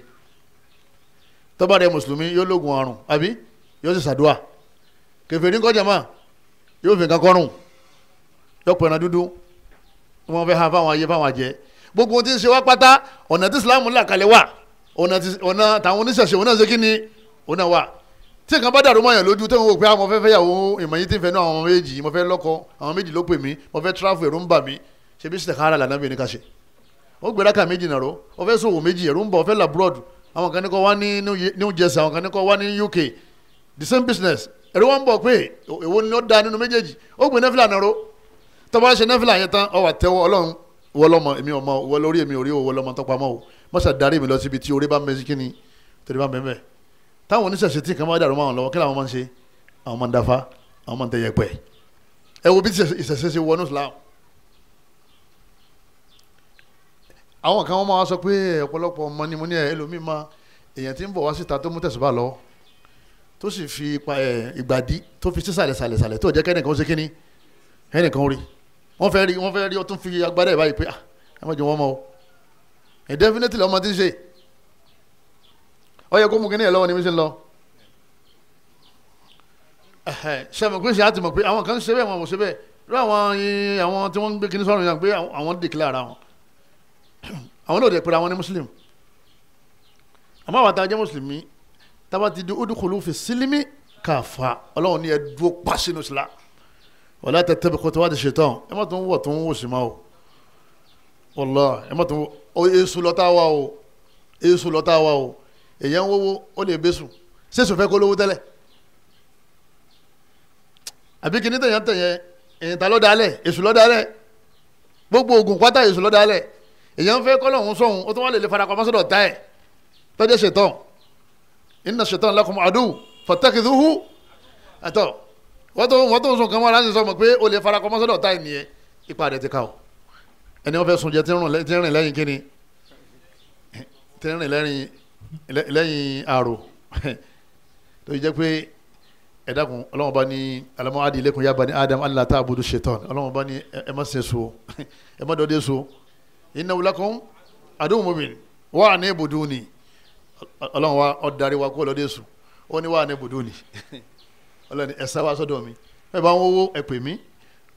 Tọ́ba rẹ̀ mùsùlùmí yóò lóògùn àrùn àbí yóò sì ṣàdúà. Kèfèrí ńkọ́ jàmá yóò fi nǹkan kọ́rùn, yóò pẹ̀ràn dúdú, wọ́n fẹ́ ha fáwọn ayé fáwọn àjẹ́. Gbogbo ohun tí ń ṣe wá pátá, ọ̀nà tí Islam là kalẹ̀ wà, ọ̀nà táwọn oníṣẹ̀ṣe òun náà ṣe kí ni òun náà wà. Tí nǹkan bá dàrú mọ́ yàn lójú tó ń wò pé àwọn fẹ́ fẹ́yàwó ìmọ̀ yìí tí ń fẹ́ nú àwọn méjì, mo fẹ́ lọ́kọ àwọn méjì ló pè mí, mo fẹ́ tráfù ẹ̀rù ń bà mí, ṣe bí sìtẹ̀kára lànà mi ní ká ṣe. Ó gbéra ká méjì nàró, ó fẹ́ sòwò méjì, ẹ̀rù ń bọ̀, ó fẹ́ làbúrọ̀dù. Àwọn kan ní kọ́ wá ní New Jersey, àwọn kan ní kọ́ wá ní UK, the same business. Ẹ̀rọ wọn bọ̀ pé èwo ni ó da nínú méjèèjì. Ó gbé nẹ́fìlà nàró, tó bá ṣe nẹ́fìlà yẹn tán, ó wá tẹ́wọ́ Ọlọ́run, wọ́ lọ́mọ èmi ọmọ wọ́ lórí èmi orí wọ́ lọ́mọ tọ́pamọ́ o, mọ́ṣá darí mi lọ síbi tí orí bá mẹ́sí kíni torí bá mẹ́mẹ́. Táwọn oníṣẹ̀ṣe tí nǹkan máa dàrú máa lọ́wọ́, kí làwọn máa ń ṣe? Àwọn máa ń dáfá, àwọn máa ń tẹ̀yẹ pẹ̀. Ẹ wo bí ìṣẹ̀ṣe ṣe wọnú Islam. Àwọn kan wọ́n máa sọ pé ọ̀pọ̀lọpọ̀ ọmọ ni mo ní ẹlòmíì máa èèyàn tí ń bọ̀ wá síta tó mú tẹ̀sùbà lọ, tó sì fi ìgbàdí tó fi sísàlẹ̀ sàlẹ̀ sàlẹ̀ tó jẹ́ kẹ́nìkan ó ṣe kíní ẹnìkan rí, wọ́n fẹ́ rí, wọ́n fẹ́ rí, ó tún fi agbára ẹ̀ báyìí pé ẹ má jẹ́ wọ́n mọ́ o. Ẹ̀ definitely ọmọ tí ń ṣe ó yẹ kó mú kíní ẹ̀ lọ́wọ́ ni mi ṣe ń lọ. Ṣe mọ̀ pé ṣe á ti mọ̀ pé àwọn kan ń ṣe bẹ́ẹ̀, wọn ò ṣe bẹ́ẹ̀. Rú àwọn tí wọ́n ń gbé kíní sọ́run yẹn pé àwọn declare ara wọn, àwọn náà dẹ̀ pẹ̀lú àwọn ní muslim. Àmọ́ àwọn àtàjẹ́ mùsùlùmí tábà ti di udkhulu fi sílímì káfa, Ọlọ́run ní ẹ dúró pa sínú Islam, wala tattabi khutuwati shaitan. Ẹ má tún wọ̀ tó ń wò sí ma o, wallahi ẹ má tún wọ̀ èso lọ́tà wa o, èso lọ́tà wa o. Èyàn ń wọ́wọ́ ó lè bẹ́sùn, sẹ́sùn fẹ́ kó lówó tẹ́lẹ̀ àbí kìíní tẹ̀yàn tẹ̀yàn èyàn ta lọ́dàálẹ̀, èso lọ́dàálẹ̀, gbogbo oògùn pátá èso lọ́dàálẹ̀. Èyàn fẹ́ kọ́lọ́hún sọ̀hún, ó tún wá lè lè farapamọ́ sọ́dọ̀ tá ẹ̀ tọ́jú ṣetán. Inna ṣetán lakum adu fattakhidhuhu. Àtọ̀ wọ́n tó ń sùn kan mọ́ láti sọ mọ̀ pé ó lè farapamọ́ sọ́dọ̀ tá ẹ̀ nìyẹn, ipa rẹ̀ ti ká o. Ẹni wọ́n fẹ́ sun jẹ tí ń rìn lẹ́yìn kíni, tí ń rìn lẹ́yìn àrò. Tó jẹ́ pé ẹ dákun, Ọlọ́run bá ní alamu adi ilaykum ya bani Adam alla ta'budu ṣetán. Ọlọ́run bá ní ẹ má ṣe so, ẹ má dọ́dẹ́ so. Innahu lakum aduwwun mubin wa an ibuduni. Ọlọ́run wa ọ̀darí wa kó lọ́dẹ̀ sùn, ó ní wa an ibuduni. Ọlọ́run ní ẹ sá wá sọ́dọ̀ mi, ẹ bá ń wọ́wọ́ ẹ pè mí,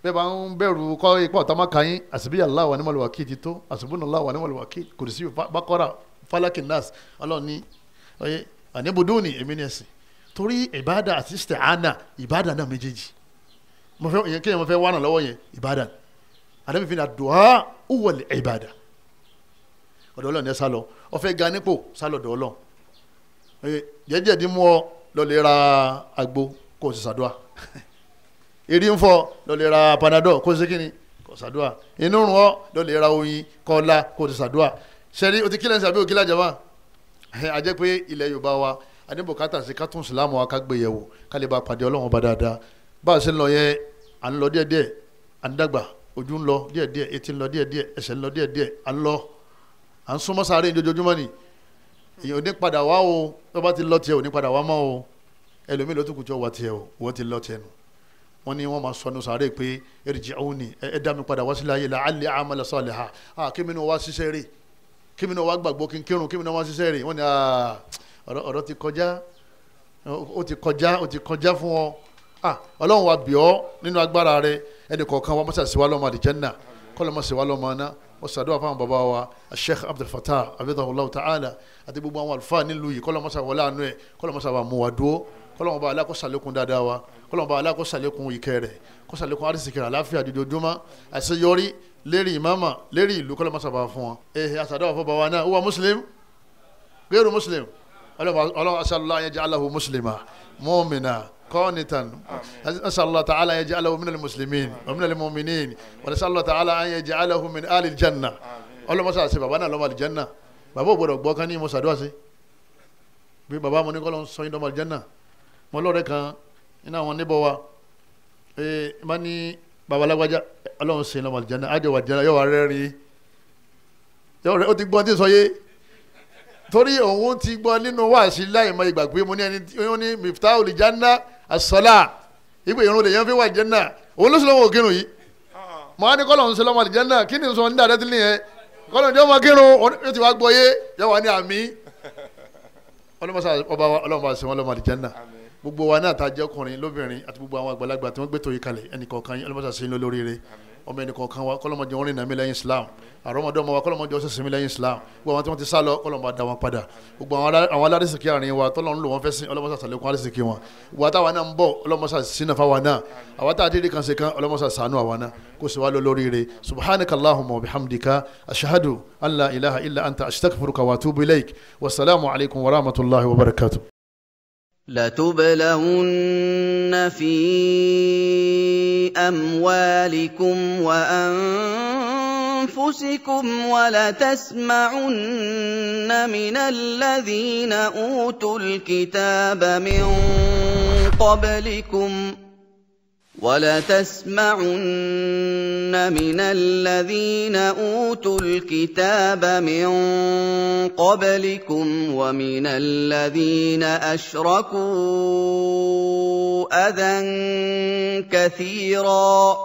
Bẹ́ẹ̀ bá ń bẹ̀rù kọ́ ipá ọ̀tá máa ka yín, àṣìbí Allah wa ni'mal wakil ti tó, hasbunallahu wa ni'mal wakil, kùrìsì Baqara falaki nas, ọlọ́run ní ọyẹ àníbùdóni èmi ní ẹ̀sìn. Torí ìbáàdà àti isti'ana, ìbáàdà náà méjèèjì. Mo fẹ́ yẹn kéèyàn mo fẹ́ wà náà lọ́wọ́ yẹn, ìbáàdà. Àdàbí fi ní àdúà huwal ìbáàdà. Ọ̀dọ̀ Ọlọ́run ẹ sá lọ, ó fẹ́ ga nípò sá lọ ọ̀dọ̀ Ọlọ́run. Jẹ́jẹ́ dín mú ọ lọ lè ra àgbo kó o sì ṣàdúà. Eré ń fọ lọ lè ra panadol kó o sì kíni kó o ṣàdúà. Inú rún ọ lọ lè ra oyin kó o la kó o sì ṣàdúà. Sẹ́rí o ti kílẹ̀ ń sàbí òkílẹ̀ àjàmá. A jẹ́ pé ilẹ̀ Yorùbá wa a ní bùkátà sí ká tún Ìsìlámù wa ká gbé yẹ̀wò ká lè bá pàdé Ọlọ́run ọba dáadáa. Bá a ṣe ń lọ yẹn, à ń lọ díẹ̀díẹ̀, à ń dàgbà, ojú ń lọ díẹ̀díẹ̀, etí ń lọ díẹ̀díẹ̀, ẹsẹ̀ ń lọ díẹ̀díẹ̀, à ń lọ, à ń súnmọ́ sáré ojoojúmọ́ ni. Èèyàn ò ní padà wá o, tó bá ti lọ tiẹ̀ ò ní padà wá mọ́ o. Ẹlòmíì ló tún kù tí ó wà tiẹ̀ o, wọ́n ti lọ tiẹ̀ nù. Wọ́n ní wọ́n máa sọnù sáré pé irji'uni, ẹ dá mi padà wá sílẹ̀ ayé la'alli a'mala salihan. Kí mi náà wá ṣiṣẹ́ rè, kí mi náà wá gbàgbọ́ kí n kírun, kí mi náà wá ṣiṣẹ́ rè. Wọ́n ní ọ̀rọ̀ ti kọjá, ó ti kọjá, ó ti kọjá fún ọ. Ọlọ́run wa bì ọ́ nínú agbára rẹ, ẹnì kọ̀ọ̀kan wa mọ́sà sí wa lọ́mọ àlìjẹ́nà, kọ́lọ́ mọ́ sí wa lọ́mọ aná. Wọ́n ṣàdúrà fáwọn bàbá wa Sheikh Abdul Fattah abidahullahu ta'ala àti gbogbo àwọn àlùfáà nílùú yìí, kọ́lọ́ mọ́sà wọlé àánú ẹ̀, kọ́lọ́ mọ́sà wà mú wa dúró, kọ́lọ́ mọ́ bá aláàkó sàlékún dáadáa wa, kọ́lọ́ mọ́ bá aláàkó sàlékún ìkẹ́ rẹ̀, kó sàlékún arísìkì rẹ̀, àláfíà dídójúmọ́, àṣeyọrí lérí ìmáàmà lérí ìlú, kọ́lọ́ mọ́sà bá fún wọn. Àṣàdúrà fún bàbá wa náà, huwa muslim gairu muslim, ọlọ́run aṣáájú yaj'alahu muslima mu'mina قانتا، نسأل الله تعالى أن يجعله من المسلمين ومن المؤمنين، ونسأل الله تعالى أن يجعله من آل الجنة. Ọlọ́run mọ́sá àti bàbá náà lọ́mọ àlìjẹ́nà. Bàbá ò gbọ́dọ̀ gbọ́ kán ní mo ṣàdúrà sí bí bàbá mo ní kọ́ ló ń sọ yín lọ́mọ àlìjẹ́nà. Mo lọ́ọ̀rẹ́ kan nínú àwọn níbọ̀ wa ee bá ní bàbá alágbájá Ọlọ́run sọ yín lọ́mọ àlìjẹ́nà, àjọ wà jẹ́nà, yóò wá rẹ́rìn ó ti gbọ́n tí ń sọ yé, torí òun ti gbọ́ nínú wáàsí láì mọ ìgbà pé mo ní ẹni tí ó ní miftahul janna as-salah, ìpè irun lè yẹn fi wà jẹ́nà, òun ló sì lọ́wọ́ òkírun yìí. Mo á ní kọ́lọ̀ ń ṣe lọ́mọ àlìjẹ́nà, kí ni sọ ní dàdẹ́ tí nìyẹn, kọ́lọ̀ ní ọmọ kírun ó ti wá gbọ́ yé, yọ wá ní àmì. Ọlọ́mọ àṣẹ wọn lọ́mọ àlìjẹ́nà. Gbogbo wa náà ta jẹ́ ọkùnrin lóbìnrin àti gbogbo àwọn àgbàlagbà tí wọ́n gbé tòyí kalẹ̀, ẹnì kọ̀ọ̀kan yín ọlọ́mọ àṣẹ yín lóríire. Ọmọ ẹnì kọ̀ọ̀kan wa kọ́lọ́mọdé wọn rìn nàmí lẹ́yìn Islam, àrọ́mọdé ọmọ wa kọ́lọ́mọdé ọsẹ sinmi lẹ́yìn Islam, gbogbo àwọn tí wọ́n ti sá lọ kọ́lọ́mọdé dá wọn padà, gbogbo àwọn aládìsíkì àárín wa tọ́lọ́ ń lò wọ́n fẹ́ sìn ọlọ́mọsà sàlékún aládìsíkì wọn, gbogbo àtàwọn náà ń bọ̀ ọlọ́mọsà sínú fáwọn náà, àwọn tá a ti rí kan ṣe kan ọlọ́mọsà ṣàánú àwa náà kó sì wá lọ lóríire. Subhanaka Allahumma wa bihamdika ashhadu an la ilaha illa anta astaghfiruka wa atubu ilaik, wasalaamu alaykum wa rahmatulahi wa barakatuh. لتبلون في أموالكم وأنفسكم ولتسمعن من الذين أوتوا الكتاب من قبلكم ولتسمعن من الذين أوتوا الكتاب من قبلكم ومن الذين أشركوا أذى كثيرا.